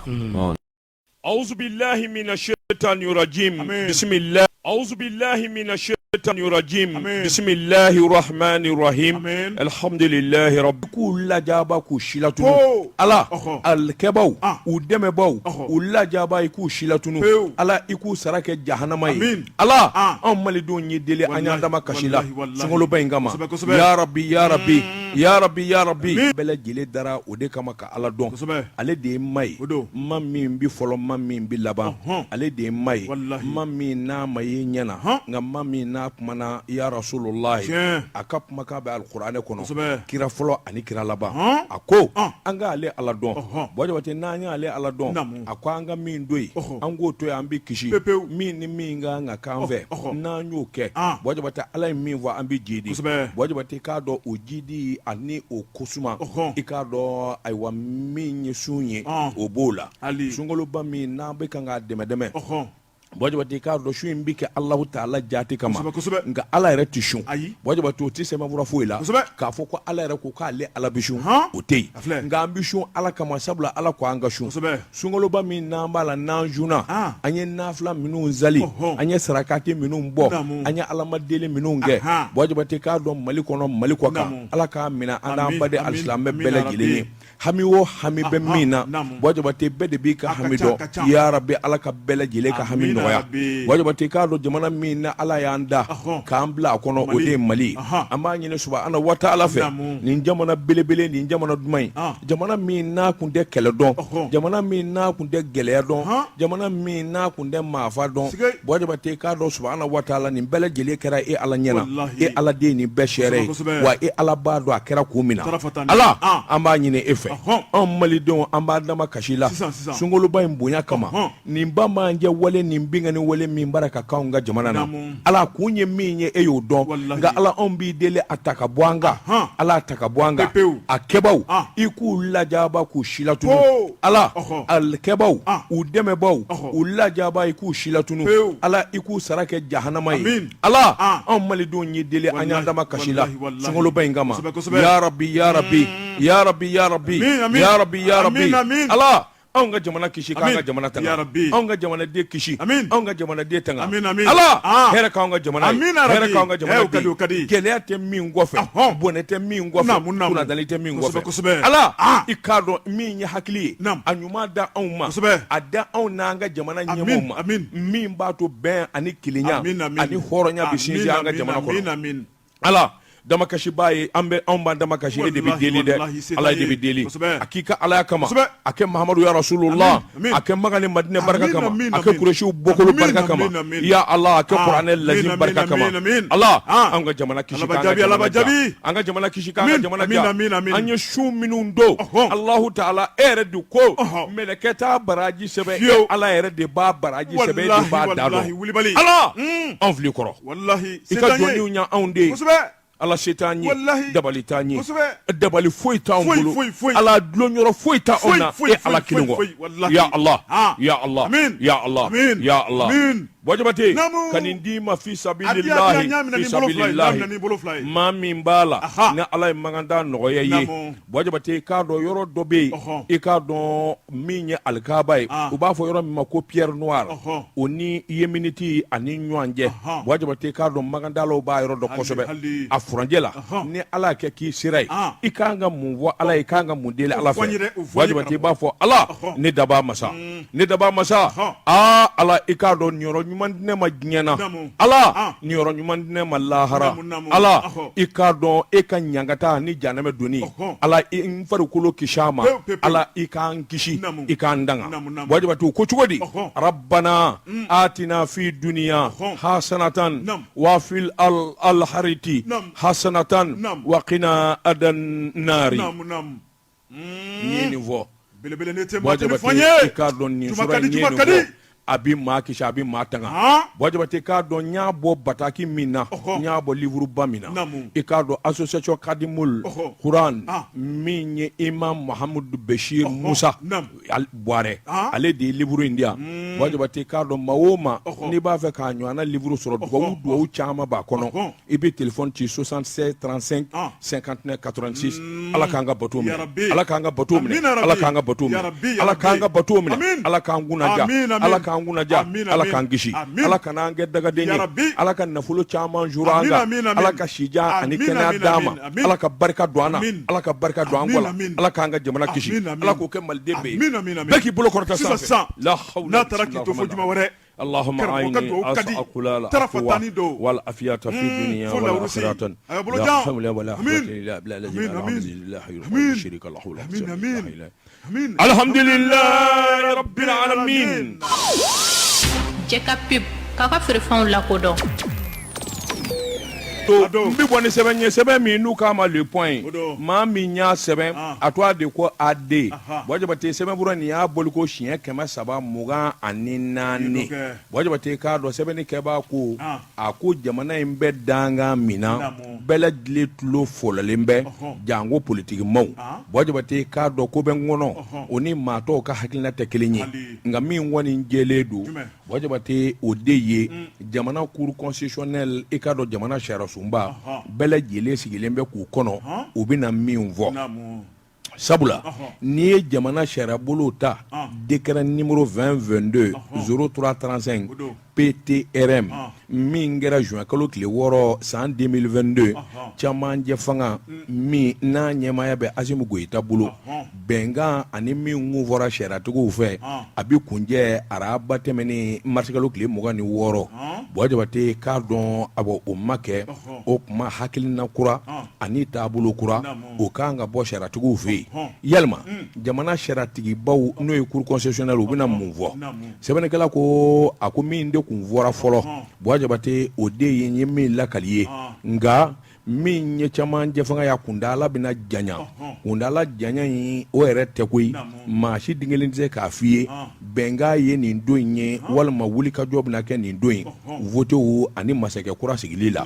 أعوذ بالله من الشيطان الرجيم بسم الله أعوذ بالله من الشيطان الرجيم بسم الله الرحمن الرحيم الحمد لله رب k'u lajaba k'u silatunu ala alikɛbaw u dɛmɛbaw u lajaba i k'u silatunu ala i k'u sara kɛ jahanama ye ala anw malidenw y'i deli an y'an dama kasi la sunkaloba in kama ya rabi ya rabi ya rabi ya rabi bɛɛ lajɛlen dara o de kama ka ala dɔn ale de ye ma ye ma min bɛ fɔlɔ ma min bɛ laban ale de ye ma ye ma min n'a ma ye ɲɛ na nka ma min n'a kumana ya rasulullahi a ka kumakan bɛ alikuranɛ kɔnɔ kira fɔlɔ ani kira laban a ko an ka ale ala dɔn Buwa Jabate n'an y'ale ala dɔn a ko an ka min to yen an k'o to yen an bɛ kisi min ni min ka kan ka k'an fɛ n'an y'o kɛ Buwa Jabate ala ye min fɔ an bɛ jidi Buwa Jabate k'a dɔn o jidi ani o ko suma i k'a dɔn ayiwa min ye sun ye o b'o la sunkaloba min n'an bɛ kan k'a dɛmɛ dɛmɛ Buwa Jabate i k'a dɔn sun in bɛ kɛ Alahu taala jaati kama nka ala yɛrɛ tɛ sun Buwa Jabate o tɛ sɛbɛnfura foyi la k'a fɔ ko ala yɛrɛ ko k'ale ala bɛ sun o tɛ yen nka an bɛ sun ala kama sabula ala ko an ka sun Sunkaloba min n'an b'a la n'an sunna an ye nafila minnu sali an ye sarakati minnu bɔ an ye alamadeli minnu kɛ Buwa Jabate k'a dɔn Mali kɔnɔ Mali kɔ kan ala k'a minɛ an n'an baden alisilamɛ bɛɛ lajɛlen ye hami o hami bɛ min na Buwa Jabate bɛɛ de b'i ka hami dɔn ya rabi ala ka bɛɛ lajɛlen ka hami nɔgɔya Buwa Jabate k'a dɔn jamana min na ala y'an da k'an bila a kɔnɔ o de ye Mali an b'a ɲini subahana wa taala fɛ nin jamana belebele nin jamana duman in jamana min n'a kun tɛ kɛlɛ dɔn jamana min n'a kun tɛ gɛlɛya dɔn jamana min n'a kun tɛ maafa dɔn Buwa Jabate k'a dɔn subahana wa taala nin bɛɛ lajɛlen kɛra e ala ɲɛ na e ala de ye nin bɛɛ seere ye wa e ala b'a dɔn a kɛra kun min na ala an b'a ɲini e fɛ. Anw malidenw an b'an dama kasi la sunkaloba in bonya kama nin banbaanciya wale nin binkanni wale min bara ka k'anw ka jamana na Ala kun ye min ye e y'o dɔn nka Ala anw b'i deli a ta ka bɔ an kan Ala a ta ka bɔ an kan a kɛbaw i k'u lajaba k'u silatunu Ala a kɛbaw u dɛmɛbaw u lajaba i k'u silatunu Ala i k'u sara kɛ jahanama ye Ala anw malidenw y'i deli an y'an dama kasi la sunkaloba in kama ya rabi ya rabi ya rabi ya rabi ya rabi ya rabi Ala anw ka jamana kisi k'an ka jamana tanga anw ka jamanaden kisi anw ka jamanaden tanga Ala hɛrɛ k'anw ka jamana ye hɛrɛ k'anw ka jamana ye gɛlɛya tɛ min kɔfɛ bɔnɛ tɛ min kɔfɛ kunnadali tɛ min kɔfɛ Ala i k'a dɔn min ye hakili ye a ɲuman da anw ma a da anw n'an ka jamana ɲɛmɔgɔw ma min b'a to bɛn ani kelenya ani hɔrɔnya bɛ sinsin an ka jamana kɔnɔ Ala damakasibaa ye an bɛ anw b'an dama kasi e de bɛ deli dɛ Ala e de bɛ deli a k'i ka alaya kama a kɛ Mahamadu ya Rasulullah a kɛ Maka ni Madinɛ barika kama a kɛ Kuresiw bɔkolo barika kama ya Ala a kɛ kuranɛ lazim barika kama Ala an ka jamana kisi k'an ka jamana diya an ka jamana kisi k'an ka jamana diya an ye sun minnu don Alahu taala e yɛrɛ de ko mɛlɛkɛ t'a baraji sɛbɛn e Ala yɛrɛ de b'a baraji sɛbɛn e de b'a da dɔn Ala anw filɛ i kɔrɔ Walahi i ka jɔnniw ye anw de ye Ala se t'an ye dabali t'an ye dabali foyi t'anw bolo Ala dulonyɔrɔ foyi t'anw na e Ala kelen kɔ ya Allah ya Allah ya Allah ya Allah Buwa Jabate ka nin d'i ma fi sabilillahi fi sabilillahi maa min b'a la ni Ala ye makantaa nɔgɔya i ye Buwa Jabate i k'a dɔn yɔrɔ dɔ bɛ yen i k'a dɔn min ye alikaba ye u b'a fɔ yɔrɔ min ma ko Pierre Noire o ni Yeminiti ani ɲɔgɔn cɛ Buwa Jabate i k'a dɔn makantaalaw b'a yɔrɔ dɔn kosɛbɛ a furancɛ la ni Ala y'a kɛ k'i sera yen i ka kan ka mun fɔ Ala ye i ka kan ka mun deli Ala fɛ Buwa Jabate i b'a fɔ Ala ne dabaa masa ne dabaa masa aa Ala i k'a dɔn niyɔrɔ ɲuman di ne ma diɲɛ na Ala niyɔrɔ ɲuman di ne ma lahara Ala i k'a dɔn e ka ɲangata ni janɛmɛ donni Ala n farikolo kisi a ma Ala i k'an kisi i k'an danga Buwa Jabate ko cogo di rabbana atina fi duniya hasanatan wa fil akhirati hasanatan wa qina azaban nari n'i ye nin fɔ belebele ne tɛ Buwa maa tɛ nin Jabate fɔ n ye i k'a dɔn nin juma sura ka di in n'i ye juma nin ka di fɔ a bɛ maa kisi a bɛ maa tanga Han? Buwa Jabate i k'a dɔn n y'a bɔ bataki min na Ɔhɔ. n y'a bɔ livre ba min na Naamu. i k'a dɔn association Kadimul Ɔhɔ. Kuran Ah. min ye Imam Mahamudu Bashir Musa Naamu. Buwarɛ Ah. ale de ye livre in di yan Buwa Jabate i k'a dɔn maa o maa Ɔhɔ. n'i b'a fɛ k'a ɲɔgɔnna livre sɔrɔ dugawu dugawu caman b'a kɔnɔ Ɔhɔ. i bɛ téléphone ci 76 35 Ah. 59 86 Ala k'an ka bato Ya minɛ Rabbi. Ala k'an ka bato minɛ Amina Ala Rabbi. k'an ka bato Ya minɛ Rabbi, ya Ala k'an ka Rabbi. bato minɛ Amin. Ala k'an kunnaja Amin, amin. Ala k'an kunnaja Amin, Ala amin. k'an kisi Amin. Ala kana an kɛ dagaden Ya ye Rabbi. Ala ka nafolo caman juru an Amin, kan amin, amin. Ala ka sijan ani Amin, kɛnɛya amin, d'an ma amin, amin. Ala ka barika don an na Amin. Ala ka barika don an Amin, kɔ la amin. Ala k'an ka jamana kisi Amin, amin. Ala k'o kɛ maliden bɛɛ ye Amin, amin, amin. bɛɛ k'i bolo kɔrɔta Sisan, sanfɛ sisan. la hawla N'a taara k'i to fo juma wɛrɛ اللهم karamɔgɔ ka أعني dugawu ka di أسأل العفو tarafa tani don والعافية في الدنيا fo lawurusi والآخرة a y'a bolo لا jan حول ولا قوة amin إلا بالله العلي amin amin العظيم لا حول amin ولا شريك له لا amin amin إله amin الحمد لله رب العالمين Jɛ ka pub k'aw ka feerefɛnw lakodɔn n bɛ bɔ ni sɛbɛn ye sɛbɛn min n'u k'a ma Le Point O don. maa min y'a sɛbɛn Ah. a tɔgɔ de ko AD Aha. Buwa Jabate sɛbɛnfura nin y'a bɔliko siɲɛ 324 kɛ. Buwa Jabate k'a dɔn sɛbɛnni kɛbaa ko Ah. a ko jamana in bɛ dankan min na Naamu. bɛɛ lajɛlen tulo fɔlɔlen bɛ Ɔhɔn. janko politikimaw Ah. Buwa Jabate k'a dɔn ko bɛ n kɔnɔ Ɔhɔn. o ni maa tɔw ka hakilina tɛ kelen ye Hali. nka min kɔni jɛlen don Jumɛn? Buwa Jabate o de ye jamana cour constitutionnelle i k'a dɔn jamana sariyasunba bɛɛ lajɛlen sigilen bɛ k'u kɔnɔ u bɛna min fɔ sabula n'i ye jamana sariyabolo ta décret numéro 2022 03 35 PTRM min kɛra juin kalo tile 6 san 2022 camancɛ fanga min n'a ɲɛmaaya bɛ Asimi Goyita bolo bɛnkan ani min kun fɔra sariyatigiw fɛ a bɛ kuncɛ araba tɛmɛnen marisikalo tile 26 Buwa Jabate k'a dɔn a bɔ o ma kɛ o tuma hakilina kura ani taabolo kura o kan ka bɔ sariyatigiw fɛ yen yalima jamana sariyatigibaw n'o ye cour constitutionnelle u bɛna mun fɔ sɛbɛnnikɛla ko a ko min de kun fɔra fɔlɔ Buwa Jabate o de ye n ye min lakali ye nka Min ye camancɛ fanga y'a kuntaala bɛna janya, kuntaala janya in o yɛrɛ tɛ koyi, maa si den kelen tɛ se k'a f'i ye bɛnkan ye nin don in ye walima wulikajɔ bɛna kɛ nin don in votew ani masakɛ kura sigili la,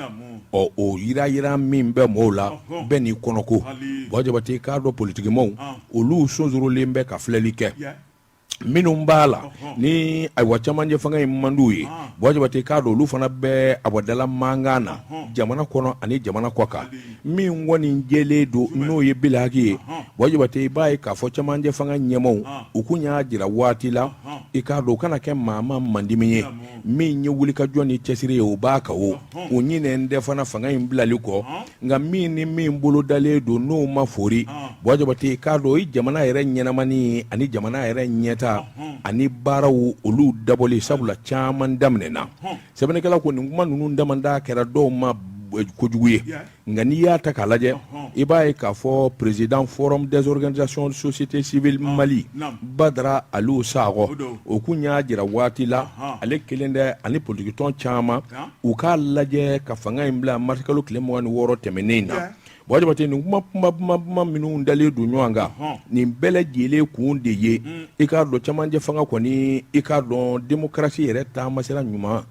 ɔ o yira-yira min bɛ mɔgɔw la bɛɛ n'i kɔnɔko, Buwa Jabate k'a dɔn politikimaaw olu sonsorolen bɛ ka filɛli kɛ. Minnu b'a la ni ayiwa camancɛ fanga in man d'u ye, Buwa Jabate k'a dɔn olu fana bɛ awa dala mankan na jamana kɔnɔ ani jamana kɔ kan. Min kɔni jɛlen don n'o ye bilahaki ye, Buwa Jabate i b'a ye k'a fɔ camancɛ fanga ɲɛmaaw u kun y'a jira waati la, i k'a dɔn u kana kɛ maa ma mandimi ye. Min ye wulikajɔ ni cɛsiri ye o b'a kan o u ɲinɛnen tɛ fana fanga in bilali kɔ, nka min ni min bolo dalen don n'o ma fori, Buwa Jabate k'a dɔn o ye jamana yɛrɛ ɲɛnamani ani jamana yɛrɛ ɲɛta ani baaraw olu dabɔli, sabula caman daminɛna. Sɛbɛnnikɛla ko nin kuma ninnu damada kɛra dɔw ma kojugu ye, nka n'i y'a ta k'a lajɛ, i b'a ye k'a fɔ président forum des organisations société civile Mali Badara Aliou Sakɔ, o kun y'a jira waati la ale kelen tɛ ani politikitɔn caman u k'a lajɛ ka fanga in bila marisikalo tile 26 tɛmɛnen in na. Buwa Jabate nin kuma kuma kuma minnu dalen don ɲɔgɔn kan, nin bɛɛ lajɛlen kun de ye i k'a dɔn camancɛ fanga kɔni, i k'a dɔn démocratie yɛrɛ taamasira ɲuman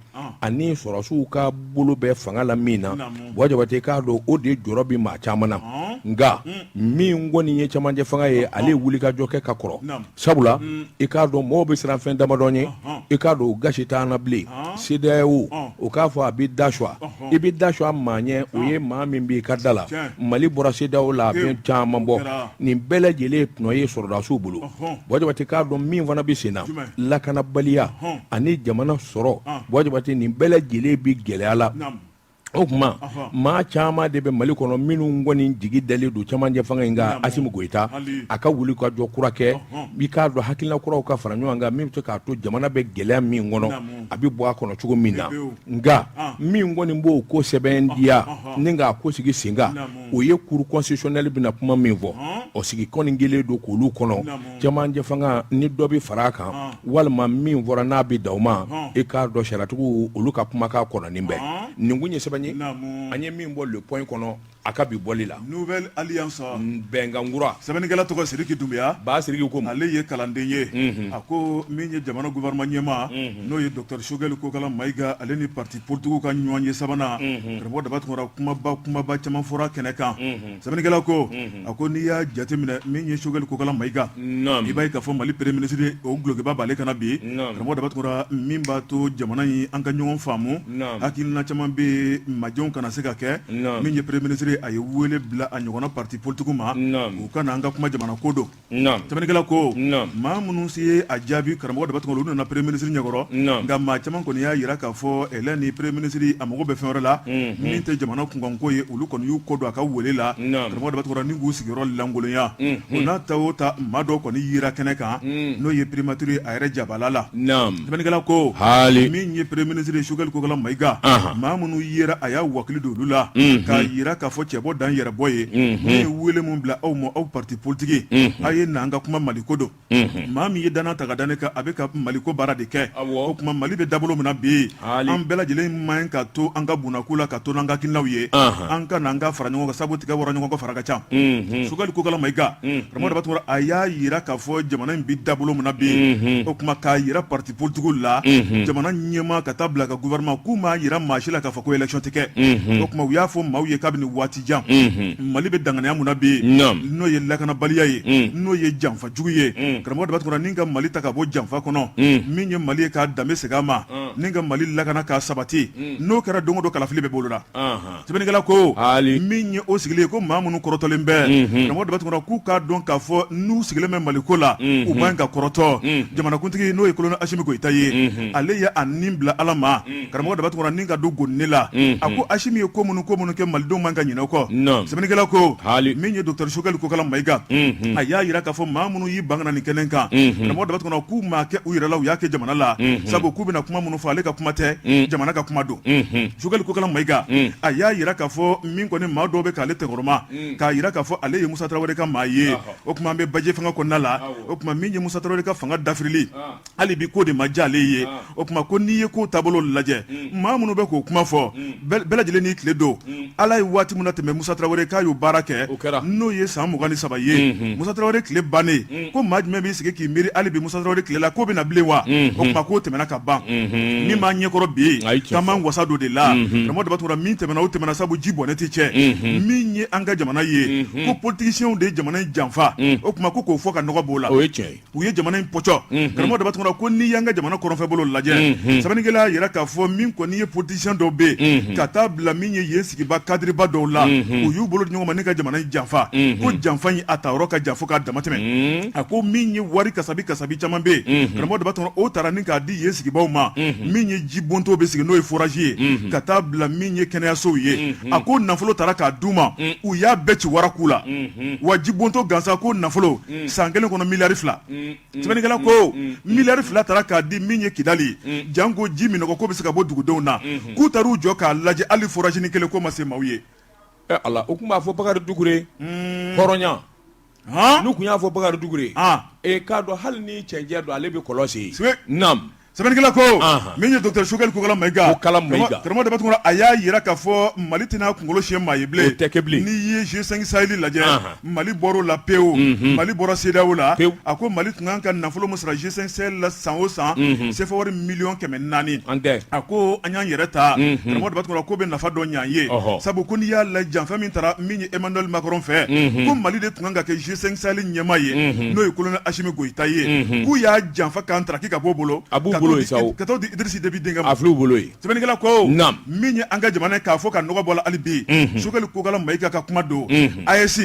ani sɔrɔdasiw ka bolo bɛ fanga la min na, Buwa Jabate k'a dɔn o de jɔrɔ bɛ maa caman na. Nka min kɔni ye camancɛ fanga ye, ale ye wulikajɔ kɛ ka kɔrɔ, sabula i k'a dɔn mɔgɔw bɛ siran fɛn damadɔ ɲɛ, i k'a dɔn o gasi t'an na bilen. CEDEAO o k'a fɔ a bɛ da suwa, i bɛ da suwa maa ɲɛ, o ye maa min b'i ka da la. Mali bɔra CEDEAO la a bɛ caman bɔ. Nin bɛɛ lajɛlen tɔnɔ ye sɔrɔdasiw bolo. Buwa Jabate k'a dɔn min fana bɛ sen na, lakanabaliya ani jamana sɔrɔ, Buwa Jabate nin bɛɛ lajɛlen bɛ gɛlɛya la. O tuma maa caman de bɛ Mali kɔnɔ minnu kɔni jigi dalen don camancɛ fanga in kan, Asimi Goyita a ka wuli ka jɔ kura kɛ, i k'a dɔn hakilina kuraw ka fara ɲɔgɔn kan min bɛ se k'a to jamana bɛ gɛlɛya min kɔnɔ a bɛ bɔ a kɔnɔ cogo min na. Nka min kɔni b'o ko sɛbɛntiya ni k'a ko sigi sen kan, o ye cour constitutionnelle bɛna kuma min fɔ, o sigi kɔni kɛlen don k'olu kɔnɔ. Camancɛ fanga ni dɔ bɛ fara a kan walima min fɔra n'a bɛ dan o ma, i k'a dɔn sariyatigiw olu ka kumakan kɔnɔnin bɛ. Nin kun ye sɛbɛn ye an ye min bɔ Le Point kɔnɔ a ka bi bɔli la. Nouvelle alliance, bɛnkan kura. Sɛbɛnnikɛla tɔgɔ Sidiki Dunbiya. Ba Sidiki ko ale ye kalanden ye. A ko min ye jamana gouvernement ɲɛmaa, n'o ye docteur Choguel Kokala Mayiga, ale ni parti politigiw ka ɲɔgɔn ye sabanan, karamɔgɔ Daba Tunkara, kumaba kumaba caman fɔra kɛnɛ kan. Sɛbɛnnikɛla ko a ko n'i y'a jateminɛ min ye Choguel Kokala Mayiga, i b'a ye k'a fɔ Mali premier ministre o dulokiba b'ale kan na bi, karamɔgɔ Daba Tunkara, min b'a to jamana in an ka ɲɔgɔn faamu, hakilina caman bɛ yen majɛw kana se ka kɛ. Min ye premier ministre a ye wele bila a ɲɔgɔnna parti politique ma, u ka na an ka kuma jamana ko don. Sɛbɛnnikɛla ko maa minnu si ye a jaabi, karamɔgɔ Daba Tunkara, olu nana premier ministre ɲɛkɔrɔ, nka maa caman kɔni y'a jira k'a fɔ ɛlɛ ni premier ministre a mago bɛ fɛn wɛrɛ la min tɛ jamana kunkanko ye. Olu kɔni y'u kɔ don a ka wele la, karamɔgɔ Daba Tunkara, ni k'u sigiyɔrɔ lankolonya. O n'a ta o ta, maa dɔw kɔni yera kɛnɛ kan, n'o ye primature ye a yɛrɛ jabala la. Sɛbɛnnikɛla ko min ye premier ministre Choguel Kokala Mayiga, maa minnu yera a y'a wakili don olu la k'a jira k'a fɔ cɛbɔ dan yɛrɛbɔ ye. Ne ye wele min bila aw ma, aw parti politique, a ye na an ka kuma Mali ko don. Maa min ye danaya ta ka da ne kan, a bɛ ka Mali ko baara de kɛ. O tuma Mali bɛ dabolo min na bi, an bɛɛ lajɛlen man ka to an ka bunako la, ka to n'an ka hakilinaw ye, an ka na an ka fara ɲɔgɔn kan, sabu tigɛ bɔra ɲɔgɔn kɔ fara ka ca. Choguel Kokala Mayiga, karamɔgɔ Daba Tunkara, a y'a jira k'a fɔ jamana in bɛ dabolo min na bi, o tuma k'a jira parti politique la, jamana ɲɛmaa ka taa bila ka gouvernement, k'u m'a jira maa si la k'a fɔ ko élection tɛ kɛ. O tuma u y'a fɔ maaw ye kabini waati jan, Mali bɛ danganiya mun na bi, n'o ye lakanabaliya ye, n'o ye janfa jugu ye, karamɔgɔ Daba Tunkara, ni ka Mali ta ka bɔ janfa kɔnɔ, min ye Mali ye k'a danbe segin a ma, ni ka Mali lakana k'a sabati, n'o kɛra don o don kalafili bɛ boloda. Sɛbɛnnikɛla ko min ye o sigilen ye, ko maa minnu kɔrɔtɔlen bɛ, karamɔgɔ Daba Tunkara, k'u k'a dɔn k'a fɔ n'u sigilen bɛ Mali ko la, u man ka kɔrɔtɔ. Jamanakuntigi n'o ye colonel Asimi Goyita ye, ale ye a ni bila Ala ma, karamɔgɔ Daba Tunkara, ni ka don goni la. A ko Asimi ye ko minnu kɛ, malidenw man ka ɲinɛ o kɔ. Sɛbɛnnikɛla ko min ye docteur Choguel Kokala Mayiga, a y'a jira k'a fɔ maa minnu y'i ban ka na nin kɛnɛ kan, karamɔgɔ Daba Tunkara, k'u m'a kɛ u yɛrɛ la, u y'a kɛ jamana la, sabu k'u bɛna kuma minnu fɔ, ale ka kuma tɛ, jamana ka kuma don. Choguel Kokala Mayiga, a y'a jira k'a fɔ min kɔni maa dɔw bɛ k'ale tɛkɔrɔma, k'a jira k'a fɔ ale ye Musa Tarawele ka maa ye. O tuma an bɛ bɛɛjɛ fanga kɔnɔna la. O tuma min ye Musa Tarawele ka fanga dafirili, hali bi k'o de ma diya ale ye. O tuma ko n'i ye ko taabolo lajɛ, maa minnu bɛ k'o kuma fɔ, bɛɛ lajɛlen n'i tile don. Ala ye waati min na tɛmɛ Musa Tarawele k'a y'o baara kɛ, o kɛra, n'o ye san 23 ye, Musa Tarawele tile bannen, ko maa jumɛn b'i sigi k'i miiri hali bi Musa Tarawele tile la k'o bɛ na bilen wa? O tuma k'o tɛmɛna ka ban, min b'an ɲɛkɔrɔ bi, k'an b'an wasa don de la, karamɔgɔ Daba Tunkara min tɛmɛna o tɛmɛna sabu ji bɔnnen tɛ cɛ, min ye an ka jamana ye, ko politiciens de ye jamana in janfa, o tuma ko k'o fɔ ka nɔgɔ b'o la, o ye tiɲɛ ye. U ye jamana in pɔcɔ, karamɔgɔ Daba Tunkara ko n'i y'an ka jamana kɔrɔnfɛ bolo lajɛ, sɛbɛnnikɛla y'a jira k'a fɔ min kɔni ye politicien dɔw bɛ yen, ka taa bila min ye yen sigiba cadre ba dɔw la, u y'u bolo di ɲɔgɔn ma ni ka jamana in janfa, ko janfa in a ta yɔrɔ ka jan fo k'a damatɛmɛ. A ko min ye wari kasabi kasabi caman bɛ yen, karamɔgɔ Daba Tunkara o taara ni k'a di yen sigibaw ma, min ye ji bonto bɛ sigi n'o ye forage ye, ka taa bila min ye kɛnɛyasow ye, a ko nafolo taara k'a d'u ma, u y'a bɛɛ ci waraku la, wa ji bonto gansan ko nafolo san kelen kɔnɔ miliyari 2. Sɛbɛnnikɛla ko miliyari 2 taara k'a di min ye Kidali, janko ji minnɔgɔ ko bɛ se ka bɔ dugudenw na, k'u taar'u jɔ k'a lajɛ hali forage ni kelen ko ma se maaw ye. Ala, u tun b'a fɔ Bakari Dukure hɔrɔnya, n'u tun y'a fɔ Bakari Dukure e k'a dɔn hali ni cɛncɛn don ale bɛ kɔlɔn sen. Naamu. Sɛbɛnnikɛla ko min ye docteur Choguel Kokala Mayiga, karamɔgɔ Daba Tunkara a y'a jira k'a fɔ Mali tɛna kunkolo siɲɛ maa ye bilen, o tɛ kɛ bilen, n'i ye G5 Sahel lajɛ, Mali bɔr'o la pewu, Mali bɔra CEDEAO la pewu, a ko Mali tun kan ka nafolo min sara G5 Sahel la san o san, CFA wari miliyɔn 400, an tɛ, a ko an y'an yɛrɛ ta, karamɔgɔ Daba Tunkara k'o bɛ nafa dɔ ɲɛ an ye, sabu ko n'i y'a lajɛ janfa min taara min ye Emmanuel Macron fɛ, ko Mali de tun kan ka kɛ G5 Sahel ɲɛmaa ye, n'o ye colonel Assimi Goïta ye, k'u y'a janfa k'an taraki ka b'o bolo, a b'u bolo yen sa o, ka t'o di Idrisi Debi denkɛ ma, a filɛ u bolo yen, sɛbɛnnikɛla ko min ye an ka jamana ye k'a fɔ ka nɔgɔ bɔ a la hali bi, Choguel Kokala Mayiga ka kuma don, AES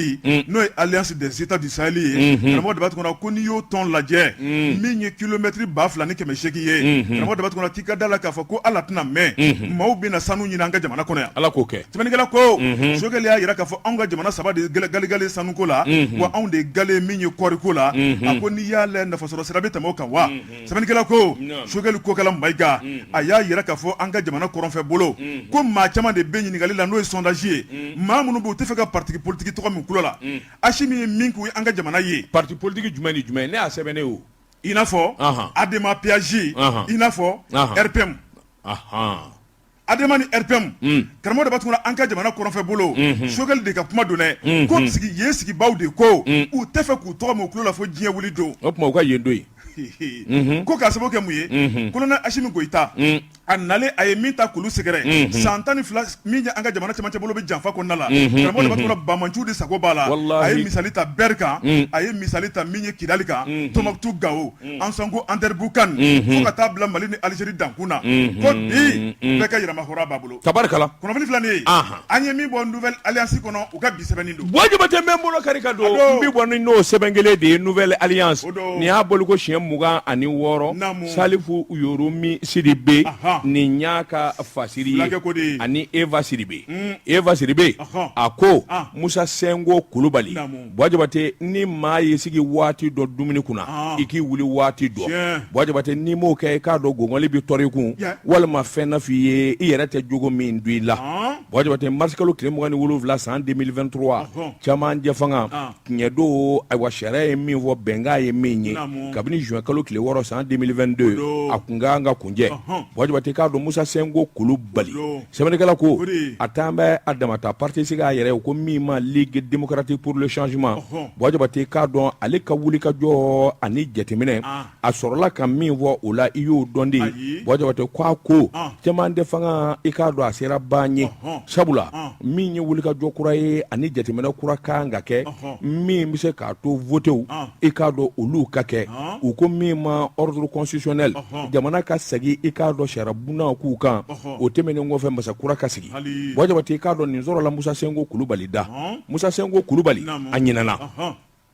n'o ye Alliance des États du Sahel ye, karamɔgɔ Daba Tunkara ko n'i y'o tɔn lajɛ, min ye kilomɛtiri 2800 ye, karamɔgɔ Daba Tunkara k'i ka da la k'a fɔ ko ala tɛna mɛn maaw bɛna sanu ɲini an ka jamana kɔnɔ yan, Ala k'o kɛ. Sɛbɛnnikɛla ko Choguel y'a jira k'a fɔ anw ka jamana saba de galegale sanuko la, wa anw de gale min ye kɔɔriko la, a ko n'i y'a lajɛ nafasɔrɔ sira bɛ tɛmɛ o kan wa? Sɛbɛnnikɛla ko Choguel Kokala Mayiga a y'a jira k'a fɔ an ka jamana kɔrɔnfɛ bolo ko maa caman de bɛ ɲininkali la n'o ye sondage ye, maa minnu bɛ u tɛ fɛ ka parti politique tɔgɔ mɛn tulo la, Assimi ye min k'u an ka jamana ye. Parti politique jumɛn ni jumɛn? Ne y'a sɛbɛn ne o. I n'a fɔ ADEMA PAJ, i n'a fɔ RPM. ADEMA ni RPM, karamɔgɔ Daba Tunkara an ka jamana kɔrɔnfɛ bolo, Choguel de ka kuma don dɛ, ko yen sigibaw de ko u tɛ fɛ k'u tɔgɔ mɛn u tulo la fo diɲɛ wuli don. O tuma u ka yen to yen. Ko k'a sababu kɛ mun ye? Colonel Assimi Goïta a nalen, a ye min ta k'olu sɛgɛrɛ san 12 min ye an ka jamana cɛmancɛ bolo bɛ janfa kɔnɔna la, karamɔgɔ Daba Tunkara banbaanciw de sago b'a la. A ye misali ta Ber kan, a ye misali ta min ye Kidali kan, Tombouctou, Gao, Ansongo, Anderamboukane, fo ka taa bila Mali ni Algérie dankun na, ko bi bɛɛ ka yɛrɛmahɔrɔnya b'a bolo. Tabarikala. Kunnafoni filɛ nin ye, an ye min bɔ Nouvelle Alliance kɔnɔ, u ka bi sɛbɛnni don. Buwa Jabate, n bɛ n bolo kari ka don, n bɛ bɔ ni n'o sɛbɛn kelen de ye, Nouvelle Alliance. Nin y'a bɔliko siɲɛ 26, Salifu Yoromi Sidibe, nin y'a ka fasiri ye, ani Eva Sidibe. Eva Sidibe, a ko Musa Senko Kulubali. Buwa Jabate, ni maa y'i sigi waati dɔ dumuni kunna, i k'i wuli waati dɔ. Buwa Jabate, n'i m'o kɛ, i k'a dɔn gɔngɔli bɛ tɔrɔ i kun walima fɛn na f'i ye i yɛrɛ tɛ jogo min dɔn i la. Buwa Jabate, marisikalo tile 27 san 2023, cɛmancɛ fanga tiɲɛ don. Ayiwa, sariya ye min fɔ, bɛnkan ye min ye, kabini juin kalo tile 6 san 2022, a kun ka kan ka kuncɛ. Buwa Jabate, k'a dɔn Musa Senko Kulubali, Sɛbɛnnikɛla ko a taa bɛ a damata parti sigi a yɛrɛ ko min ma Ligue démocratique pour le changement. Buwa Jabate, k'a dɔn ale ka wulikajɔ ani jateminɛ, a sɔrɔla ka min fɔ o la, i y'o dɔn de. Buwa Jabate ko a ko cɛmancɛ fanga, i k'a dɔn a sera ban ye, sabula min ye wulikajɔ kura ye ani jateminɛ kura kan ka kɛ min bɛ se k'a to votew, i k'a dɔn olu ka kɛ. U ko min ma ordre constitutionnel, jamana ka segin, i k'a dɔn sariya bonda k'u kan. O tɛmɛnen kɔfɛ, masa kura ka sigi. Buwa Jabate, i k'a dɔn nin sɔrɔla Musa Senko Kulubali da. Musa Senko Kulubali, a ɲinɛna.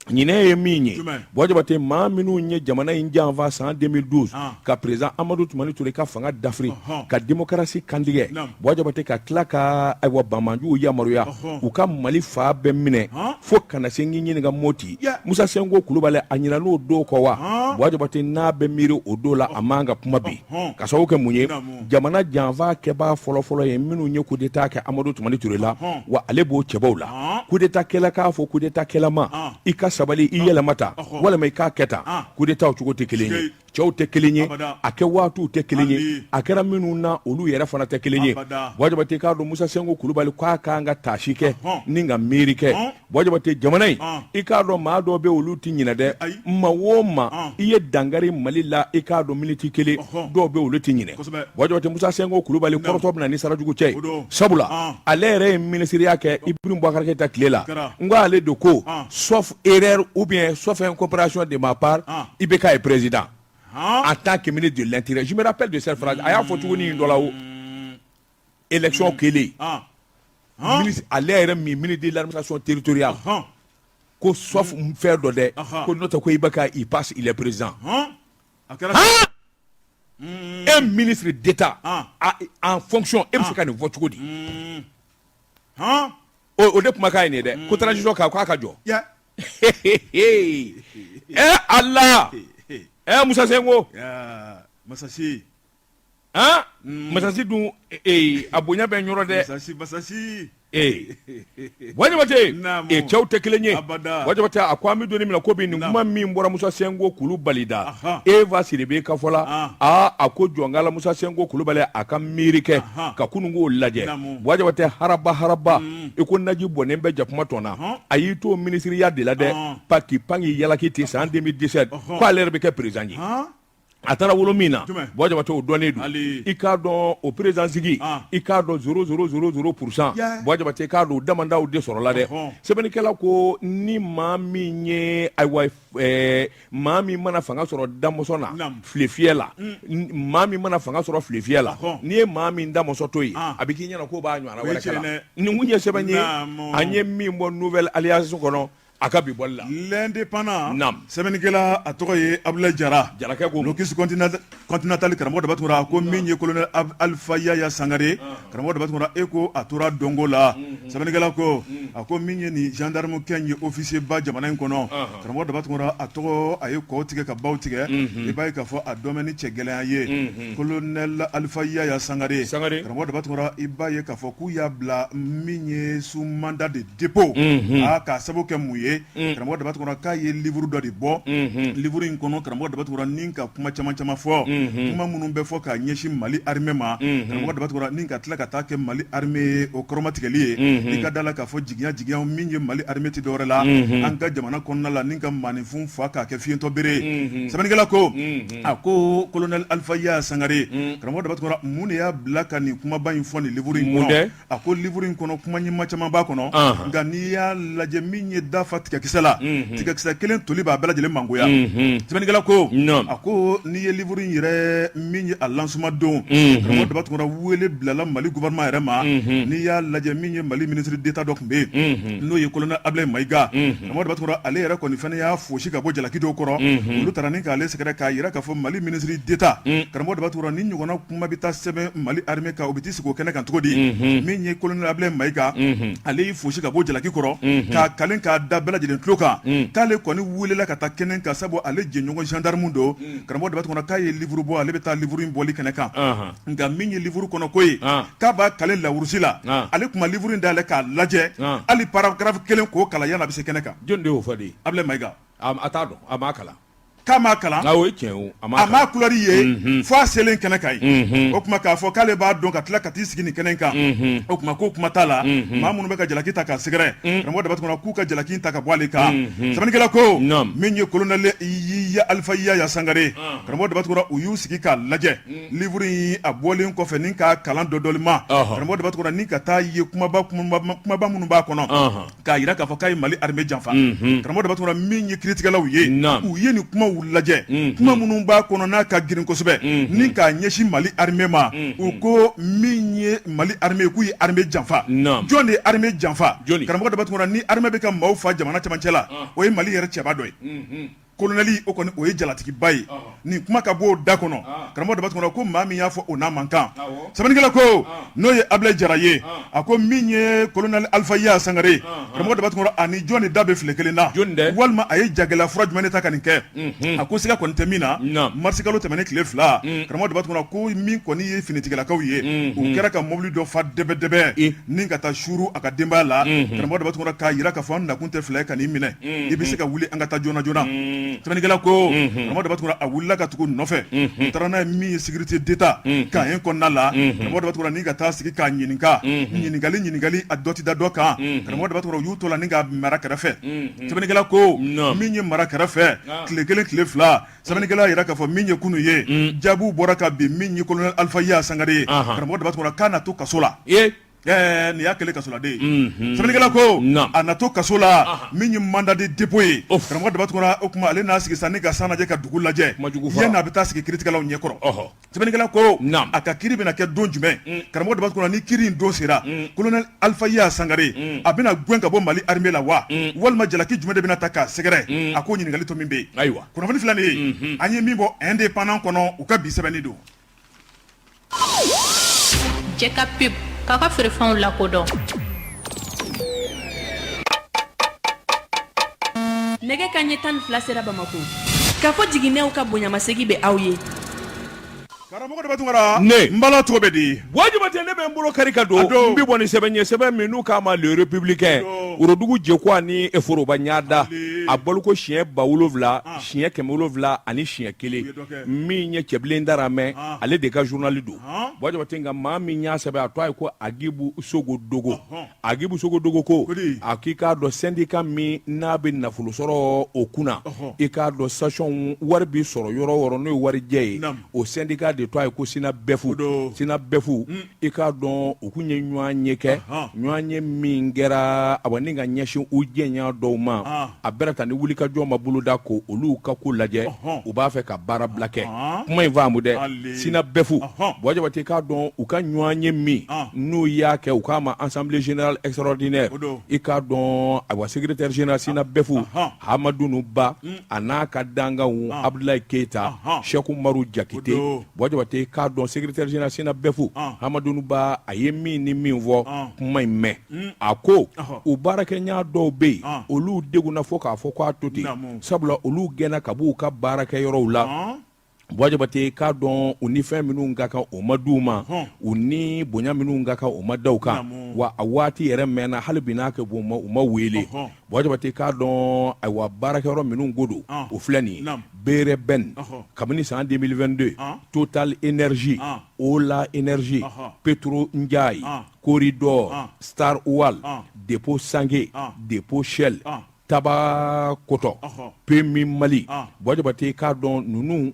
Ɲinɛ ye min ye, Buwa Jabate, maa minnu ye jamana in janfa san 2012 ka président Amadu Tumani Ture ka fanga dafiri, ka démocratie kantigɛ, Buwa Jabate, ka tila ka ayiwa banbaanciw yamaruya u ka Mali fan bɛɛ minɛ fo ka na se n k'i ɲininka Moti. Musa Senko Kulubali, a ɲinɛn'o don kɔ wa? Buwa Jabate, n'a bɛ miiri o don la, a man ka kuma bi, ka sababu kɛ mun ye? Jamana janfa kɛbaa fɔlɔfɔlɔ ye minnu ye coup d'état kɛ Amadu Tumani Ture la, wa ale b'o cɛbaw la. Coup d'état kɛla k'a fɔ coup d'état kɛla ma i ka sabali, i yɛlɛma ta walima i k'a kɛ tan, coup d'état cogo tɛ kelen ye. Cɛw tɛ kelen ye, a kɛ waatiw tɛ kelen ye, a kɛra minnu na olu yɛrɛ fana tɛ kelen ye. Buwa Jabate, k'a dɔn Musa Senko Kulubali k'a kan ka taasi kɛ ni ka miiri kɛ. Buwa Jabate, jamana in, i k'a dɔn maa dɔw bɛ olu tɛ ɲinɛ dɛ. Maa o maa i ye dankari Mali la, i k'a dɔn miniti kelen, dɔw bɛ olu tɛ ɲinɛ. Buwa Jabate, Musa Senko Kulubali kɔrɔtɔ bɛ na ni sara jugu cɛ ye, sabula ale yɛrɛ ye minisiriya kɛ Ibrahim Boubacar Keita tile la. N ko ale de ko sauf erreur ou bien sauf incompréhension de ma part, IBK est président en tant que ministre de l'Intérieur. Je me rappelle de cette phrase. A y'a fɔ cogo ni dɔ la o élection kɛlen, ministre ale yɛrɛ min ministre de l'administration territoriale ko sauf fɛn dɔ dɛ, ko n'o tɛ ko IBK il passe, il est président. A kɛra Un ministre d'État en fonction, e bɛ se ka nin fɔ cogo di? O de kumakan ye nin ye dɛ, ko transition k'a ka jɔ. Ɛ Ala, ɛ Musa Senko. Masasi. Han, Masasi dun, a bonya bɛ n yɔrɔ dɛ. Masasi, Masasi. Ee Buwa Jabate, Naamu. cɛw tɛ kelen ye. Abada. Buwa Jabate, a ko an bɛ don min na ko bi, nin kuma min bɔra Musa Senko Kulubali da, Ahan. Eva Sidibe ka fɔ la, aa, a ko jɔnkala Musa Senko Kulubali a ka miiri kɛ ka kununko lajɛ. Naamu. Buwa Jabate, haraba haraba, i ko naji bɔnnen bɛ jakuma tɔn na, a y'i to minisiriya de la dɛ, pa k'i pan k'i yalaki ten san 2017 ko ale yɛrɛ bɛ kɛ président ye. A taara wolo min na, Buwa Jabate, o dɔnnen don. I k'a dɔn o président sigi, i k'a dɔn 0,00%, Buwa Jabate, i k'a dɔn o damandaw de sɔrɔla dɛ. Sɛbɛnnikɛla ko ni maa min ye, ayiwa, maa min mana fanga sɔrɔ damɔsɔn na file fiyɛ la, maa min mana fanga sɔrɔ file fiyɛ la, n'i ye maa min damɔsɔn to yen, a bɛ k'i ɲɛna k'o b'a ɲɔgɔnna wɛrɛ kɛ la. Nin kun ye sɛbɛn ye an ye min bɔ Nouvelle Alliance kɔnɔ a ka bi bɔli la. L'Indépendant. Naam. Sɛbɛnnikɛla a tɔgɔ ye Abdoulaye Jara. Jarakɛ ko. Locus Continental, karamɔgɔ Daba Tunkara, ko min ye colonel Alpha Yaya Sangare, karamɔgɔ Daba Tunkara, e ko a tora dɔnko la. Sɛbɛnnikɛla ko, a ko min ye nin gendarme kɛ in ye officier ba jamana in kɔnɔ, karamɔgɔ Daba Tunkara, a tɔgɔ a ye kɔw tigɛ ka baw tigɛ, i b'a ye k'a fɔ a dɔn bɛ ni cɛ gɛlɛnya ye. Colonel Alpha Yaya Sangare, Sangare. Karamɔgɔ Daba Tunkara, i b'a ye k'a fɔ k'u y'a bila min ye sous mandat de dépôt, aa, k'a sababu kɛ mun ye? Karamɔgɔ Daba Tunkara, k'a ye livre dɔ de bɔ. Livre in kɔnɔ, karamɔgɔ Daba Tunkara, ni ka kuma caman caman fɔ, kuma minnu bɛ fɔ k'a ɲɛsin Mali armée ma, karamɔgɔ Daba Tunkara, ni ka tila ka taa kɛ Mali armée o kɔrɔmatigɛli ye. I ka da la k'a fɔ jigiya jigiya min ye Mali armée tɛ dɔwɛrɛ la an ka jamana kɔnɔna la, ni ka maaninfin fa k'a kɛ fiyentɔ bere ye. Sɛbɛnnikɛla ko, a ko colonel Alpha Yaya Sangare, karamɔgɔ Daba Tunkara, mun de y'a bila ka nin kumaba in fɔ nin livre in kɔnɔ? A ko livre in kɔnɔ, kuma ɲuman caman b'a kɔnɔ, nka n'i y'a lajɛ, min ye dafa tigakisɛ la, tigakisɛ kelen toli b'a bɛɛ lajɛlen mangoya. Sɛbɛnnikɛla ko, a ko n'i ye livre in yɛrɛ min ye a lancement don, karamɔgɔ Daba Tunkara, wele bilala Mali gouvernement yɛrɛ ma. N'i y'a lajɛ, min ye Mali ministre d'État dɔ tun bɛ yen, n'o ye colonel Ablaye Mayiga, karamɔgɔ Daba Tunkara, ale yɛrɛ kɔni fana y'a fosi ka bɔ jalaki dɔw kɔrɔ. Olu taara ni k'ale sɛgɛrɛ k'a jira k'a fɔ Mali ministre d'État, karamɔgɔ Daba Tunkara, ni ɲɔgɔnna kuma bɛ taa sɛbɛn Mali armée kan, o bɛ t'i sigi o kɛnɛ kan cogo di? Min ye colonel Ablaye Mayiga, ale y'i fosi ka bɔ jalaki kɔrɔ k'a kalen k'a da bɛɛ lajɛlen tulo kan k'ale kɔni welela ka taa kɛnɛ kan, sabu ale jɛɲɔgɔn gendarme don. Karamɔgɔ Daba Tunkara, k'a ye livre bɔ, ale bɛ taa livre in bɔli kɛnɛ kan, nka min ye livre kɔnɔ ko ye, k'a b'a kalen lawurusi la, ale tun ma livre in dayɛlɛ k'a lajɛ, hali paragraphe kelen k'o kalan yanni a bɛ se kɛnɛ kan. Jɔn de y'o fɔ de? Ablaye Mayiga. A t'a dɔn, a m'a kalan. K'a m'a kalan, o ye tiɲɛ o, a m'a couleur ye fo a selen kɛnɛ kan yen. O tuma k'a fɔ k'ale b'a dɔn ka tila ka t'i sigi nin kɛnɛ kan, o tuma k'o kuma t'a la. Maa minnu bɛ ka jalaki ta k'a sɛgɛrɛ, karamɔgɔ Daba Tunkara, k'u ka jalaki ta ka bɔ ale kan. Sɛbɛnnikɛla ko min ye colonel Alpha Yaya Sangare, karamɔgɔ Daba Tunkara, u y'u sigi k'a lajɛ livre in a bɔlen kɔfɛ ni k'a kalan dɔ dɔli ma, karamɔgɔ Daba Tunkara, ni ka taa ye kumaba kumaba minnu b'a kɔnɔ k'a jira k'a fɔ k'a ye Mali armée janfa. Karamɔgɔ Daba Tunkara, min ye kiiritigɛlaw ye, u ye nin kumaw lajɛ, kuma minnu b'a kɔnɔ n'a ka girin kosɛbɛ ni k'a ɲɛsin Mali armée ma, u ko min ye Mali armée, k'u ye armée janfa. Jɔn de ye armée janfa? Karamɔgɔ Daba Tunkara, ni armée bɛ ka maaw fa jamana cɛmancɛ la, o ye Mali yɛrɛ cɛba dɔ ye. Colonel o kɔni, o ye jalatigiba ye. Nin kuma ka bɔ o da kɔnɔ, karamɔgɔ Daba Tunkara, ko maa min y'a fɔ o n'a man kan. Sɛbɛnnikɛla ko, n'o ye Ablaye Jara ye, a ko min ye colonel Alpha Yaya Sangare, karamɔgɔ Daba Tunkara, ani jɔn de da bɛ file kelen na, walima a ye jagɛlɛya fura jumɛn de ta ka nin kɛ? A ko siga kɔni tɛ min na, marisikalo tɛmɛnen tile 2, karamɔgɔ Daba Tunkara, ko min kɔni ye finitigilakaw ye, u kɛra ka mobili dɔ fa dɛbɛdɛbɛ ni ka taa suuru a ka denbaya la. Karamɔgɔ Daba Tunkara, k'a jira k'a fɔ an nakun tɛ fila ye ka n'i minɛ, i bɛ se ka wuli an ka taa joona joona. Sɛbɛnnikɛla ko karamɔgɔ Daba Tunkara a wulila ka tugu u nɔfɛ, u taara n'a ye min ye sécurité d'État camp in kɔnɔna la, karamɔgɔ Daba Tunkara ni ka taa sigi k'a ɲininka, ɲininkali ɲininkali a dɔ tɛ da dɔ kan, karamɔgɔ Daba Tunkara u y'u to la ni ka mara kɛrɛfɛ, sɛbɛnnikɛla ko min ye mara kɛrɛfɛ tile kelen tile fila, sɛbɛnnikɛla y'a jira k'a fɔ min ye kunun ye, jaabiw bɔra ka bin min ye colonel Alpha Iya Sangare ye, karamɔgɔ Daba Tunkara k'a na to kaso la. Nin y'a kɛlen kasoladen ye, sɛbɛnnikɛla ko a na to kaso la min ye mandat de dépôt ye, karamɔgɔ Daba Tunkara o tuma ale n'a sigi sa ni ka san lajɛ ka dugu lajɛ, yanni a bɛ taa sigi kiiritigɛlaw ɲɛkɔrɔ. Sɛbɛnnikɛla ko a ka kiiri bɛna kɛ don jumɛn? Karamɔgɔ Daba Tunkara ni kiiri in don sera, colonel Alpha Iya Sangare a bɛna gɛn ka bɔ Mali armée la wa, walima jalaki jumɛn de bɛna ta k'a sɛgɛrɛ? A ko ɲininkali to min bɛ yen. Ayiwa, kunnafoni filɛ nin ye, an ye min bɔ Indépendant kɔnɔ, u ka bi sɛbɛnni don. Cɛ ka pub k'a ka feerefɛnw lakodɔn. Nɛgɛ kanɲɛ 12 sera Bamakɔ. Kafo jiginɛw ka bonyamasegin bɛ aw ye. Karamɔgɔ Daba Tunkara, ne n bala tɔgɔ bɛ di? Buwa Jabate, ne bɛ n bolo kari ka don, n bɛ bɔ ni sɛbɛn ye, sɛbɛn min n'u k'a ma Le Républicain, worodugu jɛkuwa ni foroba ɲada, a bɔliko siɲɛ 7000, siɲɛ 701. Min ye Cɛbilen Daramɛ, ale de ka journal don. Buwa Jabate, nka maa min y'a sɛbɛn, a tɔgɔ ye ko Agibu Sogo Dogo. Agibu Sogo Dogo ko a k'i k'a dɔn syndicat min n'a bɛ nafolo sɔrɔ o kunna, i k'a dɔn station wari bɛ sɔrɔ yɔrɔ o yɔrɔ n'o ye warijɛ ye, o syndicat de tɔgɔ ye ko SYNABEF. SYNABEF, i k'a dɔn u kun ye ɲɔgɔnye kɛ, ɲɔgɔnye min kɛra awa ni ka ɲɛsin u jɛɲɔgɔn dɔw ma, a bɛrɛ ta ni wulikajɔ ma boloda ko olu ka ko lajɛ, u b'a fɛ ka baarabila kɛ. Kuma in faamu dɛ, SYNABEF, Buwa Jabate, k'a dɔn u ka ɲɔgɔnye min n'u y'a kɛ, u k'a ma assemblée générale extraordinaire, i k'a dɔn ayiwa secrétaire général SYNABEF Hamadunu Ba a n'a ka dankanw Abudulayi Keyita, Sɛku Umaru Jakite. Buwa Jabate, k'a dɔn secrétaire général SYNABEF Hamadunu Ba, a ye min ni min fɔ, kuma in mɛn, a ko u baarakɛɲɔgɔn dɔw bɛ yen, olu degunna fo k'a fɔ k'a to ten, sabula olu gɛnna ka b'u ka baarakɛyɔrɔw la. Buwa Jabate, k'a dɔn u ni fɛn minnu ka kan o ma d'u ma, u ni bonya minnu ka kan o ma da u kan, wa a waati yɛrɛ mɛnna, hali bi n'a kɛ u ma wele. Buwa Jabate, k'a dɔn ayiwa baarakɛyɔrɔ minnu ko don, o filɛ nin ye: BRBN kabini san 2022, Total Energie, Ola Energie, Petro Njayi, Corridor, Star Oil, Dépôt Sange, Dépôt Shell, Tabakoto, PMU Mali. Buwa Jabate, k'a dɔn ninnu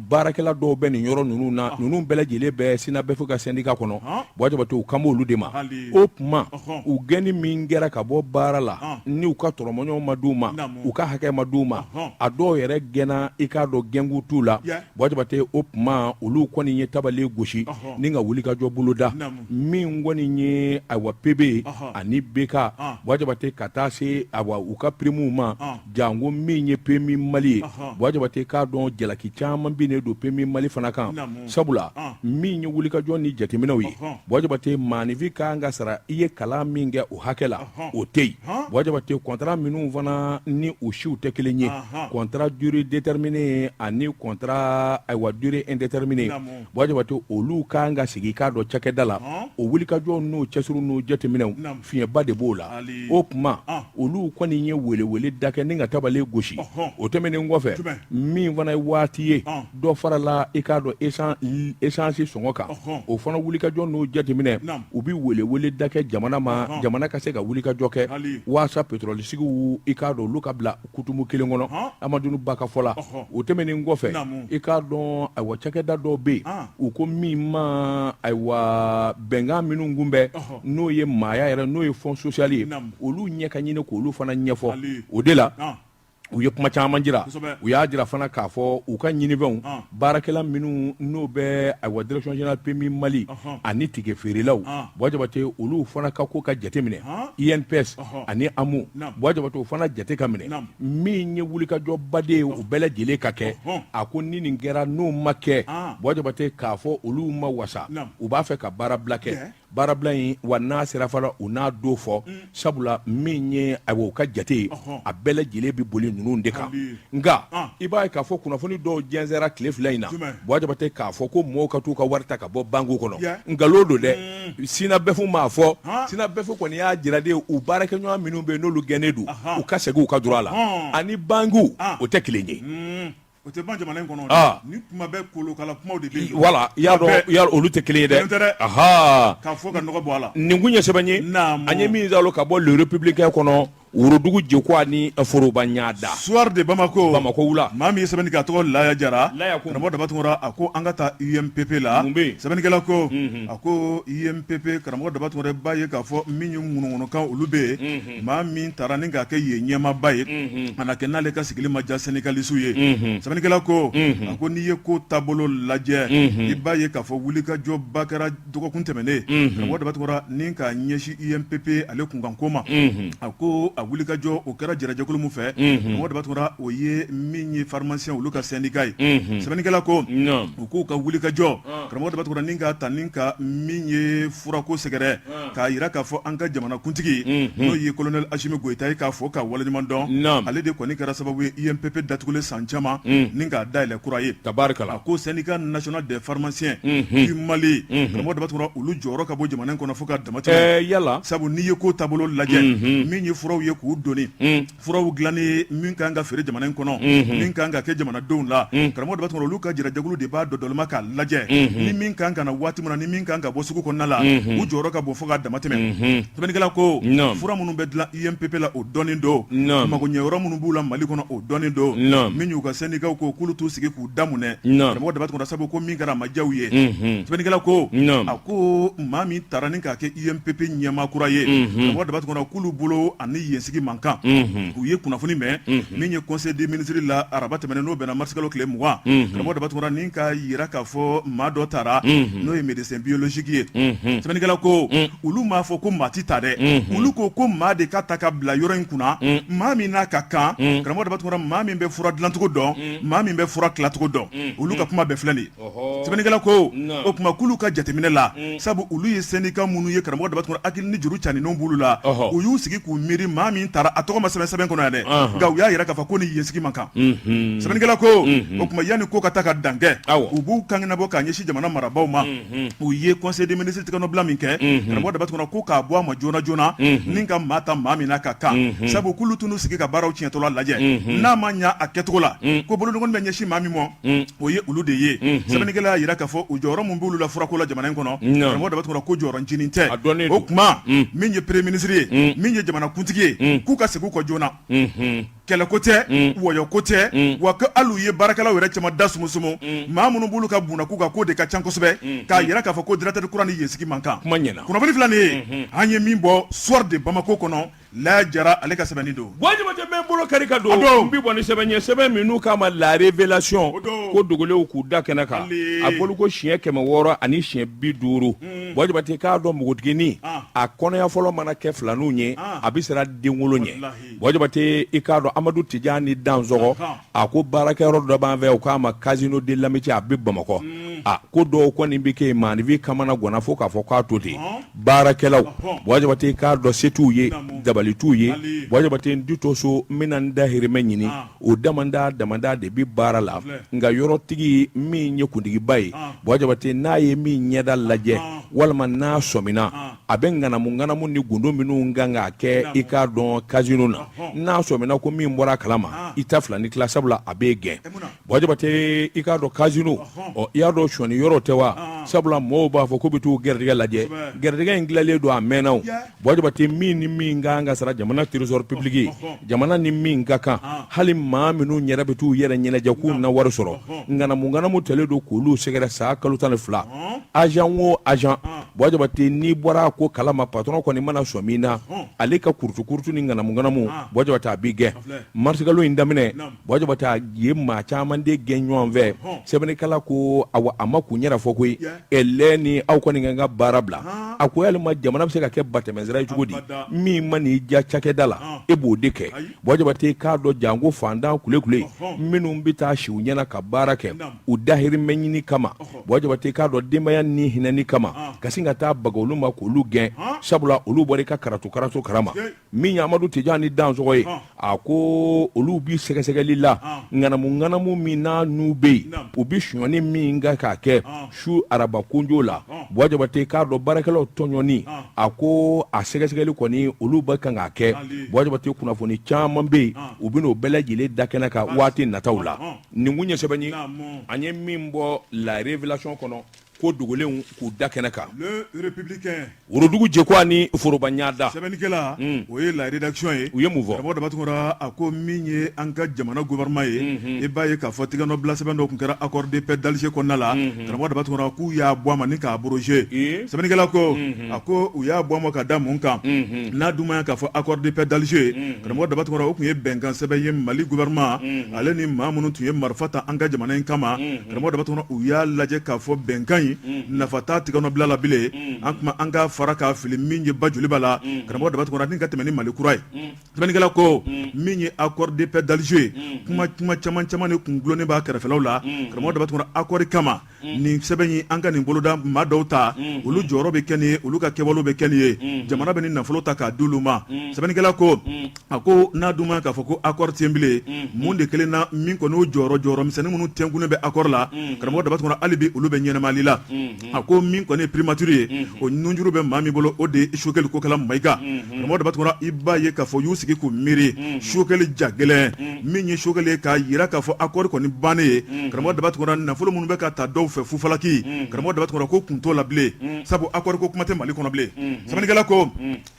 baarakɛla dɔw bɛ nin yɔrɔ ninnu na, ninnu bɛɛ lajɛlen bɛ SYNABEF ka syndicat kɔnɔ. Buwa Jabate, u kan b'olu de ma. O tuma u gɛnni min kɛra ka bɔ baara la, ni u ka tɔrɔmɔɲɔgɔn ma d'u ma, u ka hakɛ ma d'u ma, a dɔw yɛrɛ gɛnna, i k'a dɔn gɛnku t'u la. Buwa Jabate, o tuma olu kɔni ye tabali gosi ni ka wulikajɔ boloda. Min kɔni ye ayiwa PB ani BK, Buwa Jabate, ka taa se ayiwa u ka primew ma, janko min ye PMU Mali ye. Buwa Jabate, k'a dɔn jalaki caman binnen don PMU Mali fana kan, sabula min ye wulikajɔ ni jateminɛw ye, Buwa Jabate, maaninfin ka kan ka sara i ye kalan min kɛ o hakɛ la, o tɛ yen. Buwa Jabate, contrat minnu fana ni u siw tɛ kelen ye, contrat durée déterminée ani contrat ayiwa durée indéterminée, Buwa Jabate, olu ka kan ka sigi k'a dɔn cakɛda la, o wulikajɔ n'o cɛsiri n'o jateminɛw, fiɲɛba de b'o la. O tuma olu kɔni ye welewele da kɛ ni ka tabali gosi. O tɛmɛnen kɔfɛ, min fana ye waati ye dɔ farala i k'a dɔn essence sɔngɔ kan, o fana wulikajɔ n'o jateminɛ, u bɛ welewele da kɛ jamana ma, jamana ka se ka wulikajɔ kɛ waasa pétrolesigiw i k'a dɔn olu ka bila kutumu kelen kɔnɔ. Amadou Ba ka fɔ la, o tɛmɛnen kɔfɛ, i k'a dɔn ayiwa cakɛda dɔw bɛ yen, u ko min ma ayiwa bɛnkan minnu kunbɛn, n'o ye maaya yɛrɛ, n'o ye fonds social ye, olu ɲɛ ka ɲini k'olu fana ɲɛfɔ. O de la u ye kuma caman jira. U y'a jira fana k'a fɔ u ka ɲinifɛnw, baarakɛla minnu n'o bɛ ayiwa direction générale PMU Mali ani ticket feerelaw, Buwa Jabate, olu fana ka ko ka jateminɛ, INPS ani AMO, Buwa Jabate, o fana jate ka minɛ. Min ye wulikajɔbaden ye, u bɛɛ lajɛlen ka kɛ. A ko ni nin kɛra, n'o ma kɛ, Buwa Jabate, k'a fɔ olu ma wasa, u b'a fɛ ka baarabila kɛ. Baarabila in wa n'a sera fana u n'a don fɔ sabula min ye ayiwa u ka jate ye a bɛɛ lajɛlen bɛ boli ninnu de kan nka i b'a ye k'a fɔ kunnafoni dɔw jɛnsɛnra tile fila in na Buwa Jabate k'a fɔ ko mɔgɔw ka t'u ka wari ta ka bɔ banque kɔnɔ nkalon don dɛ SYNABEF m'a fɔ SYNABEF kɔni y'a jira de u baarakɛɲɔgɔn minnu bɛ yen n'olu gɛnnen don u ka segin u ka droit la ani banque o tɛ kelen ye O tɛ ban jamana in kɔnɔ dɛ, ni kuma bɛɛ kolokala kumaw de bɛ yen, voilà i y'a dɔn olu tɛ kelen ye dɛ, kelen tɛ dɛ, anhan, k'a fɔ ka nɔgɔ bɔ a la, nin kun ye sɛbɛn ye, naamu, an ye min sɔrɔ ka bɔ Le Républicain kɔnɔ Worodugu Jekuwa ni foroba ɲada, Soir de Bamako, Bamakɔ wula, maa min ye sɛbɛnni kɛ a tɔgɔ Laya Jara, Laya ko, karamɔgɔ Daba Tunkara a ko an ka taa UMPP la, mun bɛ yen, sɛbɛnnikɛla ko, unhun, a ko UMPP karamɔgɔ Daba Tunkara i b'a ye k'a fɔ min ye ŋunuŋunukan olu bɛ yen, unhun maa min taara ni k'a kɛ yen ɲɛmaaba ye a na kɛ n'ale ka sigili ma diya syndicaliste ye sɛbɛnnikɛla ko a ko n'i ye ko taabolo lajɛ i b'a ye k'a fɔ wulikajɔba kɛra dɔgɔkun tɛmɛnen karamɔgɔ Daba Tunkara ni k'a ɲɛsin UMPP ale kunkanko ma a ko a wulikajɔ o kɛra jɛrɛjɛkulu min fɛ karamɔgɔ Daba Tunkara o ye min ye pharmacien olu ka syndicat ye sɛbɛnnikɛla ko u k'u ka wulikajɔ karamɔgɔ Daba Tunkara ni k'a ta ni ka min ye furako sɛgɛrɛ k'a jira k'a fɔ an ka jamanakuntigi n'o ye colonel Asimi Goyita ye k'a fɔ ka waleɲuman dɔn ale de kɔni kɛra sababu ye UMPP datugulen san caman ni k'a dayɛlɛ kura ye tabarikala a ko syndicat national des pharmaciens du Mali karamɔgɔ Daba Tunkara olu jɔyɔrɔ ka bon jamana in kɔnɔ fo ka damatɛmɛ yala sabu n'i ye ko taabolo lajɛ min ye furaw ye k'u doni furaw dilanni min kan ka feere jamana in kɔnɔ min kan ka kɛ jamanadenw la karamɔgɔ Daba Tunkara olu ka jɛrɛjɛkulu de b'a dɔdɔlima k'a lajɛ ni min kan ka na waati min na ni min kan ka bɔ sugu kɔnɔna la u jɔyɔrɔ ka bon fo ka damatɛmɛ sɛbɛnnikɛla ko fura minnu bɛ dilan UMPP la o dɔnnen don magoɲɛ yɔrɔ minnu b'u la Mali kɔnɔ o dɔnnen don min y'u ka syndicats ko k'olu t'u sigi k'u da munɛ karamɔgɔ Daba Tunkara sabu ko min kɛra a ma diya u ye sɛbɛnnikɛla ko a ko maa min taara ni k'a kɛ UMPP ɲɛmaa kura ye karamɔgɔ Daba Tunkara k'olu bolo ani yensigi man kan u ye kunnafoni mɛn min ye conseil des ministres la araba tɛmɛnen n'o bɛnna marisikalo tile 20 karamɔgɔ Daba Tunkara ni k'a jira k'a fɔ maa dɔ taara n'o ye médecin biologique ye sɛbɛnnikɛla ko olu m'a fɔ ko maa tɛ ta dɛ olu ko ko maa de ka ta ka bila yɔrɔ in kunna maa min n'a ka kan karamɔgɔ Daba Tunkara maa min bɛ fura dilancogo dɔn maa min bɛ fura tilacogo dɔn olu ka kuma bɛɛ filɛ nin ye sɛbɛnnikɛla ko o tuma k'olu ka jateminɛ la sabu olu ye syndicat minnu ye karamɔgɔ Daba Tunkara hakili ni juru caninw b'olu la u y'u sigi k'u miiri maa min taara a tɔgɔ ma sɛbɛn sɛbɛn kɔnɔ yan dɛ nka u y'a jira k'a fɔ ko ni yensigi man kan sɛbɛnnikɛla ko o tuma yanni ko ka taa ka dan kɛ u b'u kanginabɔ k'a ɲɛsin jamana marabaaw ma u ye conseil des ministres tigɛnɔbila min kɛ karamɔgɔ Daba Tunkara ko k'a bɔ a ma joona joona ni ka maa ta maa min n'a ka kan sabu k'olu t'u sigi ka baaraw tiɲɛtɔla lajɛ n'a ma ɲɛ a kɛcogo la ko bolokɔni bɛ ɲɛsin maa min ma o ye olu de ye sɛbɛnnikɛla y'a jira k'a fɔ u jɔyɔrɔ min b'olu la furako la jamana in kɔnɔ karamɔgɔ Daba Tunkara ko jɔyɔrɔ ncinin tɛ o tuma min ye premier ministre ye min ye jamanakuntigi ye k'u ka segin u kɔ joona kɛlɛko tɛ wɔyɔko tɛ wa ko hali u ye baarakɛlaw yɛrɛ caman da sumusumu maa minnu b'olu ka bunakun kan k'o de ka ca kosɛbɛ k'a jira k'a fɔ ko directeur kura ni yensigi man kan kunnafoni filɛ nin ye an ye min bɔ Soir de Bamako kɔnɔ Laya Jara ale ka sɛbɛnni don. Buwa Jabate bɛ n bolo kari ka don. A don. N bɛ bɔ ni sɛbɛn ye sɛbɛn min n'u k'a ma la révélation. O don. Ko dogolenw k'u da kɛnɛ kan. A bolo ko siɲɛ 650. Buwa Jabate k'a dɔn npogotiginin. An. A kɔnɔya fɔlɔ mana kɛ filaninw ye. An. A bɛ siran denwolo ɲɛ. Walahi. Buwa Jabate i k'a dɔn Amadu Tijani Dansɔgɔ. Ɔnhɔn. A ko baarakɛyɔrɔ dɔ b'an fɛ u k'a ma Casino de l'amitié a bɛ Bamakɔ. Un. A ko dɔw kɔni bɛ kɛ yen maaninfin kamana ganna fo k'a fɔ k'a to ten. Ɔn. Baarakɛlaw Buwa Jabate k'a dɔn se t'u ye dabali t'u ye Buwa Jabate n ti to so n bɛna n dahirimɛ ɲini o damanda damanda de bɛ baara la nka yɔrɔtigi min ye kuntigiba ye Buwa Jabate n'a ye min ɲɛda lajɛ walima n'a sɔmina a bɛ ŋanamu ŋanamu ni gundo minnu kan k'a kɛ i k'a dɔn casino na n'a sɔmina ko min bɔra a kalama i ta fila ni tila sabula a b'e gɛn Buwa Jabate i k'a dɔn casino ɔ i y'a dɔn sɔnni yɔrɔ tɛ wa sabula mɔgɔw b'a fɔ k'u bɛ t'u gɛrɛjɛgɛ lajɛ gɛrɛjɛgɛ in dilanlen don a mɛnna Buwa Jabate min ni min ka kan ka sara jamana trésor public ye jamana ni min ka kan hali maa minnu yɛrɛ bɛ t'u yɛrɛ ɲɛnajɛ k'u na wari sɔrɔ ŋanamu ŋanamu tɛlen don k'olu sɛgɛrɛ san kalo 12 agent o agent Buwa Jabate n'i bɔra a ko kalama patron kɔni mana sɔmi na ale ka kurutukurutu ni ŋanamu ŋanamu Buwa Jabate a b'i gɛn marisikalo in daminɛ Buwa Jabate a ye maa caman de gɛn ɲɔgɔn fɛ sɛbɛnnikɛla ko awa a ma kun yɛrɛ fɔ koyi lɛ ni aw kɔni ka n ka baara bila a ko yalima jamana bɛ se ka kɛ batɛmɛsira ye cogo di min man'i diya cakɛda la e b'o de kɛ Buwa Jabate k'a dɔn janko fantan kulekule minnu bɛ taa si u ɲɛna ka baara kɛ u dahirimɛ ɲini kama Buwa Jabate k'a dɔn denbaya ni hinɛni kama ka sin ka taa baga olu ma k'olu gɛn sabula olu bɔra i ka karatu karatu karama min ye Amadu Tijani Dansɔgɔ ye a ko olu bɛ sɛgɛsɛgɛli la ŋanamu ŋanamu min n'a n'u bɛ yen u bɛ sonyani min kan k'a kɛ su araba kunjo la Buwa Jabate k'a dɔn baarakɛlaw tɔɲɔni a ko a sɛgɛsɛgɛli kɔni olu bɛ kan k'a kɛ Buwa Jabate kunnafoni caman bɛ yen u bɛn'o bɛɛ lajɛlen da kɛnɛ kan waati nataw la nin kun ye sɛbɛn ye an ye min bɔ La Révélation kɔnɔ ko dogolenw k'u da kɛnɛ kan Le Républicain worodugu jɛkuwa ni foroba ɲada sɛbɛnnikɛla o ye La Rédaction ye u ye mun fɔ karamɔgɔ Daba Tunkara a ko min ye an ka jamana gouvernement ye i b'a ye k'a fɔ tigɛnɔbila sɛbɛn dɔ tun kɛra accord de paix d'Alger kɔnɔna la karamɔgɔ Daba Tunkara k'u y'a bɔ a ma ni k'a abrogé sɛbɛnnikɛla ko a ko u y'a bɔ a ma ka da mun kan n'a dun ma k'a fɔ accord de paix d'Alger karamɔgɔ Daba Tunkara o tun ye bɛnkan sɛbɛn ye Mali gouvernement ale ni maa minnu tun ye marifa ta an ka jamana in kama karamɔgɔ Daba Tunkara u y'a lajɛ k'a fɔ bɛnkan in nafa t'a tigɛnɔbila la bilen an tuma an ka fara k'a fili min ye ba joliba la karamɔgɔ Daba Tunkara ni ka tɛmɛ ni Mali kura ye sɛbɛnnikɛla ko min ye accord de paix d'Alger kuma kuma caman caman de kun dulonnen b'a kɛrɛfɛlaw la karamɔgɔ Daba Tunkara accord kama nin sɛbɛn in an ka nin boloda maa dɔw ta olu jɔyɔrɔ bɛ kɛ nin ye olu ka kɛwale bɛ kɛ nin ye jamana bɛ nin nafolo ta k'a di olu ma sɛbɛnnikɛla ko a ko n'a dun ma k'a fɔ ko accord tɛ yen bilen mun de kelen na min kɔni o jɔyɔrɔ jɔyɔrɔ misɛnnin minnu tɛnkunnen bɛ accord la karamɔgɔ Daba Tunkara hali bi olu bɛ ɲɛnamali la a ko min kɔni ye primature ye o nunjuru bɛ maa min bolo o de ye Choguel Kokala Mayiga karamɔgɔ Daba Tunkara i b'a ye k'a fɔ u y'u sigi k'u miiri Choguel ja gɛlɛn min ye Choguel ye k'a jira k'a fɔ accord kɔni bannen ye karamɔgɔ Daba Tunkara nafolo minnu bɛ ka ta dɔw fɛ fufalaki karamɔgɔ Daba Tunkara ko kun t'o la bilen sabu accord ko kuma tɛ Mali kɔnɔ bilen sɛbɛnnikɛla ko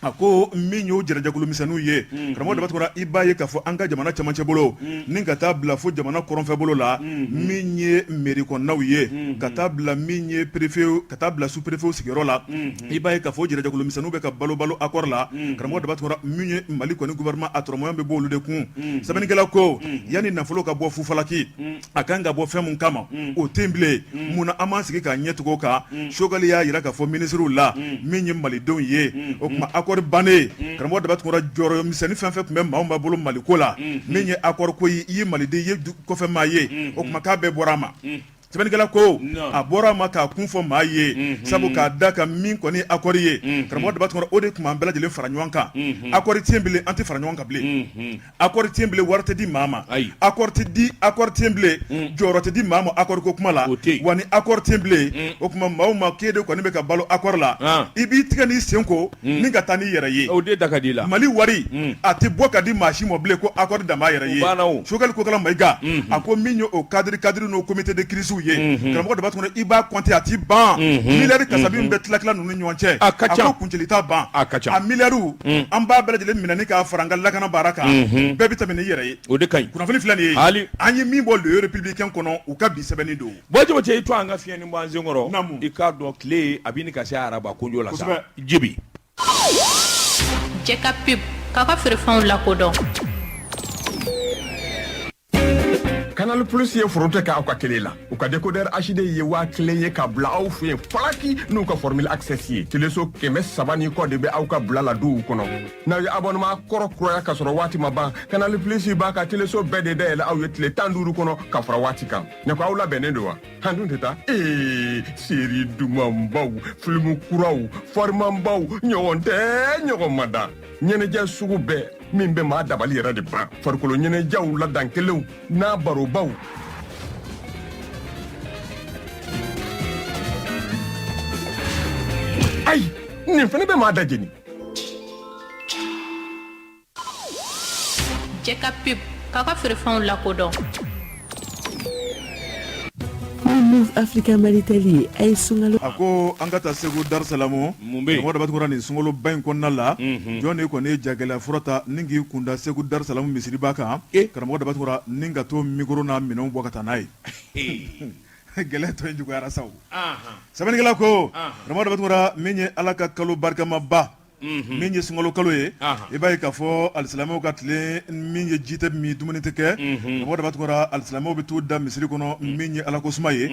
a ko min y'o jɛrɛjɛkulu misɛnninw ye karamɔgɔ Daba Tunkara i b'a ye k'a fɔ an ka jamana camancɛ bolo ni ka taa bila fo jamana kɔrɔnfɛ bolo la min ye mairie kɔnɔnaw ye ka taa bila min ye préfet ka taa bila sous préfet sigiyɔrɔ la i b'a ye k'a fɔ jɛrɛjɛkulu misɛnninw bɛ ka balo balo accord la karamɔgɔ Daba Tunkara min ye Mali kɔni gouvernement a tɔrɔmɔɲɔgɔn bɛ bɔ olu de kun sɛbɛnnikɛla ko yanni nafolo ka bɔ fufalaki a kan ka bɔ fɛn mun kama o tɛ yen bilen munna an m'an sigi k'a ɲɛ tugu o kan Choguel y'a jira k'a fɔ minisiriw la min ye malidenw ye o tuma accord bannen karamɔgɔ Daba Tunkara jɔyɔrɔ misɛnnin fɛn fɛn tun bɛ maa o maa bolo Mali ko la min ye accord ko ye i ye maliden i ye kɔfɛ maa ye o tuma k'a bɛɛ bɔra a ma sɛbɛnnikɛla ko a bɔra a ma k'a kun fɔ maa ye sabu k'a da kan min kɔni accord ye karamɔgɔ Daba Tunkara o de tun b'an bɛɛ lajɛlen fara ɲɔgɔn kan accord tɛ yen bilen an tɛ fara ɲɔgɔn kan bilen Accord tɛ yen bilen wari tɛ di maa ma accord tɛ di accord tɛ yen bilen jɔyɔrɔ tɛ di maa ma accord ko kuma la wa ni accord tɛ yen bilen o tuma maa o maa k'e de kɔni bɛ ka balo accord la i b'i tigɛ n'i sen ko ni ka taa n'i yɛrɛ ye o de da ka di i la Mali wari a tɛ bɔ ka di maa si ma bilen ko accord dan b'a yɛrɛ ye Choguel Kokala Mayiga a ko min ye o cadre cadre n'o comité de crise ye karamɔgɔ Daba Tunkara i b'a compter a tɛ ban miliyari kasabi min bɛ tila tila ninnu ni ɲɔgɔn cɛ a ka ca a ko kuncɛli t'a ban a ka ca a miliyariw an b'a bɛɛ lajɛlen minɛ ni k'a fara an ka lakana baara kan bɛɛ bɛ tɛmɛ n'i yɛrɛ ye o de ka ɲi kunnafoni filɛ nin ye hali an ye min bɔ Le Républicain kɔnɔ u ka bi sɛbɛnni don Buwa Jabate i to an ka fiɲɛnin bɔ an sen kɔrɔ i k'a dɔn tile a bɛ ɲini ka se araba kojo la sa jibi Jɛ ka pub k'a ka feerefɛnw lakodɔn Canal Plus ye foronto kɛ aw ka tele la u ka décodeur HD ye 1000 ye ka bila aw fɛ yen falaki n'u ka formule access ye teleso 300 ni kɔ de bɛ aw ka bila la duw kɔnɔ n'aw ye abonnement kɔrɔ kuraya ka sɔrɔ waati ma ban Canal Plus b'a ka teleso bɛɛ de dayɛlɛ aw ye tile 15 kɔnɔ ka fara waati kan ne ko aw labɛnnen don wa an dun tɛ taa ee série dumanbaw filimu kuraw farimanbaw ɲɔgɔn tɛ ɲɔgɔn ma da ɲɛnajɛ sugu bɛɛ min bɛ maa dabali yɛrɛ de ban farikolo ɲɛnajɛw la dan kelenw n'a barobaw ayi nin fana bɛ maa da jeni Jɛ ka pub k'a ka feerefɛnw lakodɔn. Moov Africa Malitel ye a ye sunkalo A ko an ka taa Segu Darisalamu Mun bɛ yen? Karamɔgɔ Daba Tunkara nin sunkaloba in kɔnɔna la, unhun, jɔn de kɔni ye jagɛlɛya fura ta ni k'i kunda Segu Darisalamu misiriba kan, e, karamɔgɔ Daba Tunkara ni ka t'o micro n'a minɛnw bɔ ka taa n'a ye, gɛlɛya tɔ in juguyara sa o, anhan, sɛbɛnnikɛla ko, anhan, karamɔgɔ Daba Tunkara min ye Ala ka kalo barikamaba Min ye sunkalo kalo ye, i b'a ye k'a fɔ alisilamɛw ka tile min ye ji tɛ min dumuni tɛ kɛ, karamɔgɔ Daba Tunkara, alisilamɛw bɛ t'u da misiri kɔnɔ min ye Ala ko suma ye,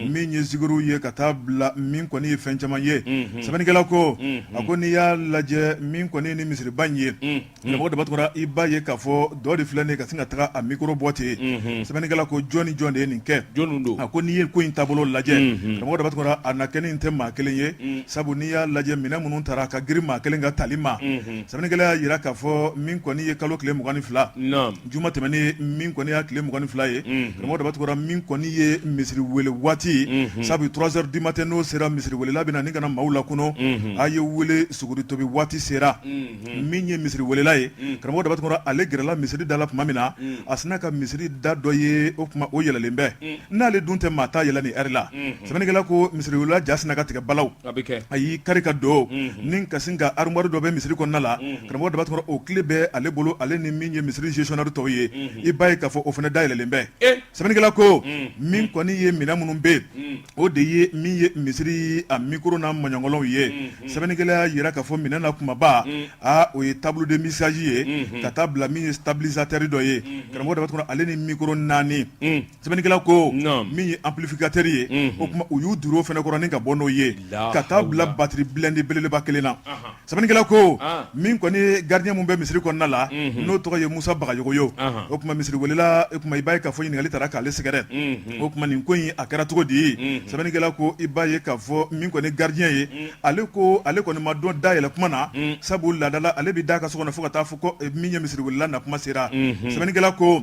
min ye zikiriw ye ka taa bila min kɔni ye fɛn caman ye. Sɛbɛnnikɛla ko, a ko n'i y'a lajɛ min kɔni ni misiriba in ye, karamɔgɔ Daba Tunkara, i b'a ye k'a fɔ dɔ de filɛ nin ye ka sin ka taga a micro bɔ ten. Sɛbɛnnikɛla ko jɔn ni jɔn de ye nin kɛ? Jɔn don? A ko n'i ye ko in taabolo lajɛ, karamɔgɔ Daba Tunkara, a na kɛ nin tɛ maa kelen ye, sabu n'i y'a lajɛ minɛn minnu taara a ka girin maa kelen ka tali ma. Sɛbɛnnikɛla y'a jira k'a fɔ min kɔni ye kalo tile 22, juma tɛmɛnen min kɔni y'a tile 22 ye, karamɔgɔ Daba Tunkara, min kɔni ye misiri wele waati, sabu 3 heures du matin n'o sera, misiri welela bɛ na ni ka na maaw lakunu, a ye wele suguri tobi waati sera. Min ye misiri welela ye, karamɔgɔ Daba Tunkara, ale gɛrɛla misiri da la tuma min na, a sinna ka misiri da dɔ ye, o tuma o yɛlɛlen bɛ, n'ale dun tɛ maa ta yɛlɛ nin heure la. Sɛbɛnnikɛla ko misiri welela ja sinna ka tigɛ balaw, a y'i kari ka don ni ka sin ka armoire dɔ bɛ misiri kɔnɔna la. Karamɔgɔ Daba Tunkara, o clé bɛ ale bolo, ale ni min ye misiri gestionnaire tɔw ye, i b'a ye k'a fɔ o fana da yɛlɛlen bɛ. Sɛbɛnnikɛla ko min kɔni ye minɛn minnu bɛ yen, o de ye min ye misiri a micro n'a maɲɔgɔnw ye. Sɛbɛnnikɛla y'a jira k'a fɔ minɛn na kunbaba, aa, o ye tableau de mixage ye ka taa bila min ye stabilisateur dɔ ye, karamɔgɔ Daba Tunkara, ale ni micro naani. Sɛbɛnnikɛla ko min ye amplificateur ye, o tuma u y'u duru o fana kɔrɔ ni ka bɔ n'o ye ka taa bila batterie blindée belebeleba kelen na. Sɛbɛnnikɛla ko min kɔni ye gardien min bɛ misiri kɔnɔna la, n'o tɔgɔ ye Musa Bagayogo ye, o tuma misiri welela, o tuma i b'a ye k'a fɔ ɲininkali taara k'ale sɛgɛrɛ, o tuma nin ko in a kɛra cogo di? Sɛbɛnnikɛla ko i b'a ye k'a fɔ min kɔni gardien ye, ale ko ale kɔni ma dɔn da yɛlɛ kuma na, sabu laadala ale bɛ da ka so kɔnɔ fo ka taa fɔ ko min ye misiri welela na kuma sera. Sɛbɛnnikɛla ko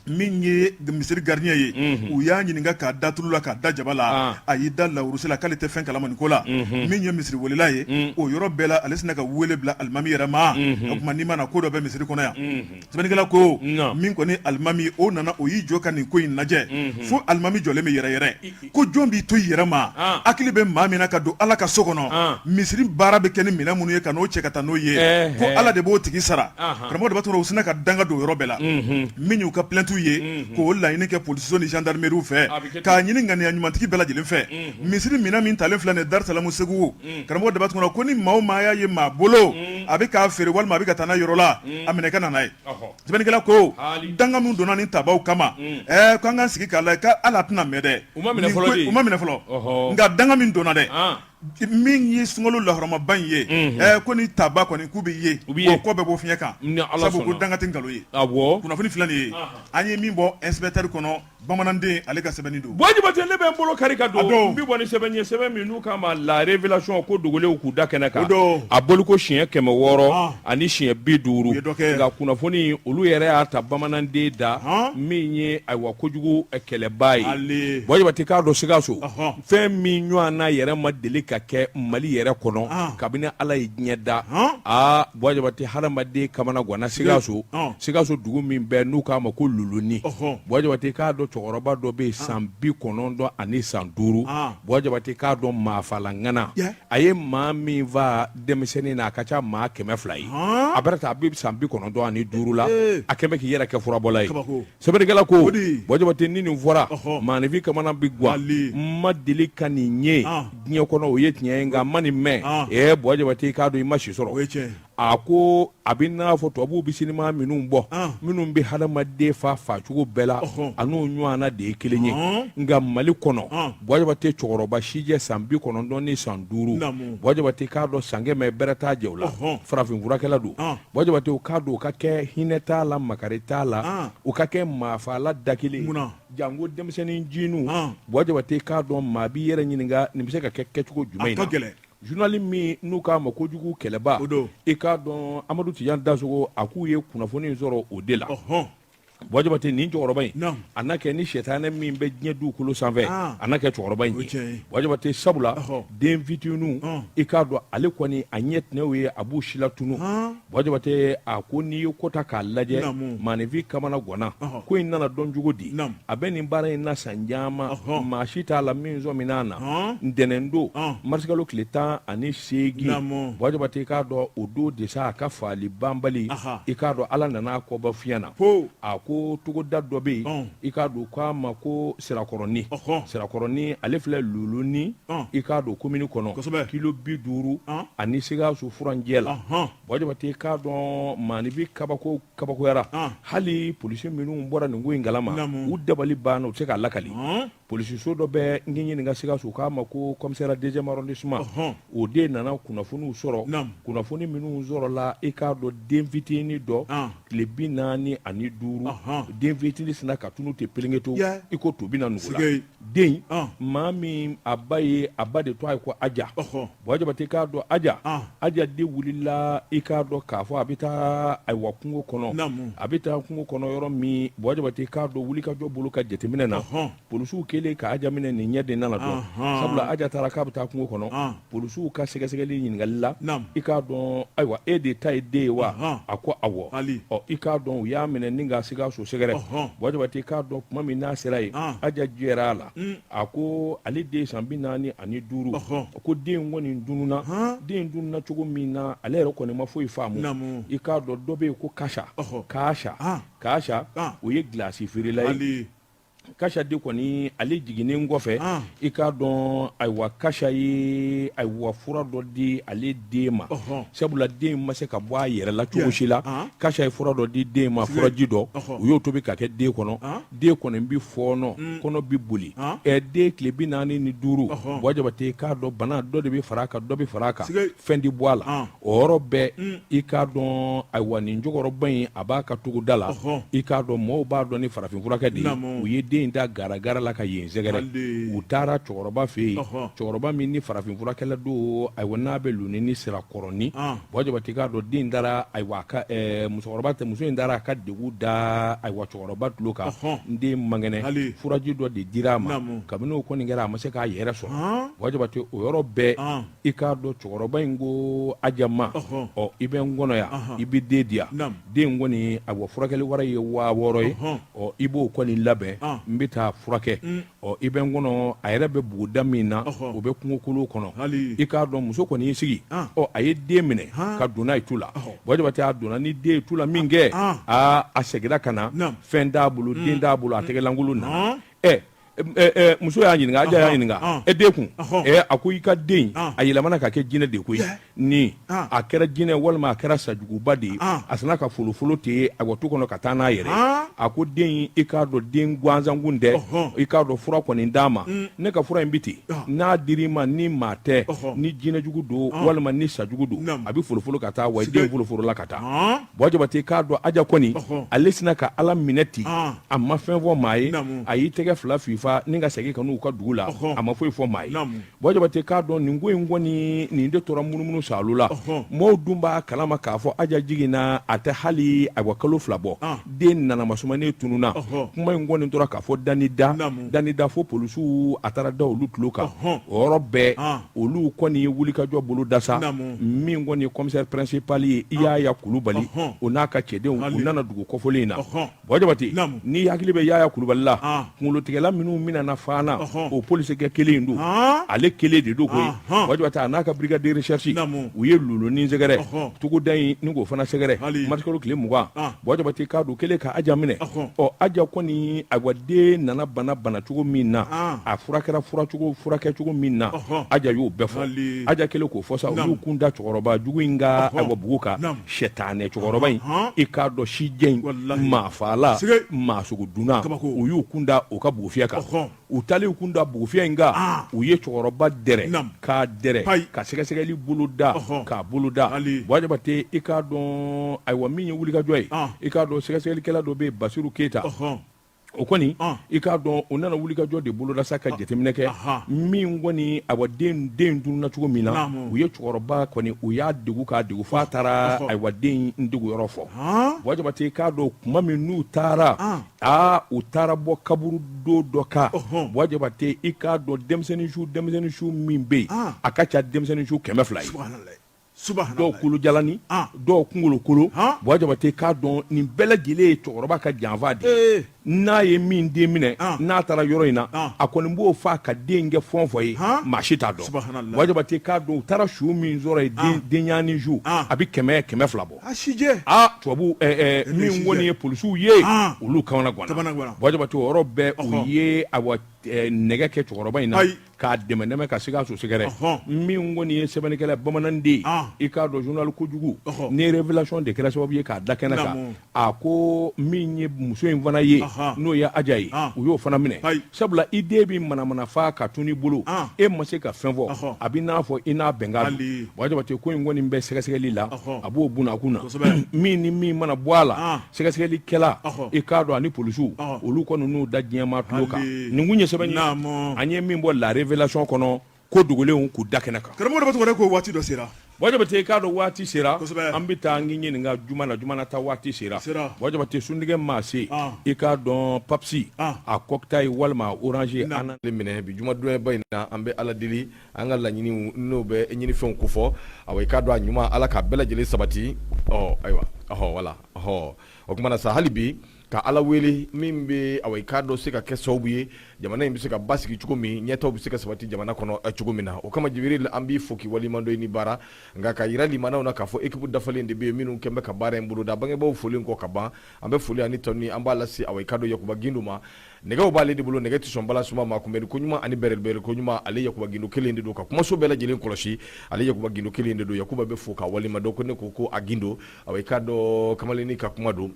min ye misiri gardien ye, u y'a ɲininka k'a da tulu la k'a da jaba la, a y'i da lawurusi la k'ale tɛ fɛn kalama nin ko la. Min ye misiri welela ye, o yɔrɔ bɛɛ la ale sinna ka wele bila alimami yɛrɛ ma, o tuma n'i ma na ko dɔ bɛ misiri kɔnɔ yan. Sɛbɛnnikɛla ko min kɔni alimami, o nana, o y'i jɔ ka nin ko in lajɛ, fo alimami jɔlen bɛ yɛrɛ yɛrɛ. Ko jɔn b'i to i yɛrɛ ma, hakili bɛ maa min na ka don Ala ka so kɔnɔ, misiri baara bɛ kɛ ni minɛn minnu ye ka n'o cɛ ka taa n'o ye, ko Ala de b'o tigi sara. Karamɔgɔ Daba Tunkara, u sinna ka danga don yɔrɔ bɛɛ la, min y'u ka plainte ye, k'o laɲini kɛ polisiso ni gendarmerie fɛ, k'a ɲini ŋaniya ɲumantigi bɛɛ lajɛlen fɛ. Misiri minɛn min talen filɛ nin ye Darisalamu Segu, karamɔgɔ Daba Tunkara ko ni maa o maa y'a ye maa bolo, a bɛ k'a feere walima a bɛ ka taa n'a yɔrɔ la, a minɛ ka na n'a ye. Sɛbɛnnikɛla ko danga min donna ni tabaw kama, ko an k'an sigi k'a lajɛ, ko ala tɛna mɛn dɛ, u ma minɛ fɔlɔ, u ma minɛ fɔlɔ, nka danga min donna dɛ, min ye sunkalo lahɔrɔmaba in ye, ko ni taba kɔni k'u bɛ ye, o kɔ bɛ bɔ fiɲɛ kan, sabu ko danga tɛ nkalon ye. Kunnafoni filɛ nin ye, an ye min bɔ inspecteur kɔnɔ, Bamananden ale ka sɛbɛnni don. Buwa Jabate, ne bɛ n bolo kari ka don. A don. N bɛ bɔ ni sɛbɛn ye, sɛbɛn min n'u k'a ma La Révélation, ko dogolenw k'u da kɛnɛ kan. O don. A boliko siɲɛ 600 ani siɲɛ 50. U ye dɔ kɛ. Nka kunnafoni olu yɛrɛ y'a ta bamananden da. Min ye ayiwa kojugu kɛlɛbaa ye. Ale. Buwa Jabate, k'a dɔn Sikaso. Ɔhɔn. Fɛn min ɲɔgɔnna yɛrɛ ma deli ka kɛ Mali yɛrɛ kɔnɔ. Kabini Ala ye diɲɛ da. Aa Buwa Jabate, hadamaden kamanaganna Sikaso. Sikaso dugu min bɛ n'u k'a ma ko Luluni. Buwa Jabate, k'a dɔn cɛkɔrɔba dɔ bɛ yen san 95 san 5. Buwa Jabate, k'a dɔn maafalaŋana, a ye maa min faa denmisɛnnin na, a ka ca maa 200 ye. A bɛ a bɛ san 95 la, a kɛlen bɛ k'i yɛrɛ kɛ furabɔla ye. Sɛbɛnnikɛla ko Buwa Jabate, ni nin fɔra maaninfin kamana bɛ gan. N ma deli ka nin ye diɲɛ kɔnɔ, o ye tiɲɛ ye, nka n ma nin mɛn. Ɛɛ Buwa Jabate, i k'a dɔn i ma si sɔrɔ. A ko a bɛ n'a fɔ tubabuw bɛ sinima minnu bɔ, minnu bɛ hadamaden fa facogo bɛɛ la, a n'o ɲɔgɔnna de ye kelen ye. Nka Mali kɔnɔ, Buwa Jabate, cɛkɔrɔba sijɛ san 90 san 5, Buwa Jabate, k'a dɔn san 100 bɛrɛ t'a jɛ o la, farafin furakɛla don. Buwa Jabate, o k'a dɔn o ka kɛ hinɛ t'a la, makari t'a la, o ka kɛ maafaala da kelen, janko denmisɛnnin ncinin. Buwa Jabate, k'a dɔn maa b'i yɛrɛ ɲininka nin bɛ se ka kɛ kɛcogo jumɛn in na. Journal min n'u k'a ma kojugu kɛlɛba, i k'a dɔn Amadu Tijan Dasogo, a k'u ye kunnafoni in sɔrɔ o de la. Buwa Jabate, nin cɛkɔrɔba in, a na kɛ ni sɛtanɛ min bɛ diɲɛ dugukolo sanfɛ, a na kɛ cɛkɔrɔba in ye. Buwa Jabate, sabula den fitininw, i k'a dɔn ale kɔni a ɲɛ tɛnɛw ye, a b'u silatunu. Buwa Jabate, a ko n'i ye ko ta k'a lajɛ, maaninfin kamana ganna. Ko in nana dɔn cogo di? A bɛ nin baara in na san caman, maa si t'a la min sɔmina a na. Ntɛnɛn don, marisikalo tile 18, Buwa Jabate, k'a dɔn o don de sa, a ka faali banbali, i k'a dɔn Ala nana a kɔbɔ fiɲɛ na. A ko. ko togoda dɔ bɛ yen, i k'a dɔn k'a ma ko Sirakɔrɔnin, Sirakɔrɔnin ale filɛ Loloni, i k'a dɔn komini kɔnɔ, kosɛbɛ, kilo 50 ani Sikaso furancɛ la. Buwa Jabate i k'a dɔn maaninfin kabako kabakoyara, hali polisi minnu bɔra nin ko in kalama, u dabali banna, u tɛ se k'a lakali. Polisiso dɔ bɛ n ɲininka Sikaso k'a ma ko commissariat deuxième arrondissement, o de nana kunnafoniw sɔrɔ, kunnafoni minnu sɔrɔla i k'a dɔn den fitinin dɔ tile 45, den fitinin sinna ka tunun ten pelenketo i ko to bɛ na nugu la. Den maa min a ba ye, a ba de tɔgɔ ye ko Aja. Buwa Jabate k'a dɔn Aja, Aja de wulila i k'a dɔn k'a fɔ a bɛ taa ayiwa kungo kɔnɔ, a bɛ taa kungo kɔnɔ yɔrɔ min Buwa Jabate k'a dɔn wulikajɔ bolo ka jateminɛ na, polisiw kɛlen ka Aja minɛ nin ɲɛ de nana dɔn, sabula Aja taara k'a bɛ taa kungo kɔnɔ, polisiw ka sɛgɛsɛgɛli ɲininkali la, i k'a dɔn ayiwa e de ta ye den ye wa? A ko awɔ. Ɔ i k'a dɔn u y'a minɛ ni ka Sikaso sɛgɛrɛ. Buwa Jabate k'a dɔn tuma min n'a sera yen, Aja jɛra a la. A ko ale den san 45, ko den kɔni tununna, den tununna cogo min na ale yɛrɛ kɔni ma foyi faamu. I k'a dɔn dɔ bɛ yen ko Kasa, Kasa, Kasa, o ye gilasi feerela ye. Kasa de kɔni ale jiginnen kɔfɛ, i k'a dɔn ayiwa Kasa ye ayiwa fura dɔ di ale den ma, sabula den ma se ka bɔ a yɛrɛ la cogo si la. Kasa ye fura dɔ di den ma, furaji dɔ, u y'o tobi ka kɛ den kɔnɔ. Den kɔni bɛ fɔɔnɔ, kɔnɔ bɛ boli. Ɛ den tile 45, Buwa Jabate k'a dɔn bana dɔ de bɛ fara a kan, dɔ bɛ fara a kan, fɛn tɛ bɔ a la. O yɔrɔ bɛɛ i k'a dɔn ayiwa nin cɛkɔrɔba in a b'a ka togoda la, i k'a dɔn mɔgɔw b'a dɔn ni farafin furakɛ de ye. U ye den in da garagara la ka yen sɛgɛrɛ. U taara cɛkɔrɔba fɛ yen, cɛkɔrɔba min ni farafin furakɛla don, ayiwa n'a bɛ Lonini Sirakɔrɔnin. Buwa Jabate k'a dɔn den taara ayiwa ka musokɔrɔba tɛ muso in taara a ka degun da ayiwa cɛkɔrɔba tulo kan, n den man kɛnɛ, furaji dɔ de dira a ma. Kabini o kɔni kɛra a ma se k'a yɛrɛ sɔrɔ. Buwa Jabate o yɔrɔ bɛɛ i k'a dɔn cɛkɔrɔba in ko Aja ma, ɔ i bɛ n kɔnɔ yan, i bɛ den di yan, den kɔni ayiwa furakɛli wari ye 6000 ye, ɔ i b'o kɔni labɛn, n bɛ taa furakɛ, ɔ i bɛ n kɔnɔ. A yɛrɛ bɛ buguda min na, o bɛ kungokolon kɔnɔ. I k'a dɔn muso kɔni y'i sigi, ɔ a ye den minɛ ka don n'a ye tu la. Buwa Jabate a donna ni den ye tu la min kɛ, aa a seginna ka na, fɛn t'a bolo, den t'a bolo, a tɛgɛlankolon nana. Ɛ muso y'a ɲininka, Aja y'a ɲininka, e den kun? A ko i ka den a yɛlɛmana ka kɛ jinɛ de koyi. Ni a kɛra jinɛ walima a kɛra sajuguba de ye, a sinna ka folofolo ten ayiwa tu kɔnɔ ka taa n'a yɛrɛ. A ko den, i k'a dɔn den gansankun tɛ, i k'a dɔn fura kɔni d'a ma, ne ka fura in bɛ ten, n'a dir'i ma ni maa tɛ, ni jinɛjugu don walima ni sajugu don, a bɛ folofolo ka taa, wa den folofolola ka taa. Buwa Jabate k'a dɔn Aja kɔni ale sinna ka Ala minɛ ten, a ma fɛn fɔ maa ye, a y'i tɛgɛ fila fifa ni ka segin ka n'u ka dugu la, a ma foyi fɔ maa ye. Buwa Jabate k'a dɔn nin ko in kɔni nin de tora munumunu saalo la. Mɔgɔw dun b'a kalama k'a fɔ Aja jiginna a tɛ hali ayiwa kalo 2 bɔ, den nana masumannen tununna. Kuma in kɔni tora k'a fɔ da ni da, da ni da, fo polisiw a taara da olu tulo kan. O yɔrɔ bɛɛ olu kɔni ye wulikajɔ bolo da sa. Min kɔni ye commissaire principal ye Yaya Kulubali, o n'a ka cɛdenw, u nana dugu kɔfɔlen in na. Buwa Jabate, n'i hakili bɛ Yaya Kulubali la, kunkolotigɛla minnu minɛna Fana, o polisikɛ kelen in don, ale kelen de don koyi. Buwa Jabate a n'a ka brigade de recherche, u ye Lolonin sɛgɛrɛ, togoda in ni k'o fana sɛgɛrɛ marisikalo tile 20. Buwa Jabate k'a dɔn kɛlen ka Aja minɛ, ɔ Aja kɔni ayiwa den nana bana bana cogo min na, a furakɛra furakɛcogo min na, Aja y'o bɛɛ fɔ. Aja kɛlen k'o fɔ sa, u y'u kun da cɛkɔrɔba jugu in ka ayiwa bugu kan, sɛtanɛ cɛkɔrɔba in, i k'a dɔn sijɛ in maafaala maasogodunna, u y'u kun da o ka bugufiyɛ kan. U taalen kun da bugufiyɛ in kan, u ye cɛkɔrɔba dɛrɛ k'a dɛrɛ ka sɛgɛsɛgɛli bolo da k'a bolo da. Buwa Jabate i k'a dɔn ayiwa min ye wulikajɔ ye, i k'a dɔn sɛgɛsɛgɛlikɛla dɔ bɛ yen, Basiru Keyita, o kɔni i k'a dɔn o nana wulikajɔ de boloda sa ka jateminɛ kɛ min kɔni ayiwa den tununna cogo min na. U ye cɛkɔrɔba kɔni u y'a degun k'a degun f'a taara ayiwa den in deguyɔrɔ fɔ. Buwa Jabate k'a dɔn tuma min n'u taara, aa u taara bɔ kaburudo dɔ kan. Buwa Jabate i k'a dɔn denmisɛnnin su min bɛ yen, a ka ca denmisɛnnin su 200 ye. Dɔw kolo jalani, dɔw kunkolo kolo. Buwa Jabate k'a dɔn nin bɛɛ lajɛlen ye cɛkɔrɔba ka janfa de ye. N'a ye min den minɛ n'a taara yɔrɔ in na a kɔni b'o faa ka den kɛ fɛn o fɛn ye maa si t'a dɔn. Buwa Jabate k'a dɔn u taara su min sɔrɔ yen denɲɛrɛnin su a bɛ 100 200 bɔ. Tubabu min kɔni ye polisiw ye olu kamana ganna. Buwa Jabate o yɔrɔ bɛɛ u ye awa nɛgɛ kɛ cɛkɔrɔba in na k'a dɛmɛ dɛmɛ ka Sikaso sɛgɛrɛ. Min kɔni ye sɛbɛnnikɛla bamananden i k'a dɔn journal kojugu ni révélation de kɛra sababu ye k'a da kɛnɛ kan. A ko min ye muso in fana ye n'o ye Aja ye u y'o fana minɛ sabula i den bɛ manamana faa ka tunu i bolo e ma se ka fɛn fɔ a bɛ n'a fɔ i n'a bɛnkan don. Buwa Jabate ko in kɔni bɛ sɛgɛsɛgɛli la a b'o bunakun na min ni min mana bɔ a la sɛgɛsɛgɛlikɛla i k'a dɔn ani polisiw olu kɔni n'u da diɲɛmaa tulo kan. Nin kun ye sɛbɛn ye an ye min bɔ La Révélation kɔnɔ ko dogolenw k'u da kɛnɛ kan. Karamɔgɔ Daba Tunkara ko waati dɔ sera. Buwa Jabate i k'a dɔn waati sera. Kosɛbɛ. An bɛ taa an k'i ɲininka juma na juma na taa waati sera. Sera. Buwa Jabate suntigɛ maa se. An. I k'a dɔn Pepsi. An. A cocktail walima orange. An. Minɛ bi jumadonyaba in na an bɛ Ala deli an ka laɲiniw n'o bɛ ɲinifɛnw kofɔ awa i k'a dɔn a ɲuman Ala k'a bɛɛ lajɛlen sabati ɔ ayiwa ɔhɔ voilà ɔhɔ o tuma na sa hali bi ka Ala wele min bɛ awa i k'a dɔn se ka kɛ sababu ye jamana in bɛ se ka basigi cogo min ɲɛtaaw bɛ se ka sabati jamana kɔnɔ cogo min na o kama Jibiril an b'i fo k'i waleɲuman dɔn i ni baara nka ka yira limanaw na k'a fɔ équipe dafalen de bɛ yen minnu kɛn bɛ ka baara in boloda bangebaaw folen kɔ ka ban an bɛ foli ani tanuni an b'a lase awa i k'a dɔn Yakuba Gindo ma nɛgɛw b'ale de bolo nɛgɛ tɛ sɔn balansuma ma kunbɛnni ko ɲuman ani bɛrɛbɛrɛ ko ɲuman ale Yakuba Gindo kelen de don ka kumaso bɛɛ lajɛlen kɔlɔsi ale Yakuba Gindo kelen de don Yakuba bɛ fo ka waleɲuman dɔn ko ne ko ko a Gindo awa i k'a dɔn kamalennin ka kuma don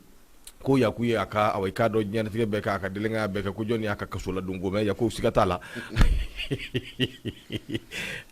ko Yaku ye a ka awa i k'a dɔn diɲɛlatigɛ bɛɛ kɛ a ka délinquant bɛɛ kɛ ko jɔnni y'a ka kaso ladon ko mais Yaku siga t'a la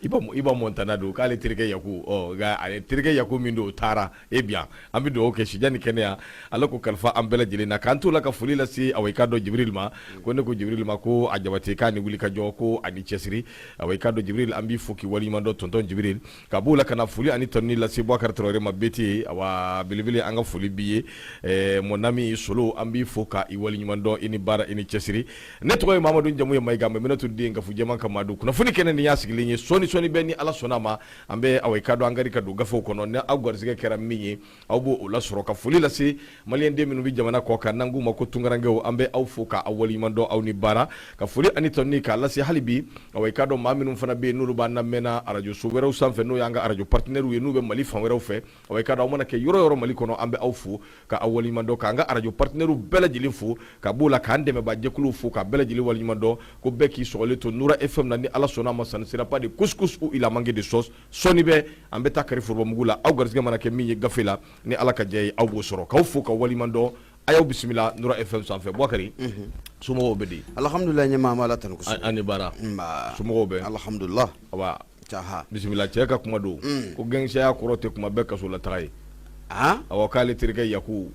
Iba Montana don k'ale terikɛ Yaku ɔ nka ale terikɛ Yaku min don o taara eh bien an bɛ dugawu kɛ sijan ni kɛnɛya Ala k'o kalifa an bɛɛ lajɛlen na k'an t'o la ka foli lase awa i k'a dɔn Jibril ma ko ne ko Jibril ma ko a Jabate k'a ni wuli ka jɔ ko a ni cɛsiri awa i k'a dɔn Jibril an b'i fo k'i waleɲuman dɔn tonton Jibril Ka b'o la ka na foli ani tanuni lase Bubakari Tarawele ma BT awa belebele an ka foli b'i ye ɛɛ mon ami Solo an b'i fo ka i waleɲuman dɔn i ni baara i ni cɛsiri ne tɔgɔ ye Mamadu n jamu ye Mayiga Maminatu den Gafu jɛman ka maa don kunnafoni kɛnɛ nin y'a sigilen ye sɔɔni sɔɔni bɛ ni Ala sɔnna a ma an bɛ awa i k'a dɔn an gari ka don gafew kɔnɔ ni aw garisɛgɛ kɛra min ye aw b'o o lasɔrɔ ka foli lase maliyɛnden minnu bɛ jamana kɔ kan n'an k'u ma ko tunkarankew an bɛ aw fo ka aw waleɲuman dɔn aw ni baara ka foli ani tanuni k'a lase hali bi awa i k'a dɔn maa minnu fana bɛ yen n'olu b'an lamɛnna arajoso wɛrɛw sanfɛ n'o y'an ka arajo partenaires ye n'u bɛ Mali fan wɛrɛw fɛ awa i k'a dɔn aw mana kɛ yɔrɔ o yɔrɔ Mali kɔnɔ an bɛ aw fo ka aw waleɲuman dɔn k'an ka arajo partenaires bɛɛ lajɛlen fo ka b'o la k'an dɛmɛbaa jɛkuluw fo k'a bɛɛ lajɛlen waleɲuman dɔn ko bɛɛ k'i sɔgɔlen to Nura FM na ni Ala sɔnna a ma ça ne sera pas de couscous ou il a manqué de sauce Sɔɔni bɛ an bɛ taa kari forobamugu la aw garisɛgɛ mana kɛ min ye gafe la ni Ala ka jɛ ye aw b'o sɔrɔ k'aw fo ka waleɲuman dɔn a y'aw bisimila Nura FM sanfɛ Bubakari somɔgɔw bɛ di alihamdulila ɲɛmaa an bɛ Ala tanu kosɛbɛ a ni baara nba somɔgɔw bɛ alihamdulila awa bisimila cɛ ka kuma don ko gangstaya kɔrɔ tɛ kuma bɛɛ kaso la taga ye awɔ k'ale terikɛ Yaku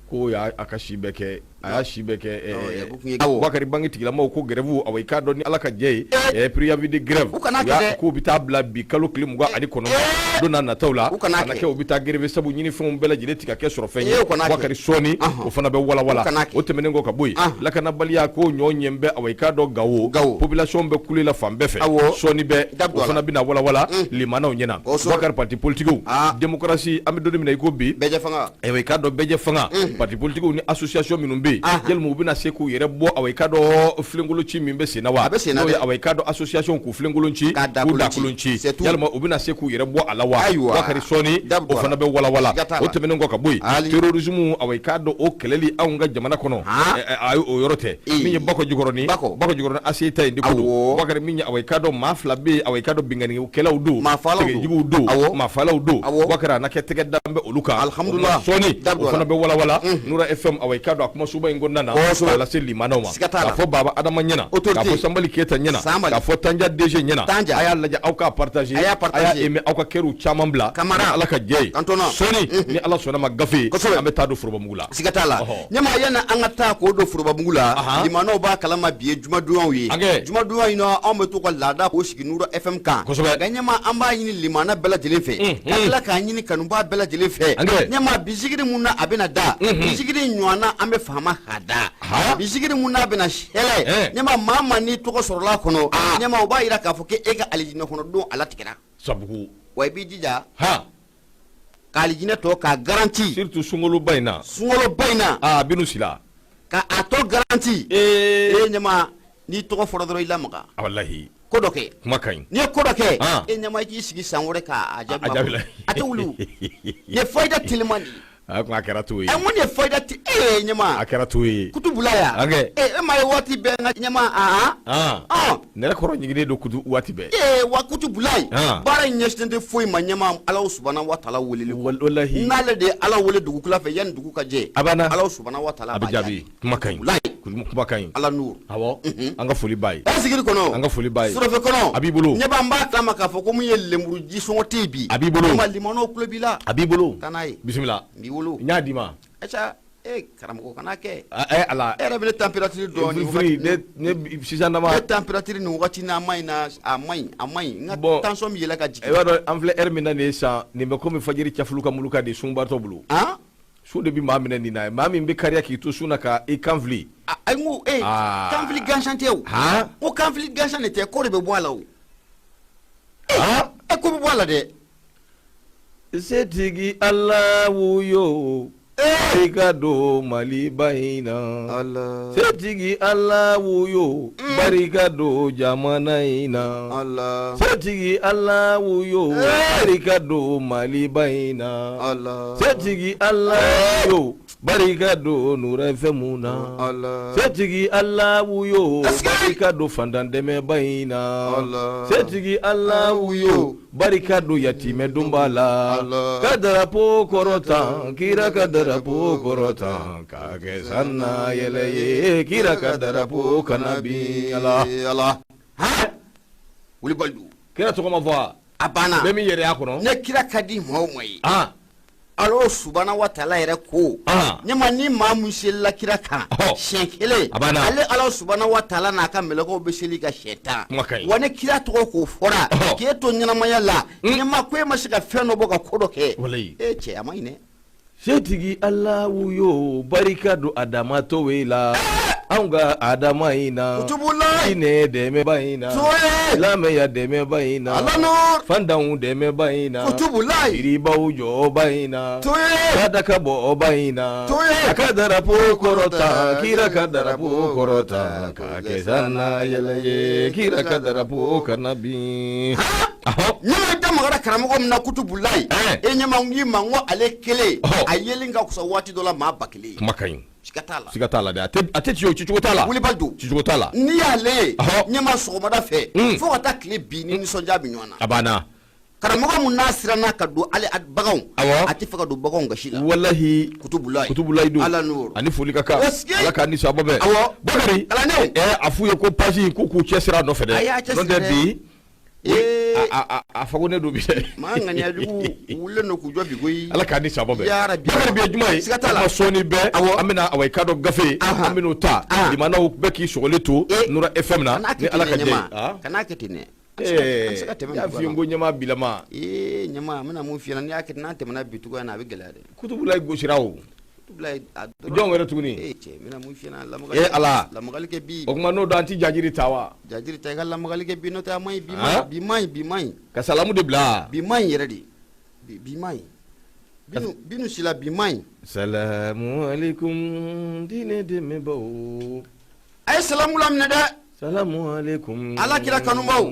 ko y'a a ka si bɛɛ kɛ a y'a si bɛɛ kɛ Bubakari banki tigilamaw ko grève awa i k'a dɔn ni Ala ka jɛ ye préavis de grève k'u bɛ taa bila bi kalo tile 29 don n'a nataw la a na kɛ u bɛ taa grève sabu ɲinifɛnw bɛɛ lajɛlen tɛ ka kɛ sɔrɔfɛn ye Bubakari sɔɔni o fana bɛ walawala o tɛmɛnen kɔ ka bɔ yen lakanabaliya ko ɲɔ ɲɛ bɛ awa i k'a dɔn Gawo population bɛ kule la fan bɛɛ fɛ sɔɔni bɛ o fana bɛna walawala limanaw ɲɛna Bubakari parti politigiw démocratie an bɛ don min na i ko bi ayiwa i k'a dɔn bɛɛjɛ fanga parti politigiw ni association minnu bɛ yen yalima u bɛna se k'u yɛrɛ bɔ awa i k'a dɔn filenkolon ci min bɛ sen na wa a bɛ sen na awa i k'a dɔn association k'u filenkolon ci k'u dakolon ci yalima u bɛna se k'u yɛrɛ bɔ a la wa Bubakari sɔɔni o fana bɛ walawala o tɛmɛnen kɔ ka bɔ yen terrorisme awa i k'a dɔn o kɛlɛli anw ka jamana kɔnɔ o yɔrɔ tɛ min ye Bakɔ Jikɔrɔni Bakɔ Jikɔrɔni ACI ta in de ko don Bubakari min ye awa i k'a dɔn maa fila bɛ yen awa i k'a dɔn binkannikɛlaw don juguw don maafalaw don Bubakari a na kɛ tɛgɛ da bɛ olu kan alihamdulila sɔɔni o fana bɛ walawala Nura FM awa i k'a dɔn a kumasoba in kɔnɔna na k'a lase limanaw ma k'a fɔ Baba Adama ɲɛna k'a fɔ Sanbali Keyita ɲɛna k'a fɔ Tanja DG ɲɛna a y'a lajɛ aw k'a partager a y'a aimer aw ka cœur caman bila Ala ka jɛ ye sɔɔni ni Ala sɔnna ma gafe an bɛ taa don forobamugu la siga t'a la ɲɛmaa yanni an ka taa k'o don forobamugu la limanaw b'a kalama bi ye jumadonyaw ye jumadonya in na anw bɛ to ka laada k'o sigi Nura FM kan nka ɲɛmaa an b'a ɲini limana bɛɛ lajɛlen fɛ ka tila k'a ɲini kanubaa bɛɛ lajɛlen fɛ ɲɛmaa bi zikiri mun na a bɛna da bi zikiri ɲɔgɔn na an bɛ faama k'a da bi zikiri mun n'a bɛna sɛlɛ ɲɛmaa maa ma n'i tɔgɔ sɔrɔla a kɔnɔ ɲɛmaa o b'a jira k'a fɔ k'e ka alijinɛ kɔnɔ don a latigɛra sabu wa i b'i jija k'alijinɛ tɔ k'a garanti surtout sunkaloba in na sunkaloba in na aa Binu Sila. Ka a tɔ garanti e ɲɛma n'i tɔgɔ fɔra dɔrɔn i lamaga walahi ko dɔ kɛ kuma ka ɲi n'i ye ko dɔ kɛ e ɲɛma i k'i sigi san wɛrɛ k'a jaabi a tɛ wuli nin ye fayida teliman de ye a kun a kɛra to ye ɛ mun ye fayida ti e ɲɛma a kɛra to ye kutubula yan e ma ye waati bɛɛ n ka ɲɛma a nɛrɛ kɔrɔ ɲiginnen don kutu waati bɛɛ ee wa kutubula baara in ɲɛsinnen tɛ foyi ma ɲɛma Ala subahana wa taala weleli walahi n'ale de ye Ala wele dugukila fɛ yanni dugu ka jɛ a banna Ala subahana wa taala a bɛ jaabi kuma ka ɲi kuma ka ɲi Ala nuru awɔ an ka foli b'a ye e sigiri kɔnɔ an ka foli b'a ye surɔfɛ kɔnɔ a b'i bolo ɲɛba n b'a kalama k'a fɔ ko mun ye lemuru ji sɔngɔ tɛ yen bi a b'i bolo ɲɛma limanaw tulo b'i la a b'i bolo taa n'a ye bisimila n b'i bolo n y'a d'i ma aca e karamɔgɔ kana kɛ ala e yɛrɛ bɛ ne température dɔn nin wagati ne sisan dama ne température nin wagati na a ma ɲi na a ma ɲi a ma ɲi n ka tension bɛ yɛlɛ ka jigin i b'a dɔn an filɛ heure min na nin ye sisan nin bɛ komi fajiri cafulu ka muluka de sunbaatɔ bolo sun de bɛ maa minɛ nin na maa min bɛ kariya k'i to sun na ka i kan fili ayi n ko ee kanfili gansan tɛ o n ko kanfili gansan de tɛ ko de bɛ bɔ a la o e ko bɛ bɔ a la dɛ setigi ala wuyo barika don maliba in na setigi ala wuyo barika don jamana in na setigi ala wuyo barika don maliba in na setigi ala wuyo barika don Nura FM na setigi ala wuyo barika don fantan dɛmɛba in na setigi ala wuyo barika don yatimɛ donba la ka darapo kɔrɔta kira ka darapo kɔrɔta ka kɛ sanna yɛlɛ ye kira ka darapo kana bin ala wulibali kira tɔgɔ ma fɔ a banna bɛɛ min yɛrɛ y'a kɔnɔ ne kira ka di maa o maa ye Ala subahana wa taala yɛrɛ ko ɲɛma ni maa min selila kira kan siɲɛ kelen ale ala subahana wa taala n'a ka mɛlɛkɛw bɛ seli i kan siɲɛ 10 wa ni kira tɔgɔ k'o fɔra k'e to ɲɛnamaya la ɲɛma ko e ma se ka fɛn dɔ bɔ ka ko dɔ kɛ e cɛ a ma ɲi dɛ setigi ala wuyo barika don adama towe la anw ka adama in na diinɛ dɛmɛba in na silamɛya dɛmɛba in na fantanw dɛmɛba in na yiribaw jɔba in na sadaka bɔba in na a ka darapo kɔrɔta kira ka darapo kɔrɔta ka kɛ sanna yɛlɛ ye kira ka darapo kana bin ɲɛma da magara karamɔgɔ min na kutubulayi e ɲɛma n k'i ma n ko ale kelen a yeli ka fisa waati dɔ la maa 1000 ye kuma ka ɲi siga t'a la siga t'a la dɛ a tɛ ci o cicogo t'a la wulibali don cicogo t'a la n'i y'ale ye ɲɛma sɔgɔmada fɛ fo ka taa tile bin ni nisɔndiya bɛ ɲɔgɔn na a banna karamɔgɔ mun n'a siranna ka don hali baganw a tɛ fɛ ka don baganw gasi la walahi kutubulayi kutubulayi don ala n'o ani foli ka kan ala k'a ni sababa bɛn awɔ Bakari kalandenw a f'u ye ko page in k'u k'u cɛsiri a nɔfɛ dɛ A y'a cɛsiri n'o tɛ dɛ. bi Ee. A fago ne don bi dɛ maa ŋaniya jugu wulilen don k'u jɔ bi koyi ala k'a ni sababa bɛn Ya Rabbi. Bakari bi ye juma ye Siga t'a la. kuma sɔɔni bɛɛ Awɔ. an bɛna awa i k'a dɔn gafe an bɛn'o ta limanaw bɛɛ k'i sɔgɔlen to Nura FM na Kan'a kɛ ni ten ala dɛ, ka jɛ ye ɲɛma. Ah. Kan'a kɛ ten dɛ An bɛ se ka tɛmɛ n y'a nin f'i ye cogoya n ko ɲɛmaa bilama ee ɲɛma n bɛna mun f'i ɲɛna n'i y'a kɛ n'an tɛmɛna bi cogoya in na a bɛ gɛlɛya dɛ kutubulayi gosira o Kutubulayi a dɔrɔn jɔn wɛrɛ tuguni ee cɛ n bɛna mun f'i ɲɛna ee ala lamagali kɛ bi o tuma n'o don an ti jajiri ta wa jajiri ta i ka lamagali kɛ bi n'o tɛ a man ɲi bi man ɲi bi man ɲi bi man ɲi ka salamu de bila bi man ɲi yɛrɛ de bi man ɲi Binu Sila bi man ɲi salamu aleykum diinɛ dɛmɛbaaw a ye salamu laminɛ dɛ salamu aleykum ala kira kanubaw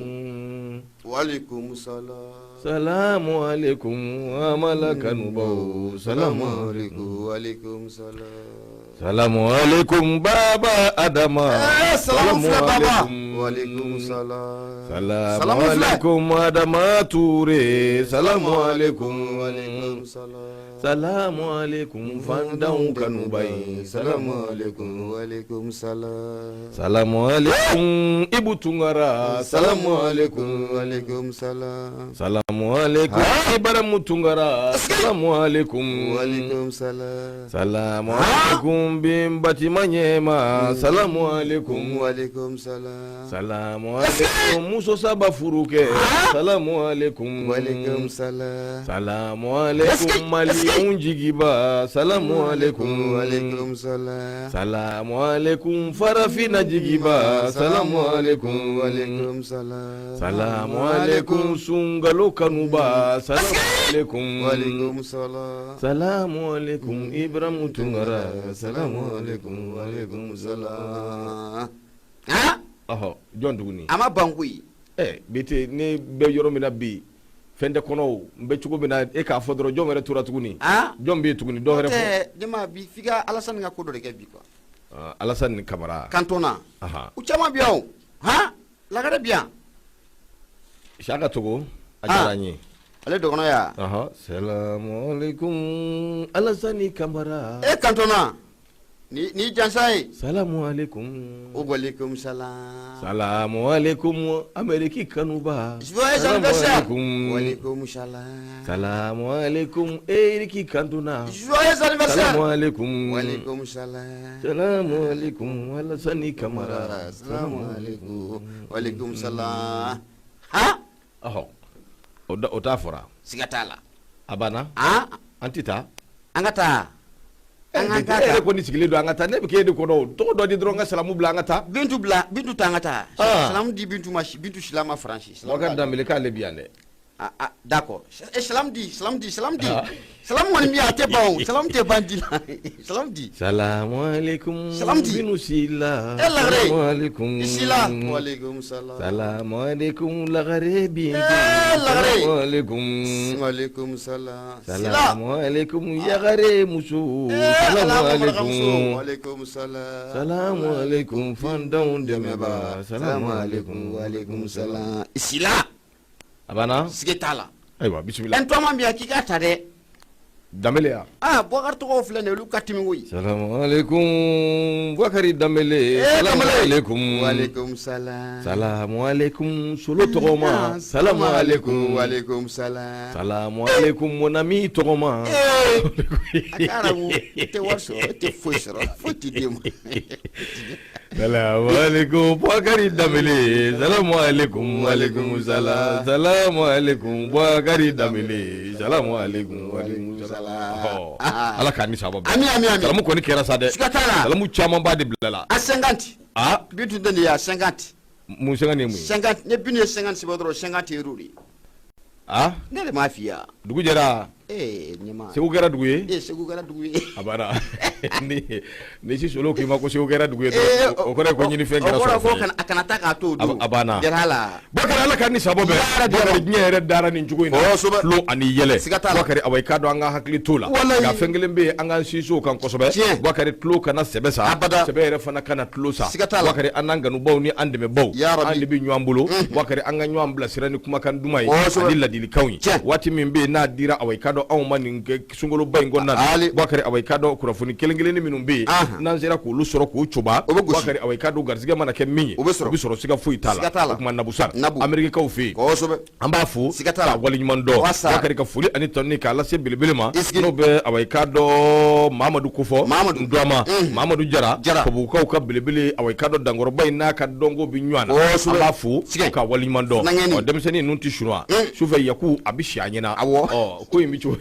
waaleykum salam salamu aleykum amala kanubaw salamu aleykum waaleykum salam salamu aleykum baba adama salamu filɛ baba waaleykum salam salamu aleykum adama ture salamu aleykum waaleykum salam Salamu aleykum fantanw kanuba ye salamu aleykum waaleykum salam salamu aleykum Ibu Tunkara salamu aleykum waaleykum salam salamu aleykum Ibrahim Tunkara salamu aleykum waaleykum salam salamu aleykum bin Batima ɲɛma salamu aleykum waaleykum salam Salamu aleykum muso saba furukɛ salamu aleykum waaleykum salam salamu aleykum maliyɛnw jigiba salamu aleykum waaleykum salam salamu aleykum farafinna jigiba salamu aleykum waaleykum salam salamu aleykum sunkalo kanuba salamu aleykum waaleykum salam salamu aleykum Ibrahim Tunkara. Salamu aleykum aleykum salam. Ɔhɔ, jɔn tuguni? A ma ban koyi. Ɛ Bete, ne bɛ yɔrɔ min na bi, fɛn tɛ kɔnɔ o, n bɛ cogo min na e k'a fɔ dɔrɔn, jɔn wɛrɛ tora tuguni? Jɔn bɛ yen tuguni? Dɔ wɛrɛ fɔ. Ne ma bi f'i ka Alasani ka ko dɔ de kɛ bi quoi. Alasani Kamara. Kantɔnna. U caman bɛ yan o, han Lagare bɛ yan. Saka Togo, a diyara n ye. Ale dɔgɔnɔ ya. Salamu aleykum Alasani Kamara. E Kantɔnna. Ni jansa ye. Salamu aleykum. Waleykum salam. Salamu aleykum Ameriki kanuba. Joyeux anniversaire. Waleykum salam. Salamu aleykum Eriki Kantɔnna. Joyeux anniversaire. Salamu aleykum. Waleykum salam. Salamu aleykum Alasani Kamara. Salamu aleykum. Waleykum salam. Han. Ɔhɔ o t'a fɔra. Siga t'a la. A banna. An tɛ taa. An ka taa. An ka taa. E yɛrɛ kɔni sigilen don an ka taa, ne bɛ k'e de kɔnɔ o. Tɔgɔ dɔ di dɔrɔn n ka salamu bila an ka taa. Bintu bila, Bintu ta an ka taa. Salamu di Bintu ma, Bintu sila ma Faransi. Bakari Danbele k'ale bi yan dɛ. Ah, ah, d'accord. Eh, salam di, salam di, salam di. Salam kɔni bi yan a tɛ ban o. Salam tɛ ban di la. Salam di. Salamu aleykum. Salam di. Binu Sila. Eh, Lagare. Salamu aleykum. I Sila. Waleykum salam. Salamu aleykum Lagare Bintu. Eh, Lagare. Salamu aleykum. Waleykum salam. Salamu aleykum Yagare muso. Eh, Salamu aleykum. Waleykum salam. Salamu aleykum fantanw dɛmɛba. Salamu aleykum. Waleykum salam. I Sila. A banna. Siga t'a la. Ayiwa bisimila. N tɔma bi yan k'i k'a ta dɛ. Danbele ya. Aa Bubakari tɔgɔw filɛ nin ye olu ka timi koyi. Salamu aleykum Bubakari Danbele. Eh, Salamu aleykum. Waleykum salam. Salamu aleykum Solo tɔgɔma. Salamu aleykum. Waleykum salam. Salamu aleykum mon ami tɔgɔma. Ee a ka arabu i tɛ wari sɔrɔ i tɛ foyi sɔrɔ foyi t'i d'e ma. Salamu aleykum Bubakari Danbele. Salamu aleykum waleykum salam. Salamu aleykum Bubakari Danbele. Salamu aleykum waleykum salam. Ala k'an ni sababa bɛn. Ami ami ami. Salamu kɔni kɛra sa dɛ. Siga t'a la. Salamu camanba de bilala. A 50. Ah. Bintu tɛ nin ye a 50. Mun 50 ye mun ye? 50 ni Bintu ye 50 sɛbɛn dɔrɔn 50 euros de ye. Ah. Ne de m'a f'i ye wa? Dugu jɛra. Ee ɲɛma. Segu kɛra dugu ye? Ee Segu kɛra dugu ye. A banna. Ni si solo k'i ma ko Segu kɛra dugu ye dɔrɔn o kɔrɔ ye ko ɲinifɛn kɛra O kɔrɔ ko sɔrɔfɛn ye. a kana taa k'a to o don. A banna. Jɛra la. Bakari Ala k'an ni sababa bɛn. Bakari diɲɛ yɛrɛ dara nin cogo in na. Kosɛbɛ. Tulon ani yɛlɛ. Siga t'a la. Bakari awa i k'a dɔn an ka hakili t'o la. Walayi. Nka fɛn kelen bɛ yen an k'an sinsin o kan kosɛbɛ. Tiɲɛ. Bakari tulon kana sɛbɛ sa. Abada. Sɛbɛ yɛrɛ fana kana tulon sa. Siga t'a la. Bakari an n'an kanubaw ni an dɛmɛbaw. Ya Rabi. An de bɛ ɲɔgɔn bolo. Bakari an ka ɲɔgɔn bilasira ni kumakan duman ye. Kosɛbɛ. Ani ladilikanw ye. Tiɲɛ. Waati min bɛ yen n'a dira awa i k'a dɔn anw ma nin sunkaloba in kɔnɔna na. Ali. Bakari awa i k'a dɔn kunnafoni kelen kelenni minnu bɛ yen. Anhan. N'an sera k'olu sɔrɔ k'o coba. O bɛ gosi. Bakari awa i k'a dɔn garisɛgɛ mana kɛ min ye. O bɛ sɔrɔ. O bɛ sɔrɔ siga foyi t'a la. Siga t'a la. O tuma Nabu Sar. Nabu. Amerikikaw fɛ yen. Kosɛbɛ. An b'a fo Siga t'a la. k'a waleɲuman dɔn Wasa. Bakari ka foli ani tanuni k'a lase belebele ma I sigi. n'o bɛ awa i k'a dɔn Mamadu kofɔ Mamadu. Ndɔma Mamadu Jara Jara. Kɔbugukaw ka belebele awa i k'a dɔn dankɔrɔba in n'a ka dɔnko bɛ ɲɔgɔn na Kosɛbɛ. an b'a fo Siga. k'a waleɲuman dɔn Funankɛnin. ɔ denmisɛnnin ninnu tɛ sunwa sufɛ Yaku a bɛ si a ɲɛna Awɔ. ɔ ko in bɛ cogo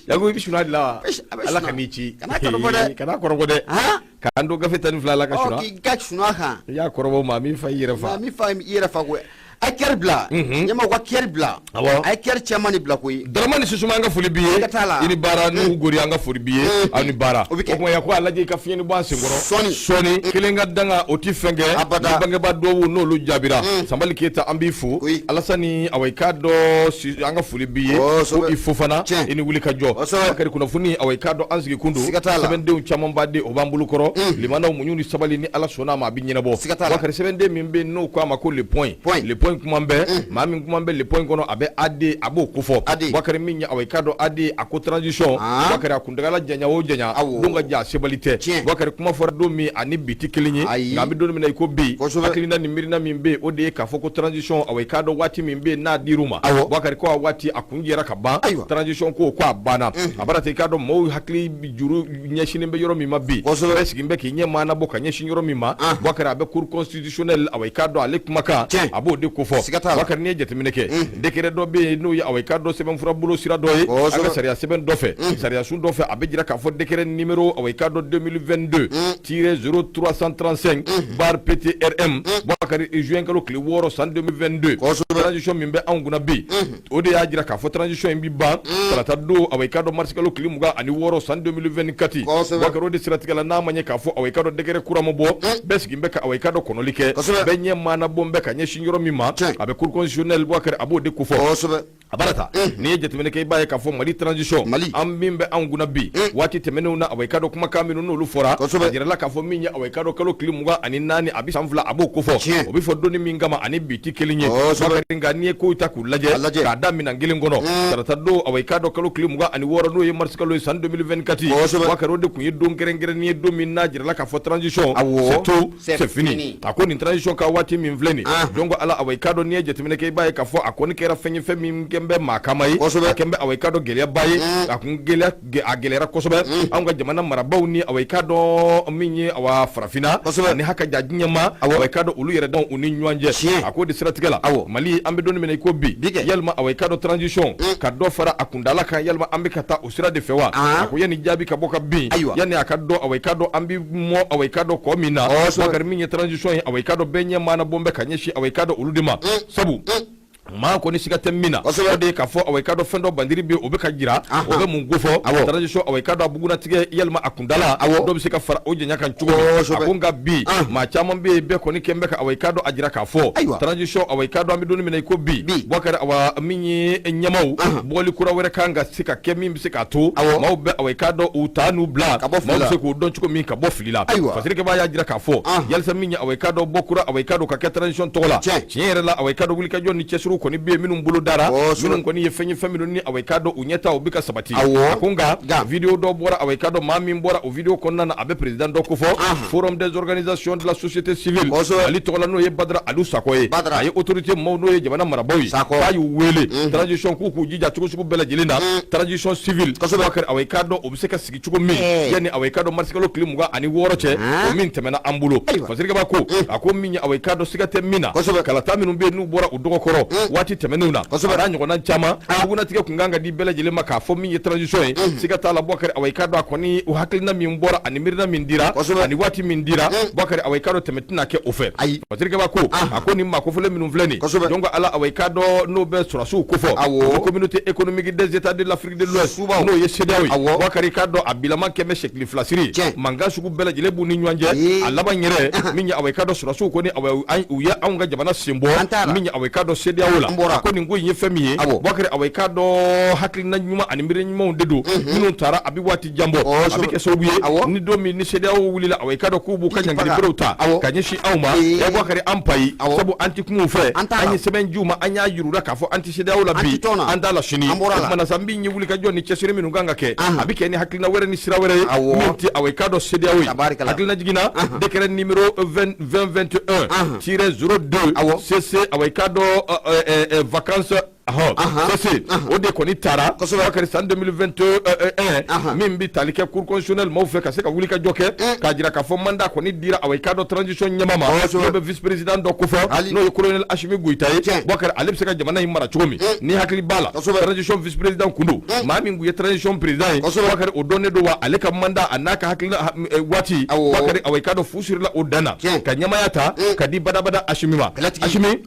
Yaku i bɛ sunwa de la wa A bɛ Ala sunwa. kan'i ci Kana kɔrɔbɔ dɛ. kana kɔrɔbɔ dɛ Han? k'an to gafe 12 la ka Ɔ sunwa k'i ka sunwa kan. i y'a kɔrɔbɔ maa min fa i yɛrɛ fa Maa min fa i yɛrɛ fa koyi. A ye kɛri bila. Ɲɛma u ka kɛri bila. Awɔ. A ye kɛri cɛman de bila koyi. Daramani Sisuma an ka foli b'i ye Siga t'a la. i ni baara Nuhu Gori an ka foli b'i ye aw ni baara O bɛ kɛ. o tuma Yaku a lajɛ i ka fiɲɛni bɔ an senkɔrɔ Sɔɔni. sɔɔni kelen ka danga o ti fɛn kɛ Abada. ni bangebaa dɔw n'olu jaabira Sanbali Keyita an b'i fo Oui. Alasani awa i k'a dɔn an ka foli b'i ye Kosɛbɛ. ko i Fofana Tiɲɛ. i ni wuli ka jɔ Kosɛbɛ. Bakari kunnafoni awa i k'a dɔn an sigi kun don Siga t'a la. sɛbɛndenw caman ba de o b'an bolo kɔrɔ limanaw muɲu ni sabali ni Ala sɔnna a ma a bɛ ɲɛnabɔ Siga t'a la. Bakari sɛbɛnden min bɛ yen n'o ko a ma ko le point Point. le point kuma bɛ maa min kuma bɛ le point kɔnɔ a bɛ AD a b'o kofɔ AD. Bakari min ye awa i k'a dɔn AD a ko transition Ah. Bakari a kuntagala janya o janya Awɔ. don ka jan a sebali tɛ Tiɲɛ. Bakari kuma fɔra don min ani bi tɛ kelen ye Ayi. nka an bɛ don min na i ko bi Kosɛbɛ. hakilina ni miirina min bɛ yen o de ye k'a fɔ ko transition awa i k'a dɔn waati min bɛ yen n'a dir'u ma Awɔ. Bakari ko a waati a kun jɛra ka ban Ayiwa. transition ko ko a banna a bara ten i k'a dɔn maaw hakili juru ɲɛsinnen bɛ yɔrɔ min ma bi Kosɛbɛ. bɛɛ sigilen bɛ k'i ɲɛ maanabɔ ka ɲɛsin yɔrɔ min ma Ah. Bakari a bɛ cour constitutionnelle awa i k'a dɔn ale kumakan Tiɲɛ. a b'o de ko kofɔ. Siga t'a la. Bakari, n'i ye jateminɛ kɛ, décret dɔ bɛ yen n'o ye awa i k'a dɔn sɛbɛnfura bolo sira dɔ ye, an ka sariya sɛbɛn dɔ fɛ, sariyasun dɔ fɛ, a bɛ jira k'a fɔ décret numéro awa i k'a dɔn 2022 tiret 0335 barre PTRM, Bakari, juin kalo tile 6 san 2022. Transition min bɛ anw kunna bi, o de y'a jira k'a fɔ transition in bɛ ban tarata don, awa i k'a dɔn mars kalo tile 26 san 2024. Bakari, o de siratigɛ la, n'a ma ɲɛ k'a fɔ awa i k'a dɔn décret kura ma bɔ, bɛɛ sigilen bɛ ka awa i k'a dɔn kɔnɔli kɛ, bɛɛ ɲɛ maanabɔ bɛ ka ɲɛsin yɔrɔ min ma, a bɛ cour constitutionnelle, Bakari, a b'o de kofɔ. A bara ta, n'i ye jateminɛ kɛ, i b'a ye k'a fɔ Mali transition Mali an min bɛ anw kunna bi, waati tɛmɛnenw na, awa i k'a dɔn kumakan minnu n'olu fɔra, a jirala k'a fɔ min ye awa i k'a dɔn kalo tile 24, a bɛ san 2, a b'o kofɔ. O bɛ fɔ donni min kama, ani bi tɛ kelen ye. Nka n'i ye kow ta k'u lajɛ k'a da minɛn kelen kɔnɔ, tarata don, awa i k'a dɔn kalo tile 26, n'o ye mars kalo ye san 2024, Bakari, o de tun ye don kɛrɛnkɛrɛnnen ye, don min n'a jirala k'a fɔ transition c'est tout, c'est fini. A ko nin transition ka waati min filɛ nin, donc ala awa i k'a dɔn n'i ye jateminɛ kɛ, i b'a ye k'a fɔ a kɔni kɛra fɛn ye, fɛn min kɛn bɛ maa kama ye, a kɛn bɛ awa i k'a dɔn gɛlɛyaba ye, a kun gɛlɛya a gɛlɛyara kosɛbɛ anw ka jamana marabaaw ni awa i k'a dɔn min ye awa farafinna ani haka ja diɲɛ ma, awa i k'a dɔn olu yɛrɛ dɔn u ni ɲɔgɔn cɛ. A k'o de siratigɛ la, Mali an bɛ don min na i ko bi, yalima awa i k'a dɔn transition ka dɔ fara a kundala kan, yalima an bɛ ka taa o sira de fɛ wa? A ko yanni jaabi ka bɔ ka bin, yanni a ka dɔn awa i k'a dɔn an bɛ mɔ awa i k'a dɔn kɔ min na, Bakari, min ye transition ye, awa i k'a dɔn bɛɛ ɲɛ maana bɔ bɛ ka ɲɛsin awa i k'a dɔn olu de ma, sabu maa kɔni siga tɛ min na, o de ye k'a fɔ awa i k'a dɔn fɛn dɔ bandiri bɛ, o bɛ ka jira, o bɛ mun kofɔ? Transition, awa i k'a dɔn a bugunnatigɛ, yalima a kundala dɔ bɛ se ka fara o janya kan cogo min? A ko nka bi maa caman bɛ yen, bɛɛ kɔni kɛn bɛ ka awa i k'a dɔn a jira k'a fɔ transition, awa i k'a dɔn an bɛ don min na i ko bi, Bakari, awa min ye ɲɛmaw bɔli kura wɛrɛ kan ka se ka kɛ min bɛ se k'a to maaw bɛ awa i k'a dɔn u ta n'u bila, maaw bɛ se k'u dɔn cogo min ka bɔ fili la. Fasirikɛbaa y'a jira k'a fɔ yalisa min ye awa i k'a dɔn bɔ kura awa i k'a dɔn ka kɛ transition tɔgɔ la, tiɲɛ yɛrɛ la, awa i k'a dɔn wulikajɔ ni cɛsiriw kɔni bɛ yen minnu bolo dara, minnu kɔni ye fɛn ye, fɛn minnu ni awa i k'a dɔn u ɲɛtaa u bɛ ka sabati. A ko nka vidéo dɔ bɔra, awa i k'a dɔn maa min bɔra o vidéo kɔnɔna na, a bɛ président dɔ kofɔ forum des organisations de la société civile Mali tɔgɔ la, n'o ye Badara Alu Sakɔ ye. A ye autorité maaw, n'o ye jamana marabaaw ye, k'a y'u wele transition k'u k'u jija cogo sugu bɛɛ lajɛlen na, transition civile, awa i k'a dɔn o bɛ se ka sigi cogo min yanni awa i k'a dɔn marisikalo tile 26 cɛ, o min tɛmɛna an bolo. Fasirikɛba ko, a ko min ye awa i k'a dɔn siga tɛ min na, kalata minnu bɛ yen n'u bɔra u dɔgɔkɔrɔ waati tɛmɛnenw na, a n'a ɲɔgɔnna caman, bugunnatigɛ kun kan ka di bɛɛ lajɛlen ma k'a fɔ min ye transition ye, siga t'a la, Bubakari, awa i k'a dɔn a kɔni o hakilina min bɔra ani miirina min dira ani waati min dira, Bubakari, awa i k'a dɔn tɛmɛ tɛna kɛ o fɛ. Fasirikɛba ko, a ko nin maa kofɔlen minnu filɛ nin, donc ala awa i k'a dɔn n'o bɛ sɔrɔdasiw kofɔ, communauté économique des états de l'Afrique de l'Ouest, n'o ye CEDEAO ye, Bubakari, i k'a dɔn a bilama kɛmɛ sɛkili fila siri mankan sugu bɛɛ lajɛlen b'u ni ɲɔgɔn cɛ. A laban yɛrɛ min ye awa i k'a dɔn sɔrɔdasiw kɔni awa u ye anw ka jamana sen bɔ min ye awa i k'a dɔn CEDEAO la. A ko nin ko in ye fɛn min ye, Bubakari, awa i k'a dɔn hakilina ɲuman ani miiri ɲumanw de don minnu taara, a bɛ waati jan bɔ, a bɛ kɛ sababu ye ni don min ni CEDEAO wulila, awa i k'a dɔn k'u b'u ka ɲangili berew ta ka ɲɛsin anw ma, Bubakari, an payi, sabu an tɛ kuma u fɛ. An ye sɛbɛn di u ma, an y'a yir'u la k'a fɔ an tɛ CEDEAO la bi, an t'a la sini. O tuma na sa, min ye wulikajɔ ni cɛsiri minnu kan ka kɛ, a bɛ kɛ ni hakilina wɛrɛ ni sira wɛrɛ ye min tɛ awa i k'a dɔn CEDEAO ye. Hakilina jiginna, décret numéro 2021 tiret 02 CC, awa i k'a dɔn vacances CC, o de kɔni taara, Bubakari, san 2021, min bɛ tali kɛ cour constitutionnelle maaw fɛ ka se ka wuli ka jɔ kɛ k'a jira k'a fɔ mandat kɔni dira awa i k'a dɔn transition ɲɛmaa ma, n'o bɛ vice président dɔ kofɔ, n'o ye colonel Assimi Goïta ye. Bubakari, ale bɛ se ka jamana in mara cogo min, ni hakili b'a la, transition vice président kun don, maa min tun ye transition président ye, Bubakari, o dɔnnen don wa. Ale ka mandat a n'a ka hakilina waati, Bubakari, awa i k'a dɔn fu sirila o dan na ka ɲɛmaaya ta ka di badabada Assimi ma. Assimi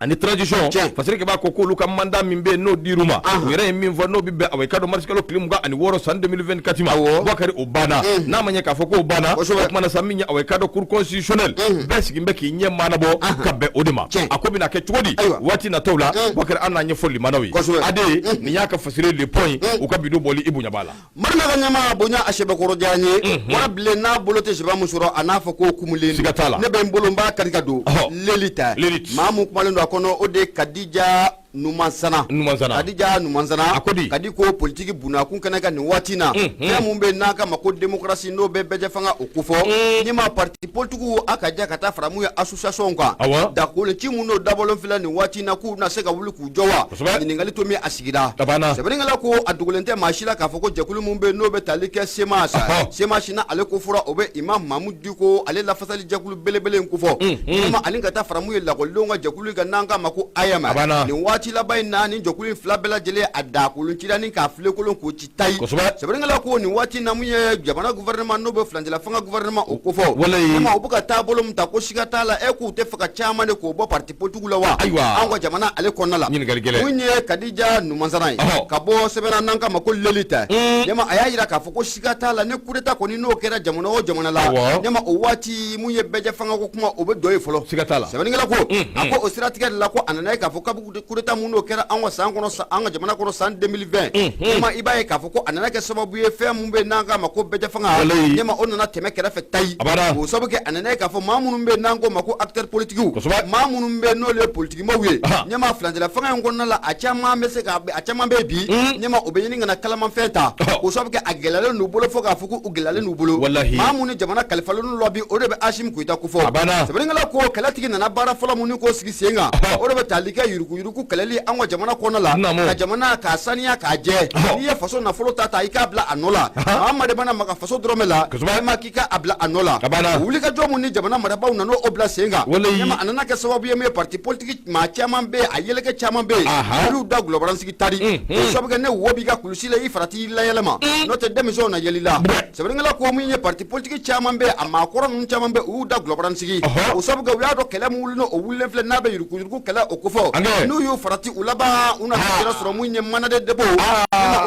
ani transition, Fasirikɛba ko k'olu ka mandat min bɛ yen n'o dir'u ma, u yɛrɛ ye min fɔ, n'o bɛ bɛn awa i k'a dɔn marisikalo tile 26 san 2024 ma, Bubakari, o banna. N'a ma ɲɛ k'a fɔ k'o banna, o tuma na sa, min ye awa i k'a dɔn cour constitutionnelle, bɛɛ sigilen bɛ k'i ɲɛ maanabɔ ka bɛn o de ma. A ko bɛna kɛ cogo di waati nataw la, Bubakari, an n'a ɲɛfɔ limanaw ye. Ade nin y'a ka fasiri Le Point, u ka bi don bɔli, i bonya b'a la. Marina ka ɲɛmaa bonya a sɛbɛkɔrɔ diyara n ye. Wara bilen n'a bolo tɛ sɛbɛn min sɔrɔ, a n'a fɔ ko kumulen. Siga t'a la. Ne bɛ n bolo n b'a kari ka don. L'Élite. L'Élite. Maa mun kumalen don a kɔnɔ, o de ye Kadija. Numansana Kadija Numansana a ko di Kadi ko politiki bunakun kɛnɛ kan nin waati na fɛn mun bɛ n'an k'a ma ko démocratie n'o bɛ bɛɛjɛ fanga o kofɔ ɲɛma parti politikiw a ka jɛ ka taa fara mun ye association kan dakolonci mun n'o dabɔlen filɛ nin waati na k'u na se ka wuli k'u jɔ wa ɲininkali to min a sigira sɛbɛnnikɛla ko a dogolen tɛ maa si la k'a fɔ ko jɛkulu min bɛ n'o bɛ tali kɛ CMAS CMAS na ale ko fɔra o bɛ Imam Mamudu Diko ale lafasali jɛkulu belebele in kofɔ ɲɛma ani ka taa fara mun ye lakɔlidenw ka jɛkulu kan n'an k'a ma ko AEEM nin waati laban in na nin jɛkulu in fila bɛɛ lajɛlen a dakolon cira ni k'a filenkolon k'o ci tayi sɛbɛnnikɛla ko nin waati na mun ye jamana gouvernement n'o bɛ furancɛla fanga gouvernement o kofɔ ɲɛma u bɛ ka taabolo min ta ko siga t'a la e k'u tɛ fɛ ka caman de k'o bɔ parti politique la wa ayiwa an ka jamana ale kɔnɔna la mun ye Kadija Numansana ye ka bɔ sɛbɛn na n'an k'a ma ko L'Élite ɲɛma a y'a jira k'a fɔ ko siga t'a la ni coup d'état kɔni n'o kɛra jamana o jamana la ɲɛma o waati mun ye bɛɛjɛ fanga ko kuma o bɛ dɔ ye fɔlɔ siga t'a la sɛbɛnnikɛla ko a ko o siratigɛ de la ko a nana ye k'a fɔ kabi coup d'état mun n'o kɛra an ka san kɔnɔ an ka jamana kɔnɔ san 2020 ɲɛma i b'a ye k'a fɔ ko a nana kɛ sababu ye fɛn mun bɛ n'an k'a ma ko bɛɛjɛ fanga ɲɛma o nana tɛmɛ kɛrɛfɛ tayi o sababu kɛ a nana ye k'a fɔ maa minnu bɛ n'an k'o ma ko acteur politiques maa minnu bɛ n'olu ye politikimaw ye ɲɛma furancɛla fanga in kɔnɔna la a caman bɛ se ka a caman bɛ bi ɲɛma o bɛ ɲini ka na kalamanfɛn ta k'o sababu kɛ a gɛlɛyalen n'u bolo fo k'a fɔ k'u gɛlɛyalen n'u bolo maa minnu jamana kalifalen n'u la bi o de bɛ Asimi Goyita kofɔ sɛbɛnnikɛla ko kɛlɛtigi nana baara fɔlɔ min k'o sigi sen kan o de bɛ tali kɛ yuruguyurugu kɛlɛli an ka jamana kɔnɔna la ka jamana k'a saniya k'a jɛ n'i ye faso nafolo ta i k'a bila a nɔ la maa ma de mana maga faso dɔrɔmɛ la ɲɛma k'i ka a bila a nɔ la wulikajɔ mun ni jamana marabaaw nana o bila sen kan ɲɛma a nana kɛ sababu ye min ye parti politique maa caman bɛ yen a yeleke caman bɛ yen olu da gulɔbaransigi tari o sababu kɛ ne wo b'i ka kulusi la i farati layɛlɛma n'o tɛ denmisɛnw na yɛlɛ la sɛbɛnnikɛla ko min ye parti politique caman bɛ a maakɔrɔ ninnu caman bɛ u y'u da gulɔbaransigi o sababu kɛ u y'a dɔn kɛlɛ min wuli o wulilen filɛ n'a bɛ yuruguyurugu kɛlɛ o kofɔ n'u y'u farati u laban u na t'u yɛrɛ sɔrɔ mun ye mandat de dépôt u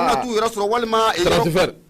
na t'u yɛrɛ sɔrɔ walima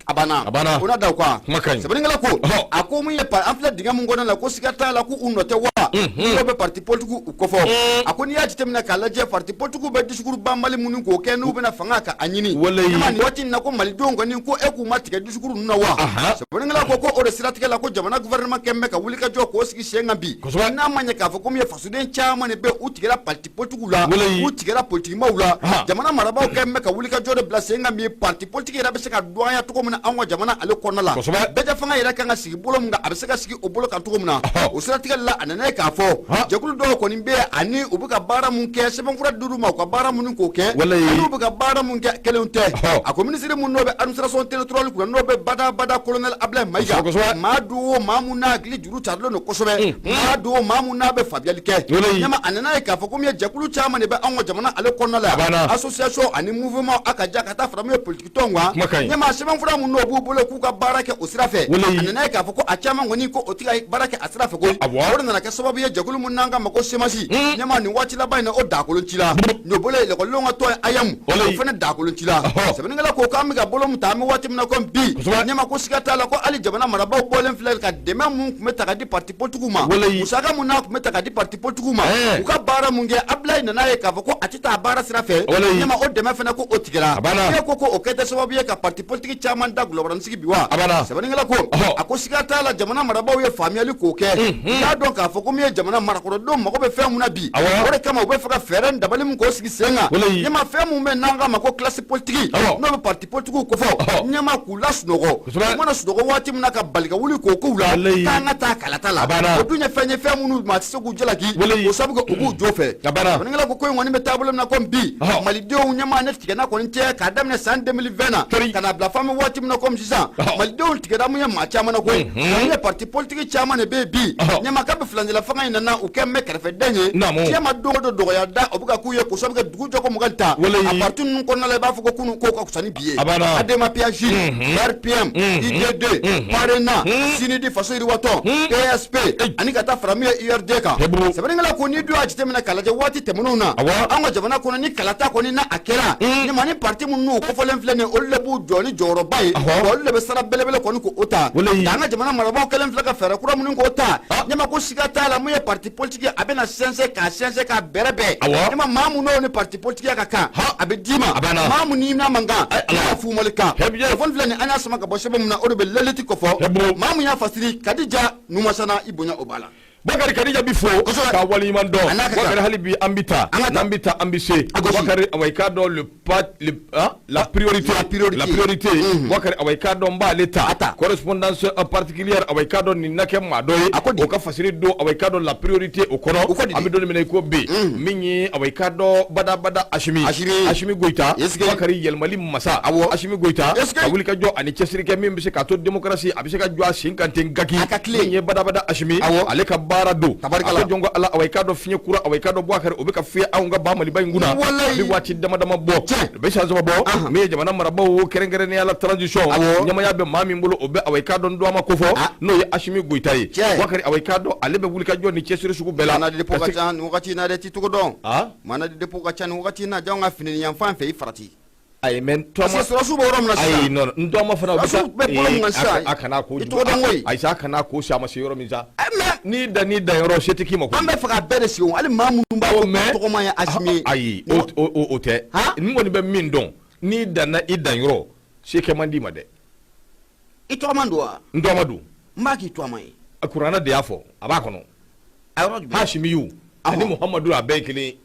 a banna a banna o na da o kan kuma ka ɲi sɛbɛnnikɛla ko a ko mun ye an filɛ dingɛ mun kɔnɔ la ko siga t'a la ko u nɔ tɛ wa n'o bɛ parti politique u kofɔ a ko n'i y'a jateminɛ k'a lajɛ parti politique bɛ discours banbali minnu k'o kɛ n'u bɛna fanga ka a ɲini ɲɛma nin waati in na ko malidenw kɔni ko e k'u ma tigɛ discours ninnu na wa sɛbɛnnikɛla ko o de siratigɛ la ko jamana gouvernement kɛlen bɛ ka wulikajɔ k'o sigi sen kan bi n'a ma ɲɛ k'a fɔ ko min ye fasoden caman de bɛ u tigɛra parti politigiw la u tigɛra politikimaw la jamana marabaaw kɛlen bɛ ka wulikajɔ de bila sen kan bi parti politique yɛrɛ bɛ se ka dɔgɔya cogo min na anw ka jamana ale kɔnɔna la bɛɛjɛ fanga yɛrɛ kan ka sigi bolo min kan a bɛ se ka sigi o bolo kan cogo min na o siratigɛ la a nana ye k'a fɔ jɛkulu dɔw kɔni bɛ yen ani u bɛ ka baara mun kɛ sɛbɛnfura dir'u ma u ka baara minnu k'o kɛ ani u bɛ ka baara mun kɛ kelenw tɛ a ko minisiri mun n'o bɛ administration territoriale kunna n'o bɛ badabada colonel Ablaye Mayiga maa don o maa mun n'a hakili juru carilen don kosɛbɛ maa don maa mun n'a bɛ faamuyali kɛ ɲɛma a nana ye k'a fɔ ko min ye jɛkulu caman de bɛ anw ka jamana ale kɔnɔna la yan association ani mouvement a ka ja ka taa fara min ye politique tɔnw kan ɲɛma sɛbɛnfura mun n'o b'u bolo k'u ka baara kɛ o sira fɛ a nana ye k'a fɔ ko a caman kɔni ko o tɛ ka baara kɛ a sira fɛ koyi o de nana kɛ sababu ye jɛkulu mun n'an k'a ma ko CMAS ɲɛma nin waati laban in na o dakolon cila n'o bolo ye lakɔlidenw ka tɔn ye AEEM o fana dakolon cila sɛbɛnnikɛla ko k'an bɛ ka bolo min ta an bɛ waati min na komi bi ɲɛma ko siga t'a la ko hali jamana marabaaw bɔlen filɛ ka dɛmɛ mun tun bɛ ta ka di parti politigiw ma musaka mun n'a tun bɛ ta ka di parti politigiw ma u ka baara mun kɛ Ablaye nana ye k'a fɔ ko a tɛ taa baara sira fɛ ɲɛma o dɛmɛ fana ko o tigɛra e ko ko o kɛ tɛ sababu ye ka parti politique caman da gulɔbaransigi bi wa sɛbɛnnikɛla ko a ko siga t'a la jamana marabaaw ye faamuyali k'o kɛ u y'a dɔn k'a fɔ ko min ye jamana marakɔrɔdenw mago bɛ fɛn mun na bi o de kama u bɛ fɛ ka fɛɛrɛ ni dabali mun k'o sigi sen kan ɲɛma fɛn mun bɛ n'an k'a ma ko classe politique n'o bɛ parti politigiw kofɔ ɲɛma k'u lasunɔgɔ u mana sunɔgɔ waati min na ka bali ka wuli k'o k'u la k'an ka taa kalata la o dun ye fɛn ye fɛn minnu maa tɛ se k'u jalaki o sabu kɛ u b'u jo fɛ sɛbɛnnikɛla ko ko in kɔni bɛ taabolo min na komi bi malidenw ɲɛma ne tigɛna kɔni cɛ k'a daminɛ san 2020 na ka na bila f'an bɛ waati min na komi sisan malidenw tigɛra mun ye maa caman na koyi mun ye parti politique caman de bɛ yen bi ɲɛma kabi furancɛla fanga in nana u kɛlen bɛ kɛrɛfɛden ye diɲɛ ma don o don dɔgɔya da o bɛ ka k'u ye k'o sabu kɛ dugu jɔko 20 ta a parti ninnu kɔnɔna la i b'a fɔ ko kunun ko ka fisa ni bi ye ADEMA PASJ RPM UDD PARENA SYNID Faso Yiriwatɔn PSP ani ka taa fara min ye URD kan sɛbɛnnikɛla ko n'i dun y'a jateminɛ k'a lajɛ waati tɛmɛnenw na an ka jamana kɔnɔ ni kalata kɔni na a kɛra ɲɛma ni parti minnu kofɔlen filɛ nin ye olu de b'u jɔ ni jɔyɔrɔba ye olu de bɛ sara belebele kɔni k'o ta nka an ka jamana marabaaw kɛlen filɛ ka fɛɛrɛ kura minnu k'o ta ɲɛma ko siga t'a la mun ye parti politique a bɛna sɛnsɛn k'a sɛnsɛn k'a bɛrɛbɛn ɲɛma maa mun n'o ni parti politique ka kan a bɛ d'i ma maa mun ni n'a man kan a fumali kan telefɔni filɛ nin an y'a sama ka bɔ sɛbɛn min na o de bɛ L'Élite kofɔ maa mun y'a fasiri Kadija Numasana i bonya o b'a la. Bakari Kadija bi fo k'a waleɲuman dɔn Bakari hali bi an bɛ taa n'an bɛ taa an bɛ se Bakari awa i k'a dɔn le pas le hein, la priorité la priorité la priorité Bakari awa i k'a dɔn n b'ale ta correspondance particulière awa i k'a dɔn nin na kɛ maa dɔ ye o ka fasiri don awa i k'a dɔn la priorité o kɔnɔ an bɛ don min na i ko bi min ye awa i k'a dɔn badabada Asimi Asimi Goyita Bakari yɛlɛmali masa awɔ Asimi Goyita ka wuli ka jɔ ani cɛsiri kɛ min bɛ se k'a to démocratie a bɛ se ka jɔ a sen kan ten gaki a ka tilen min ye badabada Asimi awɔ ale ka baara don tabarikala a ko jɔn ko Ala awa i k'a dɔn fiɲɛ kura awa i k'a dɔn Bubakari o bɛ ka fiyɛ anw ka ba Maliba in kunna walayi a bɛ waati dama dama bɔ tiɲɛ bɛ san saba bɔ min ye jamana marabaaw kɛrɛnkɛrɛnnenya la transition awɔ ɲɛmaaya bɛ maa min bolo o bɛ awa i k'a dɔn dɔgɔma kofɔ n'o ye Asimi Goyita ye Bubakari awa i k'a dɔn ale bɛ wuli ka jɔ ni cɛsiri sugu bɛɛ la mandat de dépôt ka ca nin wagati in na dɛ t'i tɔgɔ dɔn mandat de dépôt ka ca nin wagati in na jɔn ka fini yanfan fɛ i farati Ayi mais n tɔgɔma parce que sɔrɔdasiw bɛ yɔrɔ min na sisan ayi non n tɔgɔma fana sɔrɔdasiw bɛ bolo min kan sisan a kana ko i tɔgɔ dɔn koyi ayi sa a kana ko se a ma se yɔrɔ min sa mais n'i dan n'i dan yɔrɔ se tɛ k'i ma koyi an bɛ fɛ ka bɛɛ de sigi o hali maa minnu b'a fɔ ko tɔgɔma ye Asimi ye ayi o tɛ n kɔni bɛ min dɔn n'i danna i dan yɔrɔ se kɛ man d'i ma dɛ i tɔgɔma don wa n tɔgɔma don n b'a k'i tɔgɔma ye kuranɛ de y'a fɔ a b'a kɔnɔ a yɔrɔ jumɛn Hasimiyu ani Muhamadu a bɛɛ ye kelen ye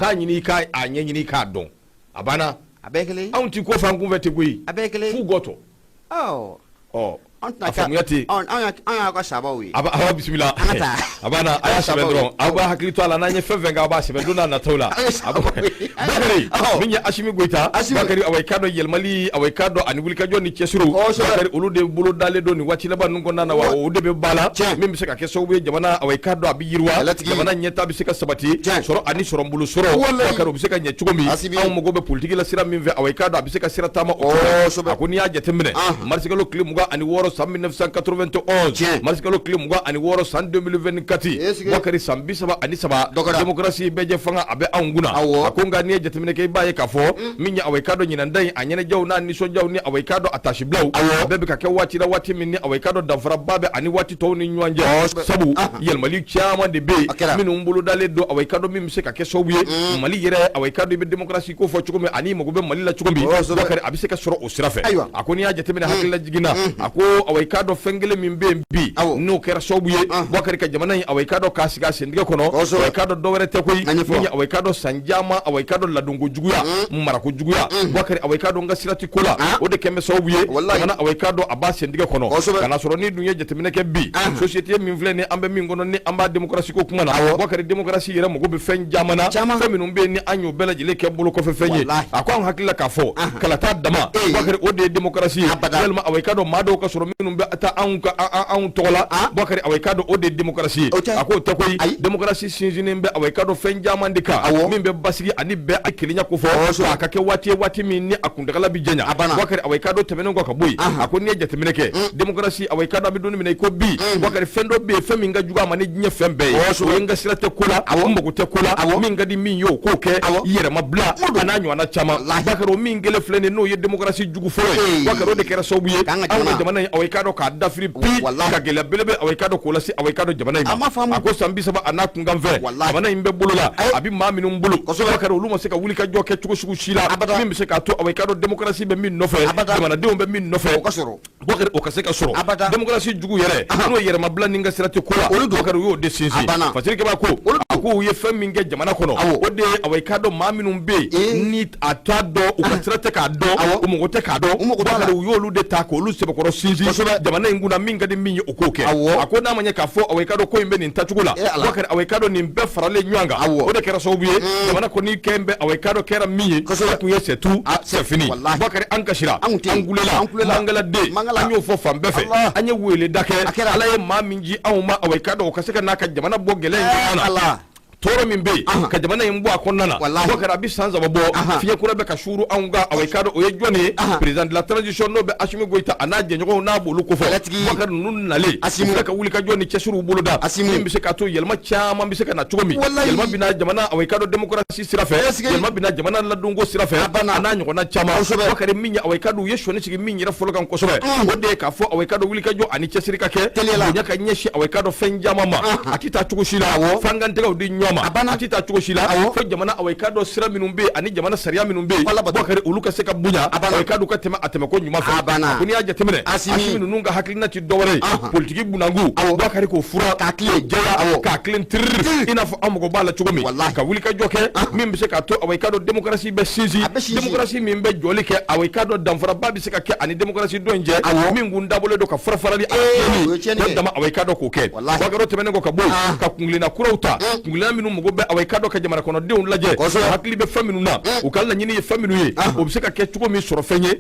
taa ɲini i k'a ɲɛɲini i k'a dɔn a banna a bɛɛ kelen anw ti ko fan kunfɛ ten koyi a bɛɛ kelen f'u gɔtɔ ɔ a faamuya ten an y'aw ka sabaw ye a b'a bisimila an ka taa a banna a y'a sɛbɛn dɔrɔn aw b'a hakili to a la n'an ye fɛn fɛn kɛ aw b'a sɛbɛn don n'a nataw la Bakari min ye Asimi Goyita Bakari awa i k'a dɔn yɛlɛmali awa i k'a dɔn ani wulikajɔ ni cɛsiriw Bakari olu de bolo dalen don nin waati laban ninnu kɔnɔna na wa o de bɛ ba la min bɛ se ka kɛ sababu ye jamana awa i k'a dɔn a bɛ yiriwa jamana ɲɛtaa bɛ se ka sabati sɔrɔ ani sɔrɔbolo sɔrɔ Bakari o bɛ se ka ɲɛ cogo min anw mago bɛ politiki la sira min fɛ awa i k'a dɔn a bɛ se ka sira taama o a ko n'i y'a jateminɛ marisikalo tile 26 san 1991 marisikalo tile 26 san 2024 Bakari san 33 démocratie bɛɛjɛ fanga a bɛ anw kunna a ko nka n'i ye jateminɛ kɛ i b'a ye k'a fɔ min ye awa i k'a dɔn ɲinan ta in a ɲɛnajɛw n'a nisɔndiyaw ni awa i k'a dɔn a taasibilaw a bɛɛ bɛ ka kɛ waati la waati min ni awa i k'a dɔn danfaraba bɛ ani waati tɔw ni ɲɔgɔn cɛ sabu yɛlɛmali caman de bɛ yen minnu bolodalen don awa i k'a dɔn min bɛ se ka kɛ sababu ye Mali yɛrɛ awa i k'a dɔn i bɛ démocratie ko fɔ cogo min ani mago bɛ Mali la cogo min Bakari a bɛ se ka sɔrɔ o sira fɛ a ko n'i y'a jateminɛ hakililajigin na a ko awa i k'a dɔn fɛn kelen min bɛ yen bi n'o kɛra sababu ye Bakari ka jamana in awa i k'a dɔn k'a sigi a sentigɛ kɔnɔ awa i k'a dɔn dɔwɛrɛ tɛ koyi min ye awa i k'a dɔn san caman awa i k'a dɔn ladonko juguya marako juguya Bakari awa i k'a dɔn n ka sira tɛ ko la o de kɛlen bɛ sababu ye jamana awa i k'a dɔn a b'a sentigɛ kɔnɔ ka n'a sɔrɔ n'i dun ye jateminɛ kɛ bi société min filɛ ni an bɛ min kɔnɔ ni an b'a démocratie ko kuma na Bakari démocratie yɛrɛ mago bɛ fɛn caman na fɛn minnu bɛ yen ni an y'o bɛɛ lajɛlen kɛ bolo kɔfɛ fɛn ye a ko an hakili la k'a fɔ kalata dama Bakari o de ye démocratie ye walima awa i k'a dɔn maa dɔw ka sɔrɔ minnu bɛ taa anw ka anw tɔgɔ la Bakari awa i k'a dɔn o de ye démocratie ye a k'o tɛ koyi démocratie sinsinnen bɛ awa i k'a dɔn fɛn caman de kan min bɛ basigi ani bɛn a kelenya ko fɔ a ka kɛ waati ye waati min ni a kuntagala bɛ janya Bakari awa i k'a dɔn tɛmɛnen kɔ ka bɔ yen a ko n'i ye jateminɛ kɛ démocratie awa i k'a dɔn an bɛ don min na i ko bi Bakari fɛn dɔ bɛ yen fɛn min ka jugu a ma ni diɲɛ fɛn bɛɛ ye o ye n ka sira tɛ ko la n mago tɛ ko la min ka di min ye o k'o kɛ yɛrɛmabila a n'a ɲɔgɔnna caman Bakari o min kelen filɛ nin n'o ye démocratie jugu fɔlɔ ye Bakari o de kɛra sababu ye anw ka jamana in awa i k'a dɔn k'a dafiri bi ka gɛlɛya belebele awa i k'a dɔn k'o lase awa i k'a dɔn jamana in ma a ko san 30 a n'a kunkanfɛn jamana in bɛ bolo la a bɛ maa minnu bolo Bakari olu ma se ka wuli ka jɔ kɛ cogo sugu si la min bɛ se k'a to awa i k'a dɔn démocratie bɛ min nɔfɛ jamanadenw bɛ min nɔfɛ Bakari o ka se ka sɔrɔ démocratie jugu yɛrɛ n'o yɛrɛmabila ni n ka sira tɛ ko la olu Bakari u y'o de sinsin Fasirikɛba ko a ko u ye fɛn min kɛ jamana kɔnɔ o de ye awa i k'a dɔn maa minnu bɛ yen ni a t'a dɔn u ka sira tɛ k'a dɔn u mago tɛ k'a dɔn Bakari u y'olu de ta k'olu sɛbɛkɔrɔ sinsin jamana in kunna min ka di min ye o k'o kɛ a ko n'a ma ɲɛ k'a fɔ awa i k'a dɔn ko in bɛ nin taacogo la Bakari awa i k'a dɔn nin bɛɛ faralen ɲɔgɔn kan o de kɛra sababu ye jamana kɔni kɛn bɛ awa i k'a dɔn kɛra min ye o tun ye c'est tout c'est fini Bakari an kasira an kulela mangala den an y'o fɔ fan bɛɛ fɛ an ye weleda kɛ Ala ye maa min ci anw ma awa i k'a dɔn o ka se ka n'a ka jamana bɔ gɛlɛya in kɔnɔna na tɔɔrɔ min bɛ yen ka jamana in bɔ a kɔnɔna na Bakari a bɛ san 3 bɔ fiɲɛ kura bɛ ka suuru anw kan awa i k'a dɔn o ye jɔn ye président de la transition n'o bɛ Asimi Goyita a n'a jɛɲɔgɔnw n'a b'olu kofɔ Bakari ninnu nalen u filɛ ka wulikajɔ ni cɛsiriw boloda min bɛ se k'a to yɛlɛma caman bɛ se ka na cogo min yɛlɛma bɛ na jamana awa i k'a dɔn démocratie sira fɛ yɛlɛma bɛ na jamana ladonko sira fɛ a n'a ɲɔgɔnna caman Bakari min ye awa i k'a dɔn u ye sɔnni sigi min yɛrɛ fɔlɔ kan kosɛbɛ o de ye k'a fɔ awa i k'a dɔn wulikajɔ ani cɛsiri ka kɛ bonya ka ɲɛsin awa i k'a dɔn fɛn caman ma a tɛ taa cogo si la f'an k'an tɛgɛw di ɲɔgɔn kura ma, a tɛ taa cogo si la fo jamana awa i k'a dɔn sira minnu bɛ yen ani jamana sariya minnu bɛ yen, Bubakari, olu ka se ka bonya, awa i k'a dɔn ka tɛmɛ a tɛmɛko ɲuman fɛ. A ko n'i y'a jateminɛ, Asimi ninnu ka hakilina tɛ dɔwɛrɛ ye politiki bunanku, Bubakari, k'o fura k'a tilen jɛya, k'a tilen tiriri, i n'a fɔ an mago b'a la cogo min, ka wulikajɔ kɛ min bɛ se k'a to awa i k'a dɔn démocratie bɛ sinsin, démocratie min bɛ jɔli kɛ, awa i k'a dɔn danfaraba bɛ se ka kɛ ani démocratie dɔ in cɛ, min kun dabɔlen don ka fara farali a dama, awa i k'a dɔn k'o kɛ. Bubakari, tɛmɛnen kɔ ka bɔ yen, ka kuntilenna kuraw ta, kuntilenna minnu mago bɛ awa i k'a dɔn ka jamana kɔnɔdenw lajɛ, hakili bɛ fɛn minnu na, u ka laɲini ye fɛn minnu ye, o bɛ se ka kɛ cogo min sɔrɔ fɛn ye,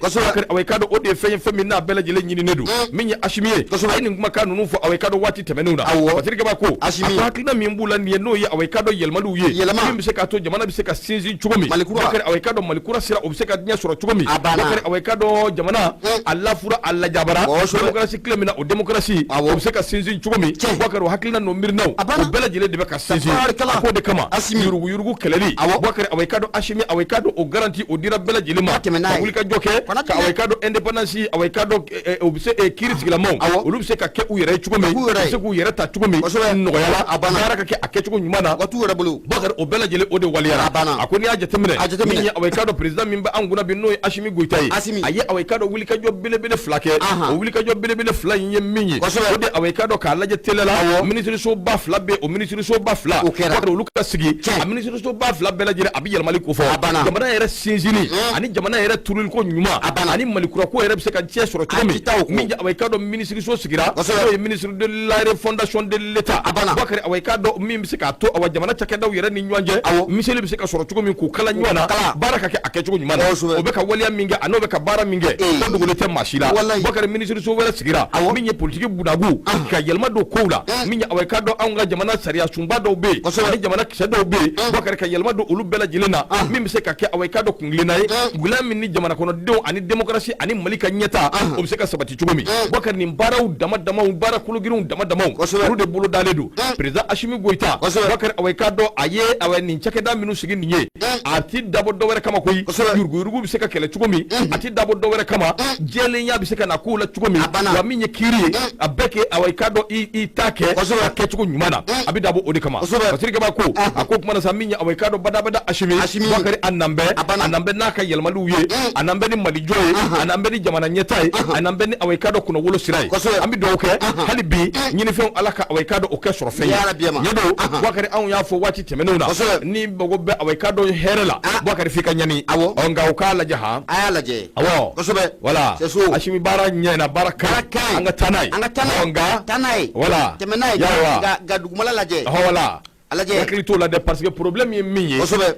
awa i k'a dɔn o de ye fɛn ye, fɛn min n'a bɛɛ lajɛlen ɲininen don. Min ye Asimi ye, a ye nin kumakan ninnu fɔ awa i k'a dɔn waati tɛmɛnenw na. Fasiri Kaba ko a ko hakilina min b'u la nin ye, n'o ye awa i k'a dɔn yɛlɛmaliw ye min bɛ se k'a to jamana bɛ se ka sinsin cogo min, Bubakari, awa i k'a dɔn Mali kura sira, o bɛ se ka diɲɛ sɔrɔ cogo min, Bubakari, awa i k'a dɔn jamana a lafura, a lajabara démocratie tile min na, o démocratie o bɛ se ka sinsin cogo min, Bubakari, o hakilina n'o miirinaw, o bɛɛ lajɛlen de bɛ ka sinsin. A k'o de kama, yuruguyurugu kɛlɛli, Bubakari, awa i k'a dɔn Asimi, awa i k'a dɔn o garantie o dira bɛɛ lajɛlen ma, ka wulikajɔ kɛ ka awa i k'a dɔn indépendance, awa i k'a dɔn o bɛ se kiiri tigilamaw, olu bɛ se ka kɛ u yɛrɛ ye cogo min, u bɛ se k'u yɛrɛ ta cogo min nɔgɔya la, baara ka kɛ a kɛcogo ɲuman na yɛrɛ bolo, Bubakari, o bɛɛ lajɛlen o de waleyara. A ko n'i y'a jateminɛ, min ye awa i k'a dɔn président min bɛ an kunna bi, n'o ye Asimi Goyita ye, a ye awa i k'a dɔn wulikajɔ belebele fila kɛ. O wulikajɔ belebele fila in ye min ye, o de awa i k'a dɔn k'a lajɛ teliya la, minisirisoba fila bɛ, o minisirisoba fila, Bubakari, olu ka sigi. A minisirisoba fila bɛɛ lajɛlen a bɛ yɛlɛmali kofɔ, jamana yɛrɛ sinsinni ani jamana yɛrɛ turuliko ɲuman ani Mali kura ko yɛrɛ bɛ se ka diɲɛ sɔrɔ cogo min. Min awa i k'a dɔn minisiriso sigira, n'o ye ministre de la refondation de l'État, Bubakari, awa i k'a dɔn min bɛ se k'a to awa jamana cakɛdaw yɛrɛ ni ɲɔgɔn cɛ miseli bɛ se ka sɔrɔ cogo min, k'u kala ɲɔgɔn na, baara ka kɛ a kɛcogo ɲuman na. O bɛ ka waleya min kɛ, a n'o bɛ ka baara min kɛ, o dogolen tɛ maa si la. Bubakari, minisiriso wɛrɛ sigira min ye politiki bunakun ka yɛlɛma don kow la, min ye awa i k'a dɔn anw ka jamana sariya sunba dɔw bɛ yen ani jamana kisɛ dɔw bɛ yen, Bubakari, ka yɛlɛma don olu bɛɛ lajɛlen na, min bɛ se ka kɛ awa i k'a dɔn kuntilenna ye, kuntilenna min ni jamana kɔnɔdenw ani démocratie ani Mali ka ɲɛtaa, o bɛ se ka sabati cogo min. Bubakari, nin baaraw dama damaw, baara kologirinw dama damaw, olu de bolo dalen don président Asimi Goyita. Bubakari, awa i k'a dɔn a ye awa nin cakɛda minnu sigi nin ye, a ti dabɔ dɔwɛrɛ kama koyi, yuruguyurugu bɛ se ka kɛlɛ cogo min, a ti dabɔ dɔwɛrɛ kama, jɛlenya bɛ se ka na kow la cogo min, wa min ye kiiri ye, a bɛɛ kɛ awa i k'a dɔn i ta kɛ a kɛcogo ɲuman na, a bɛ dabɔ o de kama. Fasiri Kaba ko a ko kuma na sa, min ye awa i k'a dɔn badabada Asimi, Bubakari, a nan bɛ, a nan bɛ n'a ka yɛlɛmaliw ye, a nan bɛ ni Malijɔ ye, a nan bɛ ni jamana ɲɛtaa ye, a nan bɛ ni awa i k'a dɔn kunnawolo sira ye. An bɛ dugawu kɛ hali bi, ɲinifɛnw, Ala ka awa i k'a dɔn o kɛ sɔrɔ fɛn ye. Ɲɛ don, Bubakari, anw y'a fɔ waati tɛmɛnenw na, ni mago bɛ awa i k'a dɔn hɛrɛ la, Bubakari, f'i ka ɲani. Ɔ nka u k'a lajɛ han, a y'a lajɛ. Awɔ, kosɛbɛ. Voilà, Asimi baara ɲɛna, baara ka ɲi, an ka taa n'a ye, an ka taa n'a ye, nka taa n'a ye, voilà, tɛmɛ n'a ye, nka nka dugumala lajɛ. Voilà, a lajɛ, hakili t'o la dɛ, parce que problème ye min ye, kosɛbɛ,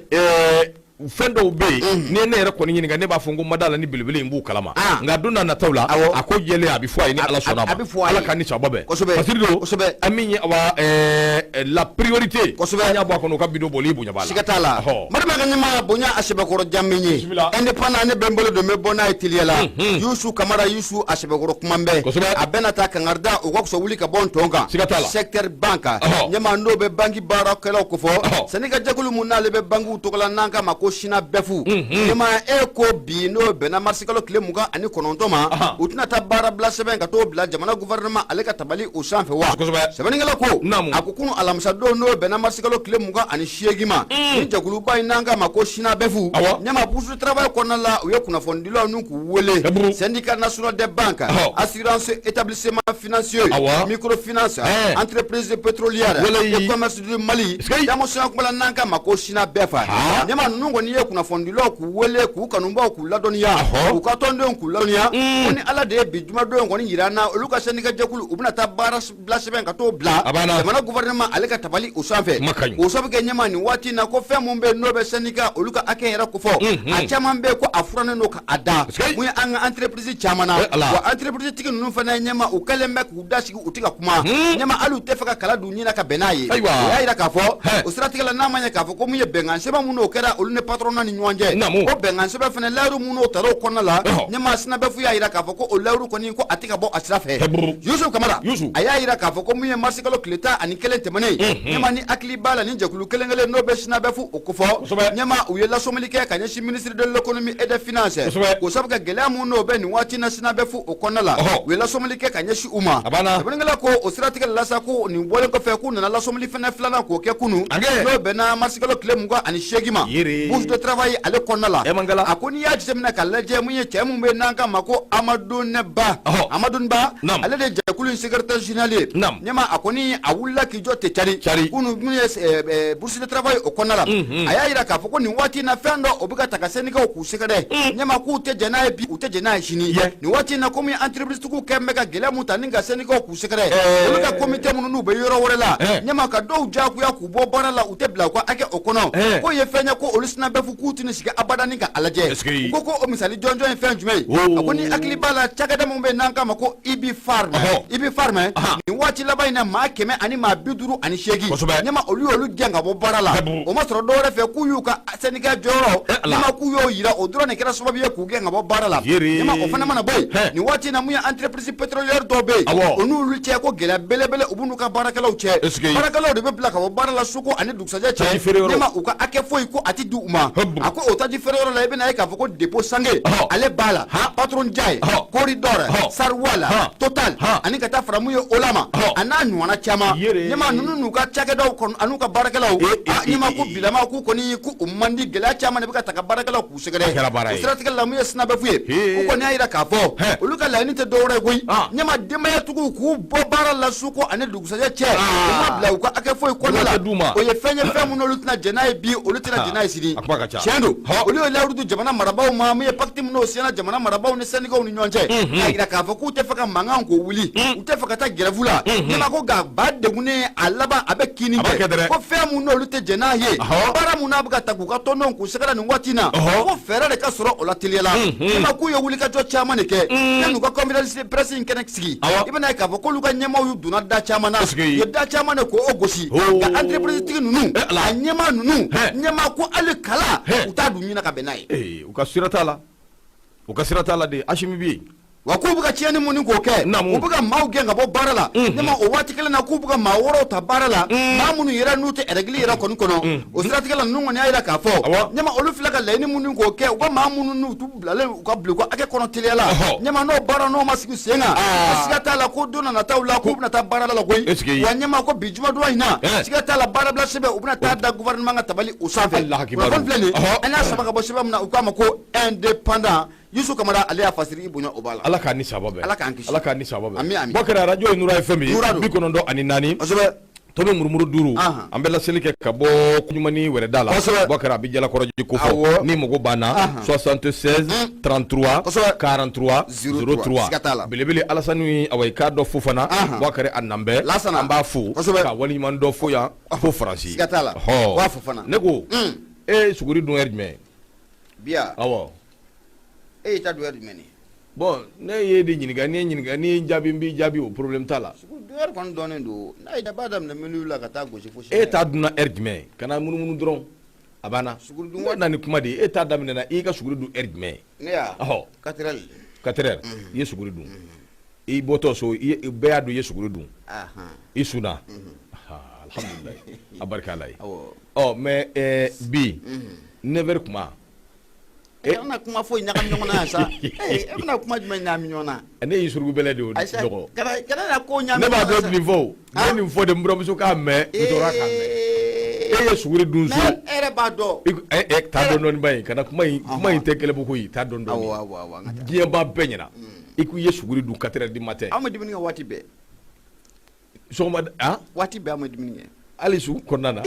fɛn dɔw bɛ yen, n'i ye ne yɛrɛ kɔni ɲininka, ne b'a fɔ n ko ma da la ni belebele in b'u kalama. Nka don n'a nataw la, a ko jɛlen a bɛ fɔ a ye ni Ala sɔnna a ma. Ala ka ni sababa bɛn. Kosɛbɛ. Fasiri don. Kosɛbɛ. An min ye awa la priorité. Kosɛbɛ. An y'a bɔ a kɔnɔ, u ka bidon bɔli bonya b'a la. Siga t'a la. Mali ka ɲɛmaa bonya a sɛbɛkɔrɔ jamin ye. Bisimila. Indépendant ne bɛ n bolo don, n bɛ bɔ n'a ye teliya la. Yusu Kamara, Yusu a sɛbɛkɔrɔ kuma bɛɛ. Kosɛbɛ. A bɛna taa kangarida o ka fisa wuli ka bɔ ntɔn kan. Siga t'a la. Secteur banque. Ɲɛmaa n'o bɛ banki baarakɛlaw kofɔ. Syndicat jɛkulu min n'ale bɛ bankiw tɔgɔ la, n'an k'a ma ko SYNABEF. Ɲɛmaa e ko bi n'o bɛnna marisikalo tile 29 ma, u tɛna taa baarabila sɛbɛn ka t'o bila jamana gouvernement ale ka tabali o sanfɛ wa? Sɛbɛnnikɛla ko a ko kunun alamisadon n'o bɛnna marisikalo tile 28 ma, ni jɛkuluba in n'an k'a ma ko SYNABEF, ɲɛmaa bourse de travail kɔnɔna la, u ye kunnafonidilaw ni k'u wele, syndicat national des banques, assurance, établissement financier, microfinance, entreprise pétrolière et commerce du Mali, jamusiya kuma la n'an k'a ma ko SYNABEF. Ɲɛmaa ninnu kɔni ye kunnafonidilaw k'u wele, k'u kanubaw k'u ladɔnniya, u ka tɔndenw k'u ladɔnniya ko ni Ala de ye bi jumadon in kɔni jira an na, olu ka syndicat jɛkulu u bɛna taa baara bila sɛbɛn ka t'o bila jamana gouvernement ale ka tabali o sanfɛ, k'o sabu kɛ ɲɛmaa nin waati in na ko fɛn mun bɛ yen n'o bɛ syndicat olu ka hakɛ yɛrɛ kofɔ, a caman bɛ yen ko a furannen don ka a da mun ye an ka entreprise caman na. Wa entreprise tigi ninnu fana ɲɛmaa u kɛlen bɛ k'u da sigi, u tɛ ka kuma, ɲɛmaa hali u tɛ fɛ ka kala don ɲin na ka bɛn n'a ye. O y'a jira k'a fɔ o siratigɛ la, n'a ma ɲɛ k'a fɔ ko mun ye bɛnkan sɛbɛn minnu o kɛra olu ni patronat ni ɲɔgɔn cɛ, o bɛnkan sɛbɛn fana layiru minnu tara o kɔnɔna la, ɲɛmaa SYNABEF y'a jira k'a fɔ ko o layiru kɔni ko a tɛ ka bɔ a sira fɛ. Yusuf Kamara a y'a jira k'a fɔ ko min ye marisikalo tile 11 tɛmɛnen, ɲɛmaa ni hakili b'a la ni jɛkulu kelen kelen n'o bɛ SYNABEF o kofɔ, ɲɛmaa u ye lasɔmili kɛ ka ɲɛsin ministre de l'économie et des finances, k'o sabu kɛ gɛlɛya min n'o bɛ nin waati na SYNABEF o kɔnɔna la, u ye lasɔmili kɛ ka ɲɛsin u ma. Sɛbɛnnikɛla ko o siratigɛ la sa, ko nin bɔlen kɔfɛ, k'u nana lasɔmili fana filanan k'o kɛ kunun, n'o bɛnna marisikalo tile 28 ma, bourse de travail ale kɔnɔna la. A ko n'i y'a jateminɛ ka lajɛ, mun ye cɛ min bɛ n'an k'a ma ko Amadou Ba, Amadou Ba, ale de jɛkulu in secrétaire général ye. Ɲɛmaa a kɔni a wulila k'i jɔ ten cari kunun, min ye bourse de travail o kɔnɔna la. A y'a jira k'a fɔ ko nin waati in na, fɛn dɔ o bɛ ka ta ka syndicats k'u sɛgɛrɛ, ɲɛmaa k'u tɛ jɛn n'a ye bi, u tɛ jɛn n'a ye sini. Nin waati in na, komi entreprise tigiw kɛlen bɛ ka gɛlɛya mun ta ni ka syndicats k'u sɛgɛrɛ, olu ka comité minnu n'u bɛ yɔrɔ wɛrɛ la, ɲɛmaa ka dɔw diyagoya k'u bɔ baara la, u tɛ bila u ka hakɛ o kɔnɔ, k'o ye fɛn ye ko olu SYNABEF k'u tɛna sigi abada ni ka a lajɛ. U ko o misali jɔnjɔn ye fɛn jumɛn ye? A ko ni hakili b'a la, cakɛda min bɛ n'an k'a ma ko IBI Farm, IBI Farm, nin waati laban in na, maa 158, ɲɛmaa olu y'olu gɛn ka bɔ baara la. O ma sɔrɔ dɔwɛrɛ fɛ, k'u y'u ka syndicat jɔyɔrɔ, ɲɛmaa k'u y'o jira, o dɔrɔn de kɛra sababu ye k'u gɛn ka bɔ baara la. Ɲɛmaa o fana mana bɔ yen, nin waati in na, mun ye entreprise pétrolière dɔw bɛ yen, o n'olu cɛ ko gɛlɛya belebele u b'u ka baarakɛlaw cɛ. Baarakɛlaw de bɛ bila ka bɔ baara la suko ani dugusajɛ cɛ, ɲɛmaa u ka hakɛ foyi ko a tɛ di u ma. A ko o taji feere yɔrɔ la, i bɛna ye k'a fɔ ko dépôt Sange ale b'a la, Patron Ndiaye, Corridor, Sarwal, Total, ani ka taa fara mun ye Olama a n'a ɲɔgɔnna caman. Ɲɛmaa ninnu n'u ka cakɛdaw kɔnɔ an'u ka baarakɛlaw, ɲɛmaa ko bilama k'u kɔni k'u man di, gɛlɛya caman de bɛ ka ta ka baarakɛlaw k'u sɛgɛrɛ. O siratigɛ la, mun ye SYNABEF ye, u kɔni y'a jira k'a fɔ olu ka laɲini tɛ dɔwɛrɛ ye koyi, ɲɛmaa denbayatigiw k'u bɔ baara la suko ani dugusajɛ cɛ, u ma bila u ka hakɛ foyi kɔnɔna la. O ye fɛn ye, fɛn min olu tɛna jɛn n'a ye bi, olu tɛna jɛn n'a ye sini. Tiɲɛ don, olu ye layidu di jamana marabaaw ma, min ye pacte min n'o signera jamana marabaaw ni syndicats ni ɲɔgɔn cɛ, k'a jira k'a fɔ k'u tɛ fɛ ka mankan k'o wuli, u tɛ fɛ ka taa grève la. Ɲɛmaa ko nka ba degunnen a laban a bɛ kinni kɛ, ko fɛn min n'olu tɛ jɛn n'a ye, baara min n'a bɛ ka ta k'u ka tɔndenw k'u sɛgɛrɛ nin waati in na, ko fɛɛrɛ de ka sɔrɔ o la teliya la. Ɲɛmaa k'u ye wulikajɔ caman de kɛ yan'u ka conférence de presse in kɛnɛ sigi. I bɛna ye k'a fɔ k'olu ka ɲɛmaaw y'u donna da caman na, u ye da caman de k'o gosi, nka entreprise tigi ninnu a ɲɛmaa ninnu, ɲɛmaa ko hali kala u t'a dun ɲinin ka bɛn n'a ye. U ka sira t'a la, u ka sira t'a la de. Asimi bɛ yen. Wa k'u bɛ ka tiɲɛni mun k'o kɛ, u bɛ ka maaw gɛn ka bɔ baara la, ɲɛmaa o waati kelen na k'u bɛ ka maa wɛrɛw ta baara la, maa minnu yɛrɛ n'u tɛ règle yɛrɛ kɔni kɔnɔ. O siratigɛ la, ninnu kɔni y'a jira k'a fɔ, ɲɛmaa olu filɛ ka laɲini minnu k'o kɛ, u ka maa minnu n'u t'u bilalen u ka bila u ka hakɛ kɔnɔ teliya la, ɲɛmaa n'o baara n'o ma sigi sen kan, siga t'a la ko don nataw la k'u bɛna taa baara la koyi. Wa ɲɛmaa ko bi jumadon in na, siga t'a la baarabila sɛbɛn u bɛna taa da gouvernement ka tabali o sanfɛ. Kunnafoni filɛ nin, an y'a sama ka bɔ sɛbɛn min na, u k'a ma ko Indépendant. Yusuf Kamara ale y'a fasiri, i bonya o b'a la. Ala k'an ni saba bɛn. Ala k'an kisi. Ala k'an ni saba bɛn. Ami ami. Bɔ kɛra arajo ye Nura FM ye. Nura don. 94. Kosɛbɛ. Tomi murumuru duuru. Anhan. An bɛ laseli kɛ ka bɔ Koɲumani wɛrɛda la. Kosɛbɛ. Bɔ kɛra a bɛ Jalakɔrɔji ko fɔ. Awɔ. Ni mago b'an na. Anhan. 76 33 Kosɛbɛ. 43 03. 03. Siga t'a la. Belebele Alasani awa i k'a dɔn Fofana. Anhan. Bɔ kɛra a nan bɛɛ. Lasana. An b'a fo. Kosɛbɛ. Ka waleɲuman dɔn fo yan fo Faransi. Siga t'a la. Ɔhɔ. Wa Fofana. Ne ko. E ye suguri dun heure jumɛn? Bi yan. Awɔ. E y'i ta dun heure jumɛn ni? Bon, ne ye de ɲininka, n'i ye ɲininka, n'i ye jaabi, n b'i jaabi, o problème t'a la. Sugu dun heure kɔni dɔnnen don, n'a ye b'a daminɛ minuit la ka taa gosi fo E ta dunna heure jumɛn? Kana munumunu dɔrɔn, a banna. Suguri dun na ni kuma de ye, e ta daminɛna, i ka suguri dun heure jumɛn? Ne y'a? Ɔhɔ. 4 heures. 4 heures, i ye suguri dun. I bɔtɔ so, i bɛɛ y'a dɔn i ye suguri dun. I sunna. Alhamdulilayi, a barika Ala ye. Ɔ mais bi 9 heures kuma E kana kuma foyi ɲagami ɲɔgɔn na yan sa. E bɛna kuma jumɛn ɲagami ɲɔgɔn na? Ne y'i suruku bɛlɛ de o dɔgɔ. Kana na ko ɲagami Ne b'a dɔn nin fɔ o. Ne nin fɔ de n buramuso k'a mɛn, musokɔrɔba k'a mɛn. E ye suguri dun so. E yɛrɛ b'a dɔn. Taa dɔɔni dɔɔni ba ye, kana kuma in kuma in tɛ kɛlɛbugu ye, taa dɔɔni dɔɔni. Awɔ awɔ awɔ. Diɲɛ b'a bɛɛ ɲɛna. I ko i ye suguri dun 4 heures du matin. Anw bɛ dumuni kɛ waati bɛɛ. Sɔgɔma a waati bɛɛ an bɛ dumuni kɛ hali su kɔnɔna na.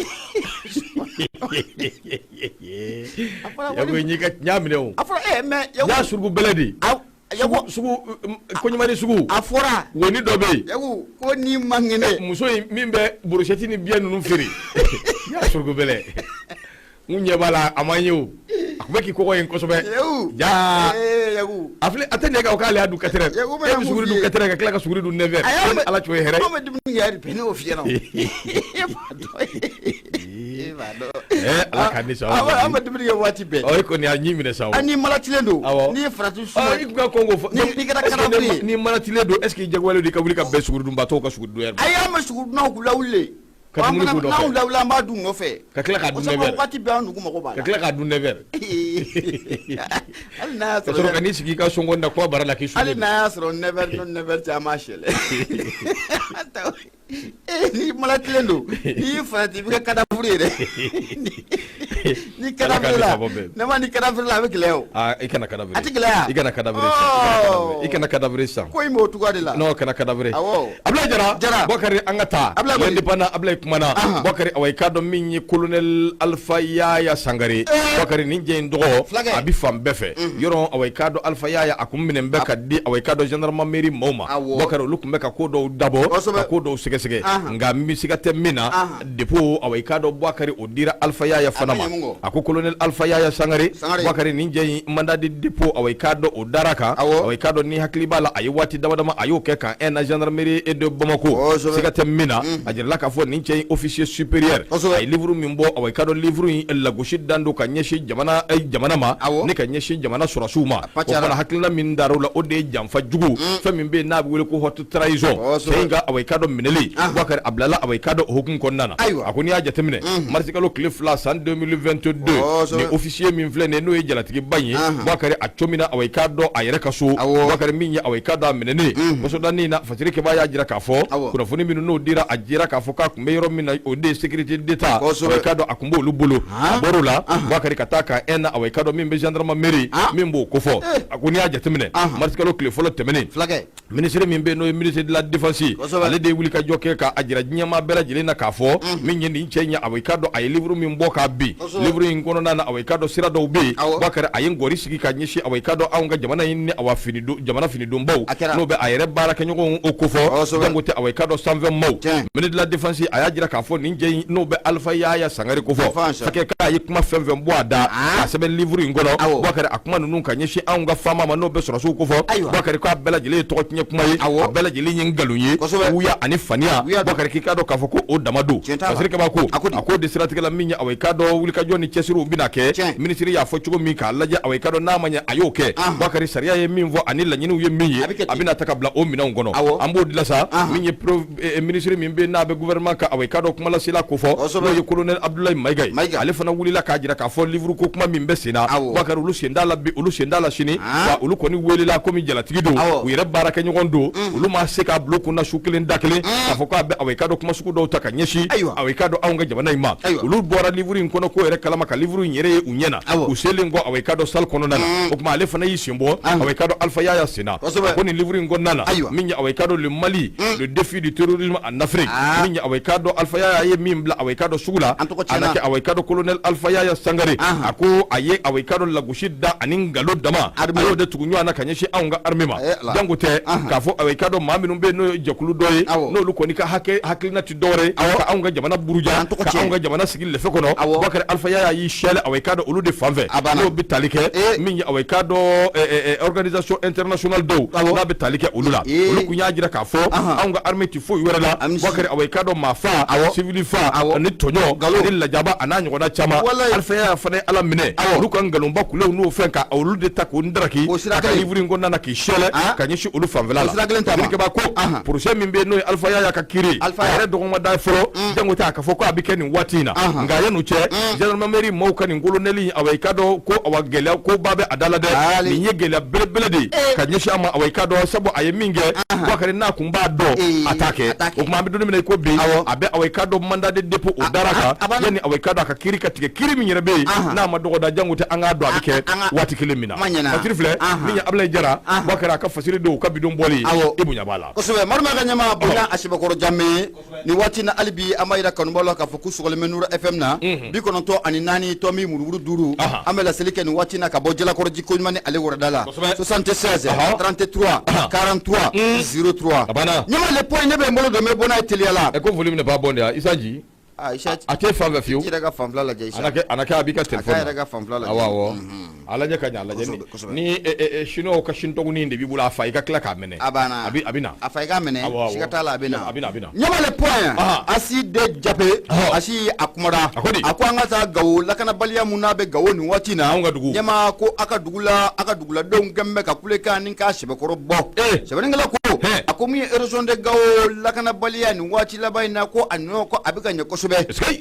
Y'a minɛ o a fɔra mais n y'a suruku bɛlɛ de sugu Koɲumani sugu a fɔra woni dɔ bɛ yen ko n'i man kɛnɛ muso in min bɛ brochette ni bière ninnu feere n y'a suruku bɛlɛ. N ɲɛ b'a la a ma ye o a tun bɛ k'i kɔgɔ yen kosɛbɛ jaa a filɛ a tɛ nɛgɛ o k'ale y'a dun 4 heures e bɛ suguri dun 4 heures ka tila ka suguri dun 9 heures ko ni Ala cɛ o ye hɛrɛ ye. Anw bɛ dumuni kɛ heure bɛɛ ne y'o f'i ɲɛna o. E b'a dɔn. Ala ka ni an bɛ dumuni kɛ waati bɛɛ. E kɔni y'a ɲi minɛ sa. N'i malatilen don, n'i ye farati i ka kɔn k'o fɔ. N'i kɛra cadavre ye. N'i malatilen don, est ce que i jagoyalen don i ka wuli ka bɛn sogodunbatɔw ka sogodun yɔrɔ ma? Ayi, an bɛ sogodunnaw k'u lawuli. Ka dumuni k'u nɔfɛ. N'anw lawuli, an b'a dun u nɔfɛ. Ka tila k'a dun 9 heures. Waati bɛɛ an nugu mago b'a la. Ka tila k'a dun 9 heures. Hali n'a y'a sɔrɔ. Ka sɔrɔ ka n'i sigi i ka sonkɔni na kuma bara la k'i Hali n'a y'a sɔrɔ 9 heures ni 9 heures cɛ, an b'a sɛlɛ. N'i malatilen don, n'i y'i farati, i bɛ kɛ cadavre ye dɛ. Ni cadavre la, ne ma ni cadavre la, a bɛ gɛlɛya o. Aa, i kana cadavre. A tɛ gɛlɛya. I kana cadavre sisan. I kana cadavre sisan. Ko in b'o cogoya de la. Non, kana cadavre. Awɔ. Abulayi Jara. Jara. Bɔkari, an ka taa. Abulayi Kɔni. L'Indépendant, Abulayi kumana. Bɔkari, awa, i k'a dɔn min ye colonel Alpha Yaya Sangare. Bɔkari, nin jɛ in tɔgɔ. Fulakɛ. A bɛ fan bɛɛ fɛ. Yɔrɔ, awa, i k'a dɔn Alpha Yaya, a kun minɛnen bɛ ka di, awa, i k'a dɔn gendarmerie maaw ma. Awɔ. Bɔkari, olu tun bɛ ka ko dɔw dabɔ. Kosɛbɛ. Ka ko dɔw sɛgɛsɛgɛ. Nka min siga tɛ min na. Dépôt, awa, i k'a dɔn Bɔkari, o dira Alpha Yaya fana ma. A bɛ ɲɛ mun kɔ? A ko colonel Alpha Yaya Sangare. Sangare. Bɔkari, nin jɛ in mandat de dépôt, awa, i k'a dɔn o dara kan. Awɔ. Awa, i k'a dɔn ni hakili b'a la, a ye waati dama dama a y'o kɛ camp 1 na gendarmerie de Bamako. Kosɛbɛ. Siga tɛ min na, a jirala k'a fɔ nin cɛ in officier supérieur. Kosɛbɛ. A ye livre min bɔ, awa, i k'a dɔn livre in lagosi dan don ka ɲɛsin jamana ma. Awɔ. Ni ka ɲɛsin jamana sɔrɔdasiw ma. A O cayara. fana hakilina min dar'o la, o de ye janfa jugu. Fɛn min bɛ yen n'a bɛ wele ko haute trahison. Kosɛbɛ. Cɛ in ka, awa, i k'a dɔn minɛli. Bɔkari, a bilala, awa, i k'a dɔn o hukumu kɔnɔna na. Ayiwa. A ko n'i y'a jateminɛ, marisikalo tile 2 san 2022. Kosɛbɛ. Ni officier min filɛ nin ye, n'o ye jalatigiba in ye. Bɔkari, a comina, awa, i k'a dɔn a yɛrɛ ka so. Awɔ. Bɔkari, min ye, awa, i k'a dɔn a minɛnen. Kɔsɔdanin in na, Fasiri Keba y'a jira k'a fɔ. Awɔ. Kunnafoni minnu n'o dira, a jira k'a fɔ k'a tun bɛ yɔrɔ min na, o de ye sécurité d'État. Kosɛbɛ. Awa, i k'a dɔn a tun b'olu bolo. A bɔr'o la, Bɔkari, ka taa camp 1 na, awa, i k'a dɔn min bɛ gendarmerie min b'o kofɔ. A ko n'i y'a jateminɛ, marisikalo tile fɔlɔ tɛmɛnen. Fulakɛ. Minisiri min bɛ yen n'o ye ministre de la défense ye, Kosɛbɛ. ale de ye wulikajɔ kɛ k'a jira diɲɛmaa bɛɛ lajɛlen na k'a fɔ min ye nin cɛ in ye, awa, i k'a dɔn a ye livre min bɔ k'a bin. Kosɛbɛ. Livre in kɔnɔna na, awa, i k'a dɔn sira dɔw bɛ yen. Awɔ. Bɔkari, a ye ngɔri sigi ka ɲɛsin, awa, i k'a dɔn anw ka jamana in ni, awa, finidon jamana finidonbaw. A kɛra. N'o bɛ a yɛrɛ baarakɛɲɔgɔnw o kofɔ. Kosɛbɛ. Jango tɛ, awa, i k'a dɔn sanfɛ maaw. Tiɲɛ. Ministre de la défense, a y'a jira k'a fɔ nin cɛ in n'o bɛ Alpha Yaya Sangare kofɔ. Défense. Fakɛ k'a ye kuma fɛn fɛn bɔ a da k'a sɛbɛn livre in kɔnɔ. Awɔ. Bɔkari, a kuma ninnu ka ɲɛsin anw ka faama ma n'o bɛ sɔrɔdasiw kofɔ. Ayiwa. Bɔkari, k'a bɛɛ lajɛlen ye tɔgɔ tiɲɛ kuma ye. Awɔ. A bɛɛ lajɛlen ye nkalon ye. Kosɛbɛ. Wuya ani faniya. Wuya don. Bɔkari, k'i k'a dɔn k'a fɔ ko o dama don. Tiɲɛ t'a la. Fasiri Kaba ko A ko di? a k'o de siratigɛ la min ye, awa, i k'a dɔn wulikajɔ ni cɛsiriw bɛna kɛ. Tiɲɛ. Minisiri y'a fɔ cogo min k'a lajɛ, awa, i k'a dɔn n'a ma ɲɛ a y'o kɛ. Bɔkari, sariya ye min fɔ ani laɲiniw ye min ye, A bɛ kɛ ten. a bɛna ta ka bila o minɛnw kɔnɔ. Awɔ. An b'o dilan sa. Min ye minisiri min bɛ yen n'a bɛ gouvernement ka, awa, i k'a dɔn kumalasela kofɔ. Kosɛbɛ. N'o ye colonel Abdoulaye Mayiga ye. Mayiga. Ale fana wulila k'a jira k'a fɔ livre ko kuma min bɛ sen na. Awɔ. Bɔkari, olu sen t'a la bi, olu sen t'a la sini. Wa olu kɔni welela komi jalatigi don. Awɔ. U yɛrɛ baarakɛɲɔgɔn don. Olu ma se k'a bila u kunna su kelen da kelen k'a fɔ k'a bɛ, awa, i k'a dɔn kuma sugu dɔw ta ka ɲɛsin, Ayiwa. awa, i k'a dɔn anw ka jamana in ma. Ayiwa. Olu bɔra livre in kɔnɔ ko yɛrɛ kalama ka livre in yɛrɛ ye u ɲɛ na. Awɔ. U selen kɔ, awa, i k'a dɔn salle kɔnɔna na, o tuma ale fana y'i sen bɔ, awa, i k'a dɔn Alpha Yaya sen na. Kosɛbɛ. Ko nin livre in kɔnɔna na, Ayiwa. min ye, awa, i k'a dɔn le Mali, le défi du terrorisme en Afrique, min ye, awa, i k'a dɔn Alpha Yaya ye min bila, awa, i k'a dɔn sugu la, An tɔgɔ a tiɲɛna. na kɛ, awa, i k'a dɔn colonel Alpha Yaya Sangare, a ko a ye, awa, i k'a dɔn lagosi da ani nkalon dama, a y'o de tugu ɲɔgɔn na ka ɲɛsin anw ka armée ma. Eh, Ala. Jango tɛ k'a fɔ, awa, i k'a dɔn maa minnu bɛ yen n'o ye jɛkulu dɔ ye, Awɔ. n'olu kɔni ka hakɛ hakilina tɛ dɔwɛrɛ ye ka anw ka jamana buruja, An tɔgɔ ka tiɲɛ. anw ka jamana sigi lɛfɛ kɔnɔ. Awɔ. Bakari, Alpha Yaya y'i sɛlɛ, awa, i k'a dɔn olu de fan fɛ A banna. n'o bɛ tali kɛ Eh. min ye, awa, i k'a dɔn organisation internationale dɔw n'a bɛ tali kɛ olu la. Eh. Olu kun y'a jira k'a fɔ anw ka armée tɛ foyi wɛrɛ la. Ami. Bakari, awa, i k'a dɔn maa fa, civil fa ani tɔɲɔ Nkalon. ani lajaba a n'a ɲɔgɔnna caman. Walayi. Alpha Yaya fana ye Ala minɛ olu ka nkalonba kulew n'o fɛn ka olu de ta k'o daraki O sira a ka kelen. livre in kɔnɔna na k'i sɛlɛ ka ɲɛsin olu fanfɛla la. O sira kelen ta ma. Fasiri Keba ko procès min bɛ yen n'o ye Alpha Yaya ka kiiri, Alpha a Yaya. yɛrɛ dɔgɔma fɔlɔ, jango tɛ a ka fɔ ko a bɛ kɛ nin waati in na. Nka yan'o cɛ, gendarmerie maaw ka nin colonel in, awa, i k'a dɔn ko, awa, gɛlɛya koba bɛ a da la dɛ. Ali. Nin ye gɛlɛya belebele de ye ka ɲɛsin a ma, awa, i k'a dɔn sabu a ye min kɛ, Bakari, n'a kun b'a dɔn a t'a kɛ. A t'a kɛ. O tuma an bɛ don min na i ko bi, a bɛ, awa, i k'a dɔn mandat de dépôt o dara kan a banna. yanni, awa, i k'a dɔn a ka kiiri ka tigɛ, kiiri min yɛrɛ bɛ yen n'a ma dɔgɔda, jango tɛ an k'a dɔn a bɛ kɛ An ka- waati kelen min na. Kuma ɲɛna. Fasiri filɛ min ye Abulayi Jara. Bakari, a ka fasiri don u ka bidon bɔli, i bonya b'a la. Kosɛbɛ, Maruma ka ɲɛma bonya a sɛbɛkɔrɔ Jame nin waati na. Hali bi an b'a yira kanubaw la k'a fɔ k'u sɔgɔlen bɛ Nura FM na 94.5. An bɛ laseli kɛ nin waati na ka bɔ Jalakɔrɔji koɲuman ni ale wɛrɛda la, 76 33 43 03. A banna. Ɲɛma, le point ne bɛ n bolo don, n bɛ bɔ n'a ye teliya la. Ɛ, ko volume n'est pas bon de ya, Isa Nji. A tɛ fan fɛ fiyewu. I yɛrɛ ka fanfɛla lajɛ Isa. A na kɛ a b'i ka téléphone na. A k'a yɛrɛ ka fanfɛla lajɛ. Awɔ awɔ. A lajɛ ka ɲɛ a lajɛ ni chinois ka sintɔgɔnin de b'i bolo a fa i ka tila k'a mɛnɛ. A banna. A bɛ na. A fa i k'a mɛnɛ. Siga t'a la a bɛ na. A bɛ na a bɛ na. Ɲama le point. Asi de Jape. Asi a kumara. A ko di? A ko an ka taa Gawo lakanabaliya mun n'a bɛ Gawo nin waati in na. Anw ka dugu. Ɲama ko a ka dugu la a ka duguladenw kɛlen bɛ ka kulekan ni k'a sɛbɛkɔrɔ bɔ. Sɛbɛnnikɛla ko a ko min ye région de Gawo lakanabaliya nin waati laban in na ko a nɔ ko a bɛ ka ɲɛ kosɛbɛ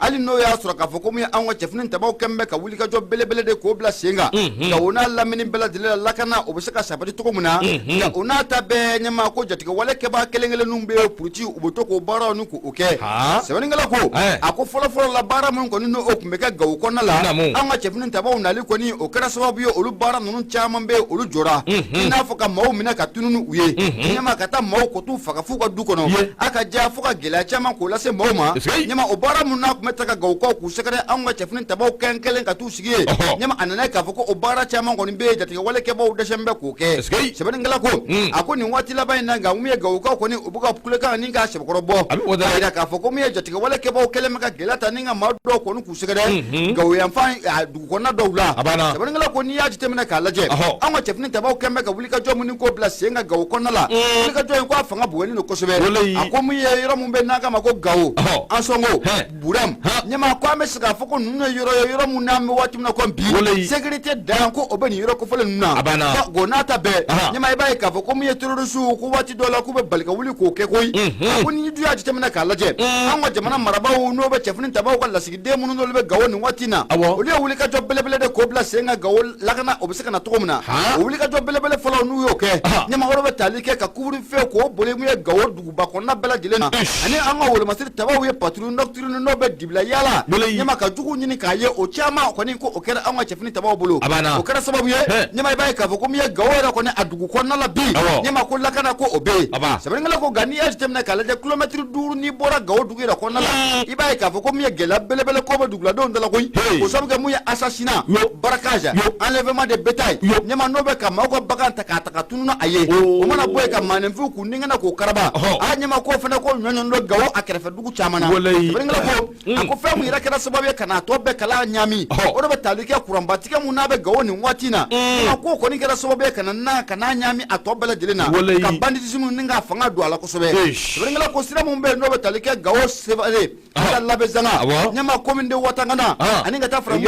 hali n'o y'a sɔrɔ k'a fɔ ko min ye anw ka cɛfini tabaw kɛlen bɛ ka wulikajɔ belebele de k'o bila sen kan Gawo n'a lamini bɛɛ lajɛlen la lakana o bɛ se ka sabati cogo min na nka o n'a ta bɛɛ ɲɛma ko jatigɛwale kɛbaa kelen kelenninw bɛ puruti u bɛ to k'o baaraw ni k'o kɛ sɛbɛnnikɛla ko a ko fɔlɔfɔlɔ la baara min kɔni n'o tun bɛ kɛ Gawo kɔnɔna la an ka cɛfini tabaw nali kɔni o kɛra sababu ye olu baara ninnu caman bɛ olu jɔra i n'a fɔ ka maaw minɛ ka tunun n'u ye ɲɛma ka taa maaw ko t'u faga f'u ka du kɔnɔ a ka ja fo ka gɛlɛya caman k'o lase maaw ma ɲɛma o baara minnu n'a tun bɛ taa ka Gawokaw k'u sɛgɛrɛ anw ka cɛfini tabaw kɛ kelen ka t'u sigi yen ɲɛma a nana k'a fɔ ko o baara caman kɔni bɛ yen jatigɛwale kɛbaaw dɛsɛ bɛ k'o kɛ sɛbɛnnikɛla ko a ko nin waati laban in na nka min ye Gawokaw kɔni u bɛ ka kulekan ni k'a sɛbɛkɔrɔ bɔ a jira k'a fɔ ko min ye jatigɛwale kɛbaaw kɛlen bɛ ka gɛlɛya ta ni ka maa dɔw kɔni k'u sɛgɛrɛ Gawo yanfan dugu kɔnɔna dɔw la sɛbɛnnikɛla ko n'i y'a jateminɛ k'a lajɛ anw ka cɛfini tabaw kɛlen bɛ ka wulikajɔ minnu k'o bila sen kan Gawo kɔnɔna la wulikajɔ in k'a fanga bonyalen don kosɛbɛ a ko min ye yɔrɔ min bɛ n'an k'a ma ko Gawo Ansɔngo Buram ɲɛma ko an bɛ se k'a fɔ ko ninnu ye yɔrɔ ye yɔrɔ min n'an bɛ waati min na ko bi sécurité dan ko o bɛ nin yɔrɔ kofɔlen ninnu na o n'a ta bɛɛ ɲɛma i b'a ye k'a fɔ ko min ye terroriste ko waati dɔw la k'u bɛ bali ka wuli k'o kɛ koyi a ko n'i dun y'a jateminɛ k'a lajɛ an ka jamana marabaaw n'o bɛ cɛfini tabaw ka lasigiden minnu n'olu bɛ Gawo nin waati na olu ye wulikajɔ belebele de k'o bila sen kan Gawo lakana o bɛ se ka na cogo min na o wulikajɔ belebele fɔlɔ n'u y'o kɛ ɲɛma o bɛ tali kɛ ka couvre-feu k'o boli min ye Gawo duguba kɔnɔna bɛɛ lajɛlen na ani an ka wolomasiri tabaw ye patrouille nocturne n'o bɛ dibila yaala ɲɛma ka jugu ɲini k'a ye o caman kɔni ko o kɛra an ka cɛfini tabaw bolo o kɛra sababu ye ɲɛma i b'a ye k'a fɔ ko min ye Gawo yɛrɛ kɔni a dugu kɔnɔna la bi ɲɛma ko lakana ko o bɛ yen sɛbɛnnikɛla ko nka n'i y'a jateminɛ k'a lajɛ kilomɛtiri 5 n'i bɔra Gawo dugu yɛrɛ kɔnɔna la i b'a ye k'a fɔ ko min ye gɛlɛya belebele ko bɛ duguladenw da la koyi o sababu kɛ mun ye assassinat braquage enlèvement de bétail ɲɛma n'o bɛ ka maaw ka bagan ta k'a ta ka tunun a ye o mana bɔ yen ka maaninfinw k'u ni k'o karaba a ɲɛma ko fana ko ɲɔɲɔn don Gawo a kɛrɛfɛ dugu caman na sɛbɛnnikɛla ko a ko fɛn min yɛrɛ kɛra sababu ye ka n'a tɔ bɛɛ kala ɲaami o de bɛ tali kɛ kuranbatigɛ mun n'a bɛ Gawo nin waati na a ko kɔni kɛra sababu ye ka na ka n'a ɲaami a tɔ bɛɛ lajɛlen na ka banditisme ni ka fanga don a la kosɛbɛ sɛbɛnnikɛla ko sira min bɛ yen n'o bɛ tali kɛ Gawo Sevare ka Labezanga ɲɛma commune de Watangana ani ka taa fara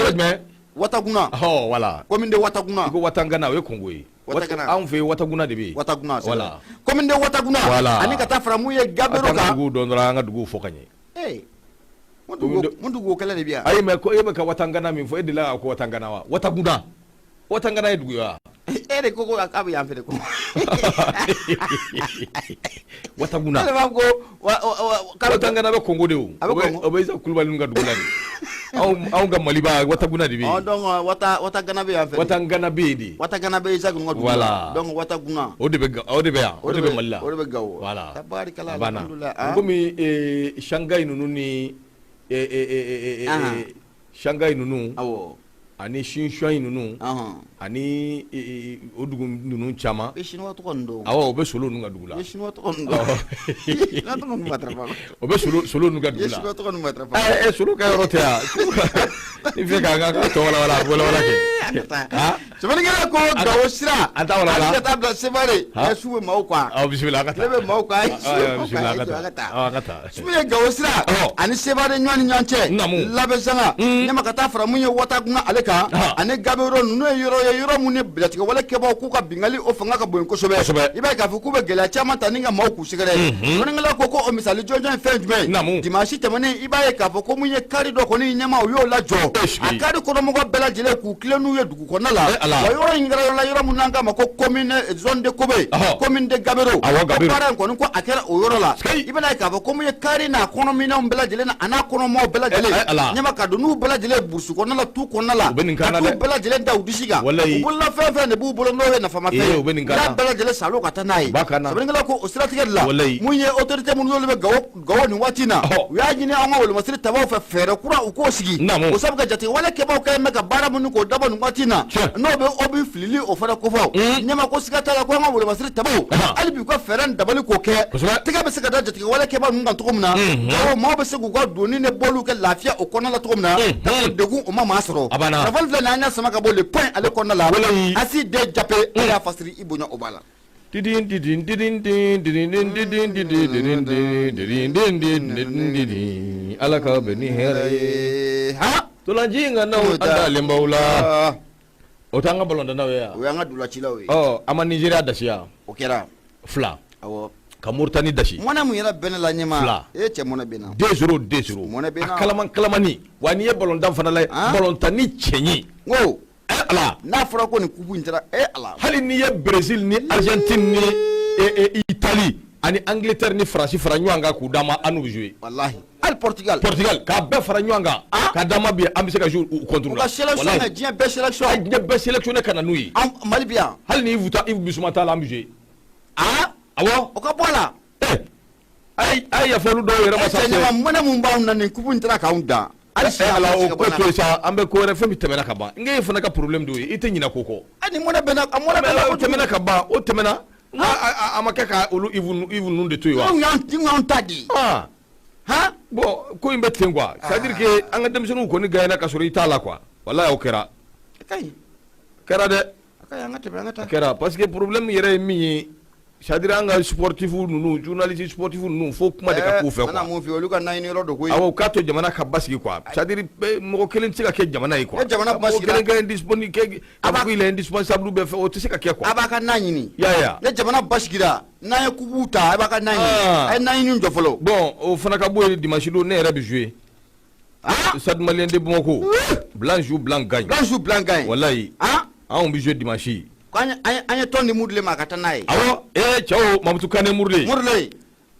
Wataguna voilà commune de Wataguna i ko Watangana o ye Kɔngo ye anw fɛ yen Wataguna de bɛ yen Wataguna voilà commune de Wataguna voilà ani ka taa fara mun ye Gabero kan an ka duguw dɔn dɔrɔn an ka duguw fɔ ka ɲɛ ee mun dugu kɛlɛ de bɛ yan ayi mais ko e bɛ ka Watangana min fɔ e delila k'a ko Watangana wa Wataguna Watangana ye dugu ye wa e de ko ko k'a bɛ yan fɛ de ko Wataguna e de b'a fɔ ko Watangana bɛ Kɔngo de o A bɛ Kɔngo. O bɛ Isa Kulubali ninnu ka dugu la de anw ka Maliba Wataguna de bɛ yen donc Watagana bɛ yan fɛ Watangana bɛ yen de Watagana bɛ Isa ninnu ka dugu la voilà donc Wataguna o de bɛ o de bɛ yan o de bɛ Mali la o de bɛ Gawo voilà tabarikala a banna alhamdulilayi ah. komi Shanghai ninnu ni Shanghai ninnu awɔ ani Sichuan ninnu ani o dugu ninnu caman i chinois tɔgɔ ninnu don awɔ o bɛ solo ninnu ka dugu la i chinois tɔgɔ ninnu don chinois tɔgɔ ninnu matarafa o bɛ solo ninnu ka dugu la i chinois tɔgɔ ninnu matarafa ɛ solo ka yɔrɔ tɛ yan i fɛ k'an ka tɔ walawala walawala kɛ sɛbɛnnikɛla ko Gawo sira an t'a walawala ani ka taa bila Sevare su bɛ maaw kan awɔ bisimila an ka taa tile bɛ maaw kan bisimila an ka taa an ka taa su ye Gawo sira ani Sevare ɲɔgɔn ni ɲɔgɔn cɛ Labezanga ɲɛma ka taa fara mun ye Wataguna ale kan ani Gabero ninnu ye yɔrɔ ye yɔrɔ mun ni jatigɛwale kɛbaaw k'u ka binkanni o fanga ka bon kosɛbɛ i b'a ye k'a fɔ k'u bɛ gɛlɛya caman ta ni ka maaw k'u sɛgɛrɛ sɛbɛnnikɛla ko ko o misali jɔnjɔn ye fɛn jumɛn ye dimanche tɛmɛnen i b'a ye k'a fɔ ko mun ye kari dɔ kɔni ɲɛma u y'o lajɔ a kari kɔnɔmɔgɔ bɛɛ lajɛlen k'u tilen n'u ye dugu kɔnɔna la wa yɔrɔ in kɛra yɔrɔ la yɔrɔ min n'an k'a ma ko commune zone de Kobe commune de Gabero ko baara in kɔni ko a kɛra o yɔrɔ la i bɛna ye k'a fɔ ko mun ye kari n'a kɔnɔminɛnw bɛɛ lajɛlen na a n'a kɔnɔmaaw bɛɛ lajɛlen ɲɛma ka don n'u bɛɛ lajɛlen burusi kɔnɔna la tu kɔnɔna la ka t'u bɛɛ lajɛlen da u disi kan u bolola fɛn fɛn de b'u bolo n'o ye nafamafɛn ye u y'a bɛɛ lajɛlen salo ka taa n'a ye sɛbɛnnikɛla ko o siratigɛ de la mun ye autorité minnu n'olu bɛ Gawo Gawo nin waati in na u y'a ɲini an ka wolomasiri tabaw fɛ fɛɛrɛ kura u k'o sigi o sabu ka jatigɛwale kɛbaw kɛlen bɛ ka baara minnu k'o dabɔ nin waati in na n'o bɛ o bɛ filili o fana kofɔ ɲɛma ko siga t'a la ko an ka wolomasiri tabaw hali bi u ka fɛɛrɛ ni dabali k'o kɛ tɛgɛ bɛ se ka da jatigɛwale kɛbaa ninnu kan cogo min na Gawo maaw bɛ se k'u ka donni ni bɔliw kɛ lafiya o kɔnɔna la cogo min na ka sɔrɔ degun o ma maa sɔrɔ kunnafoni filɛ nin an y'a sama ka bɔ Le Point ale kɔnɔna la Asi D Jape ale y'a fasiri i bonya o b'a la Ala ka bɛn ni hɛrɛ ye ntolanci ŋanaw an dalen b'aw la o t'an ka balontannaw ye o y'an ka ntolacilaw ye an ma Nizeriya dasi yan o kɛra fila ka Moritani dasi mɔnɛ mun yɛrɛ bɛ ne la ɲɛma fila e cɛ mɔnɛ bɛ n na 2-0 2-0 mɔnɛ bɛ n na a kalaman kalamani wa n'i ye balontan fana lajɛ balontan ni cɛɲi ko ala n'a fɔra ko nin coupe in taara e ala hali n'i ye Brésil ni Argentine ni Italie ani Angleterre ni Faransi fara ɲɔgɔn kan k'u d'an ma an n'u bɛ jouer walahi hali Portugal Portugal k'a bɛɛ fara ɲɔgɔn kan k'a d'an ma bi an bɛ se ka jouer u contre u la ka sélection walahi diɲɛ bɛɛ sélection diɲɛ bɛɛ sélectionné ka na n'u ye an Mali bɛ yan hali ni Yves Yves Bissouma t'a la an bɛ jouer awɔ o ka bɔ a la a ye yafa olu dɔw yɛrɛ ma sa cɛ ɲɛma mɔnɛ mun b'anw na nin coupe in taara k'anw dan hali sini ala o ko to sa an bɛ ko wɛrɛ fɛn min tɛmɛna ka ban n e fana ka problème dɔ ye i tɛ ɲinɛ ko kɔ ni mɔnɛ bɛ n na a mɔnɛ bɛ n na o tɛmɛna ka ban o tɛmɛna a ma kɛ ka olu Yves ninnu de to yen wa anw y'an ta di han bon ko in bɛ ten quoi c'est à dire que an ka denmisɛnninw kɔni gagné ka sɔrɔ i t'a la quoi walahi o kɛra kɛra dɛ a kɛra parce que problème yɛrɛ ye min ye c'est à dire an ka sportif ninnu journaliste sportif ninnu fo kuma de ka k'u fɛ quoi. An mun fɛ olu ka naɲini yɔrɔ don koyi. Awɔ k'a to jamana ka basigi quoi c'est à dire mɔgɔ kelen tɛ se ka kɛ jamana ye quoi. Ni jamana basigira mɔgɔ kelen ka indisponible kɛ k'a fɔ il est indispensable bɛɛ fɛ o tɛ se ka kɛ quoi. A b'a ka na ɲini. I y'a ye wa. Ni jamana basigira n'an ye coupe ta a b'a ka na ɲini. A ye naɲini jɔ fɔlɔ. Bon o fana ka bɔ yen dimanche don ne yɛrɛ bɛ jouer. Stade malien de Bamako blanc joue blanc gagne. Blanc joue blanc gagne. Walayi. Anw bɛ jouer dimanche. An ye tɔn di Murule ma a ka taa n'a ye. Awɔ ee cɛw Mamutu Kane Murule. Murule.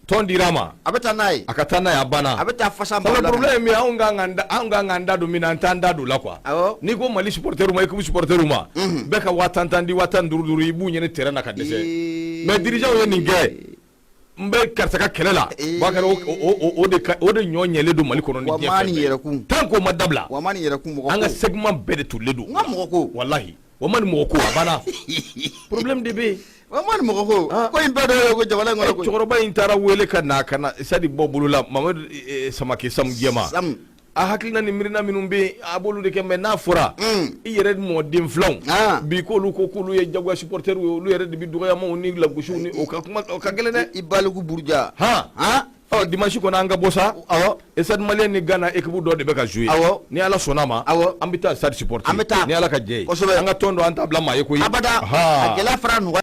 Tɔn dira a ma. A bɛ taa n'a ye. A ka taa n'a ye a banna. A bɛ taa fasa maaw la. Problème ye min ye anw kan k'an da don min na an t'an da don o la quoi. Awɔ. N'i ko Mali supporter ma équipe supporter ma. Bɛɛ ka 10 000 10 di 15 000 5 i b'u ɲini terrain na ka dɛsɛ. Mais dirigeants ye nin kɛ. N bɛ karisa ka kɛlɛ la Bakari o de ɲɔ ɲɛlen don Mali kɔnɔ ni diɲɛ fɛn bɛɛ ye tant qu'o ma dabila an ka segment bɛɛ de tolilen don n ka mɔgɔ ko walahi wa ma ni mɔgɔ ko a banna problème de bɛ yen wa ma ni mɔgɔ ko ko in bɛɛ dɔ ye ko jamana in kɔnɔ koyi cɛkɔrɔba in taara wele ka na ka na stade bɔ bolo la Mamadu Samake Samu Jɛma a hakilina ni miirina minnu bɛ yen a b'olu de kɛ mais n'a fɔra i yɛrɛ mɔden filanw bi k'olu ko k'olu ye jagoya supporter ye olu yɛrɛ de bɛ dɔgɔyamaw ni lagosiw ni o ka kuma o ka gɛlɛn dɛ i baliku buruja han ɔ dimanche kɔni an ka bɔ sa awɔ Stade malien ni Ghana équipe dɔ de bɛ ka jouer awɔ ni Ala sɔnna a ma awɔ an bɛ taa stade supporter an bɛ taa ni Ala ka jɛ ye kosɛbɛ an ka tɔn dɔ an t'a bila maa ye koyi abada a gɛlɛya fara nɔgɔya.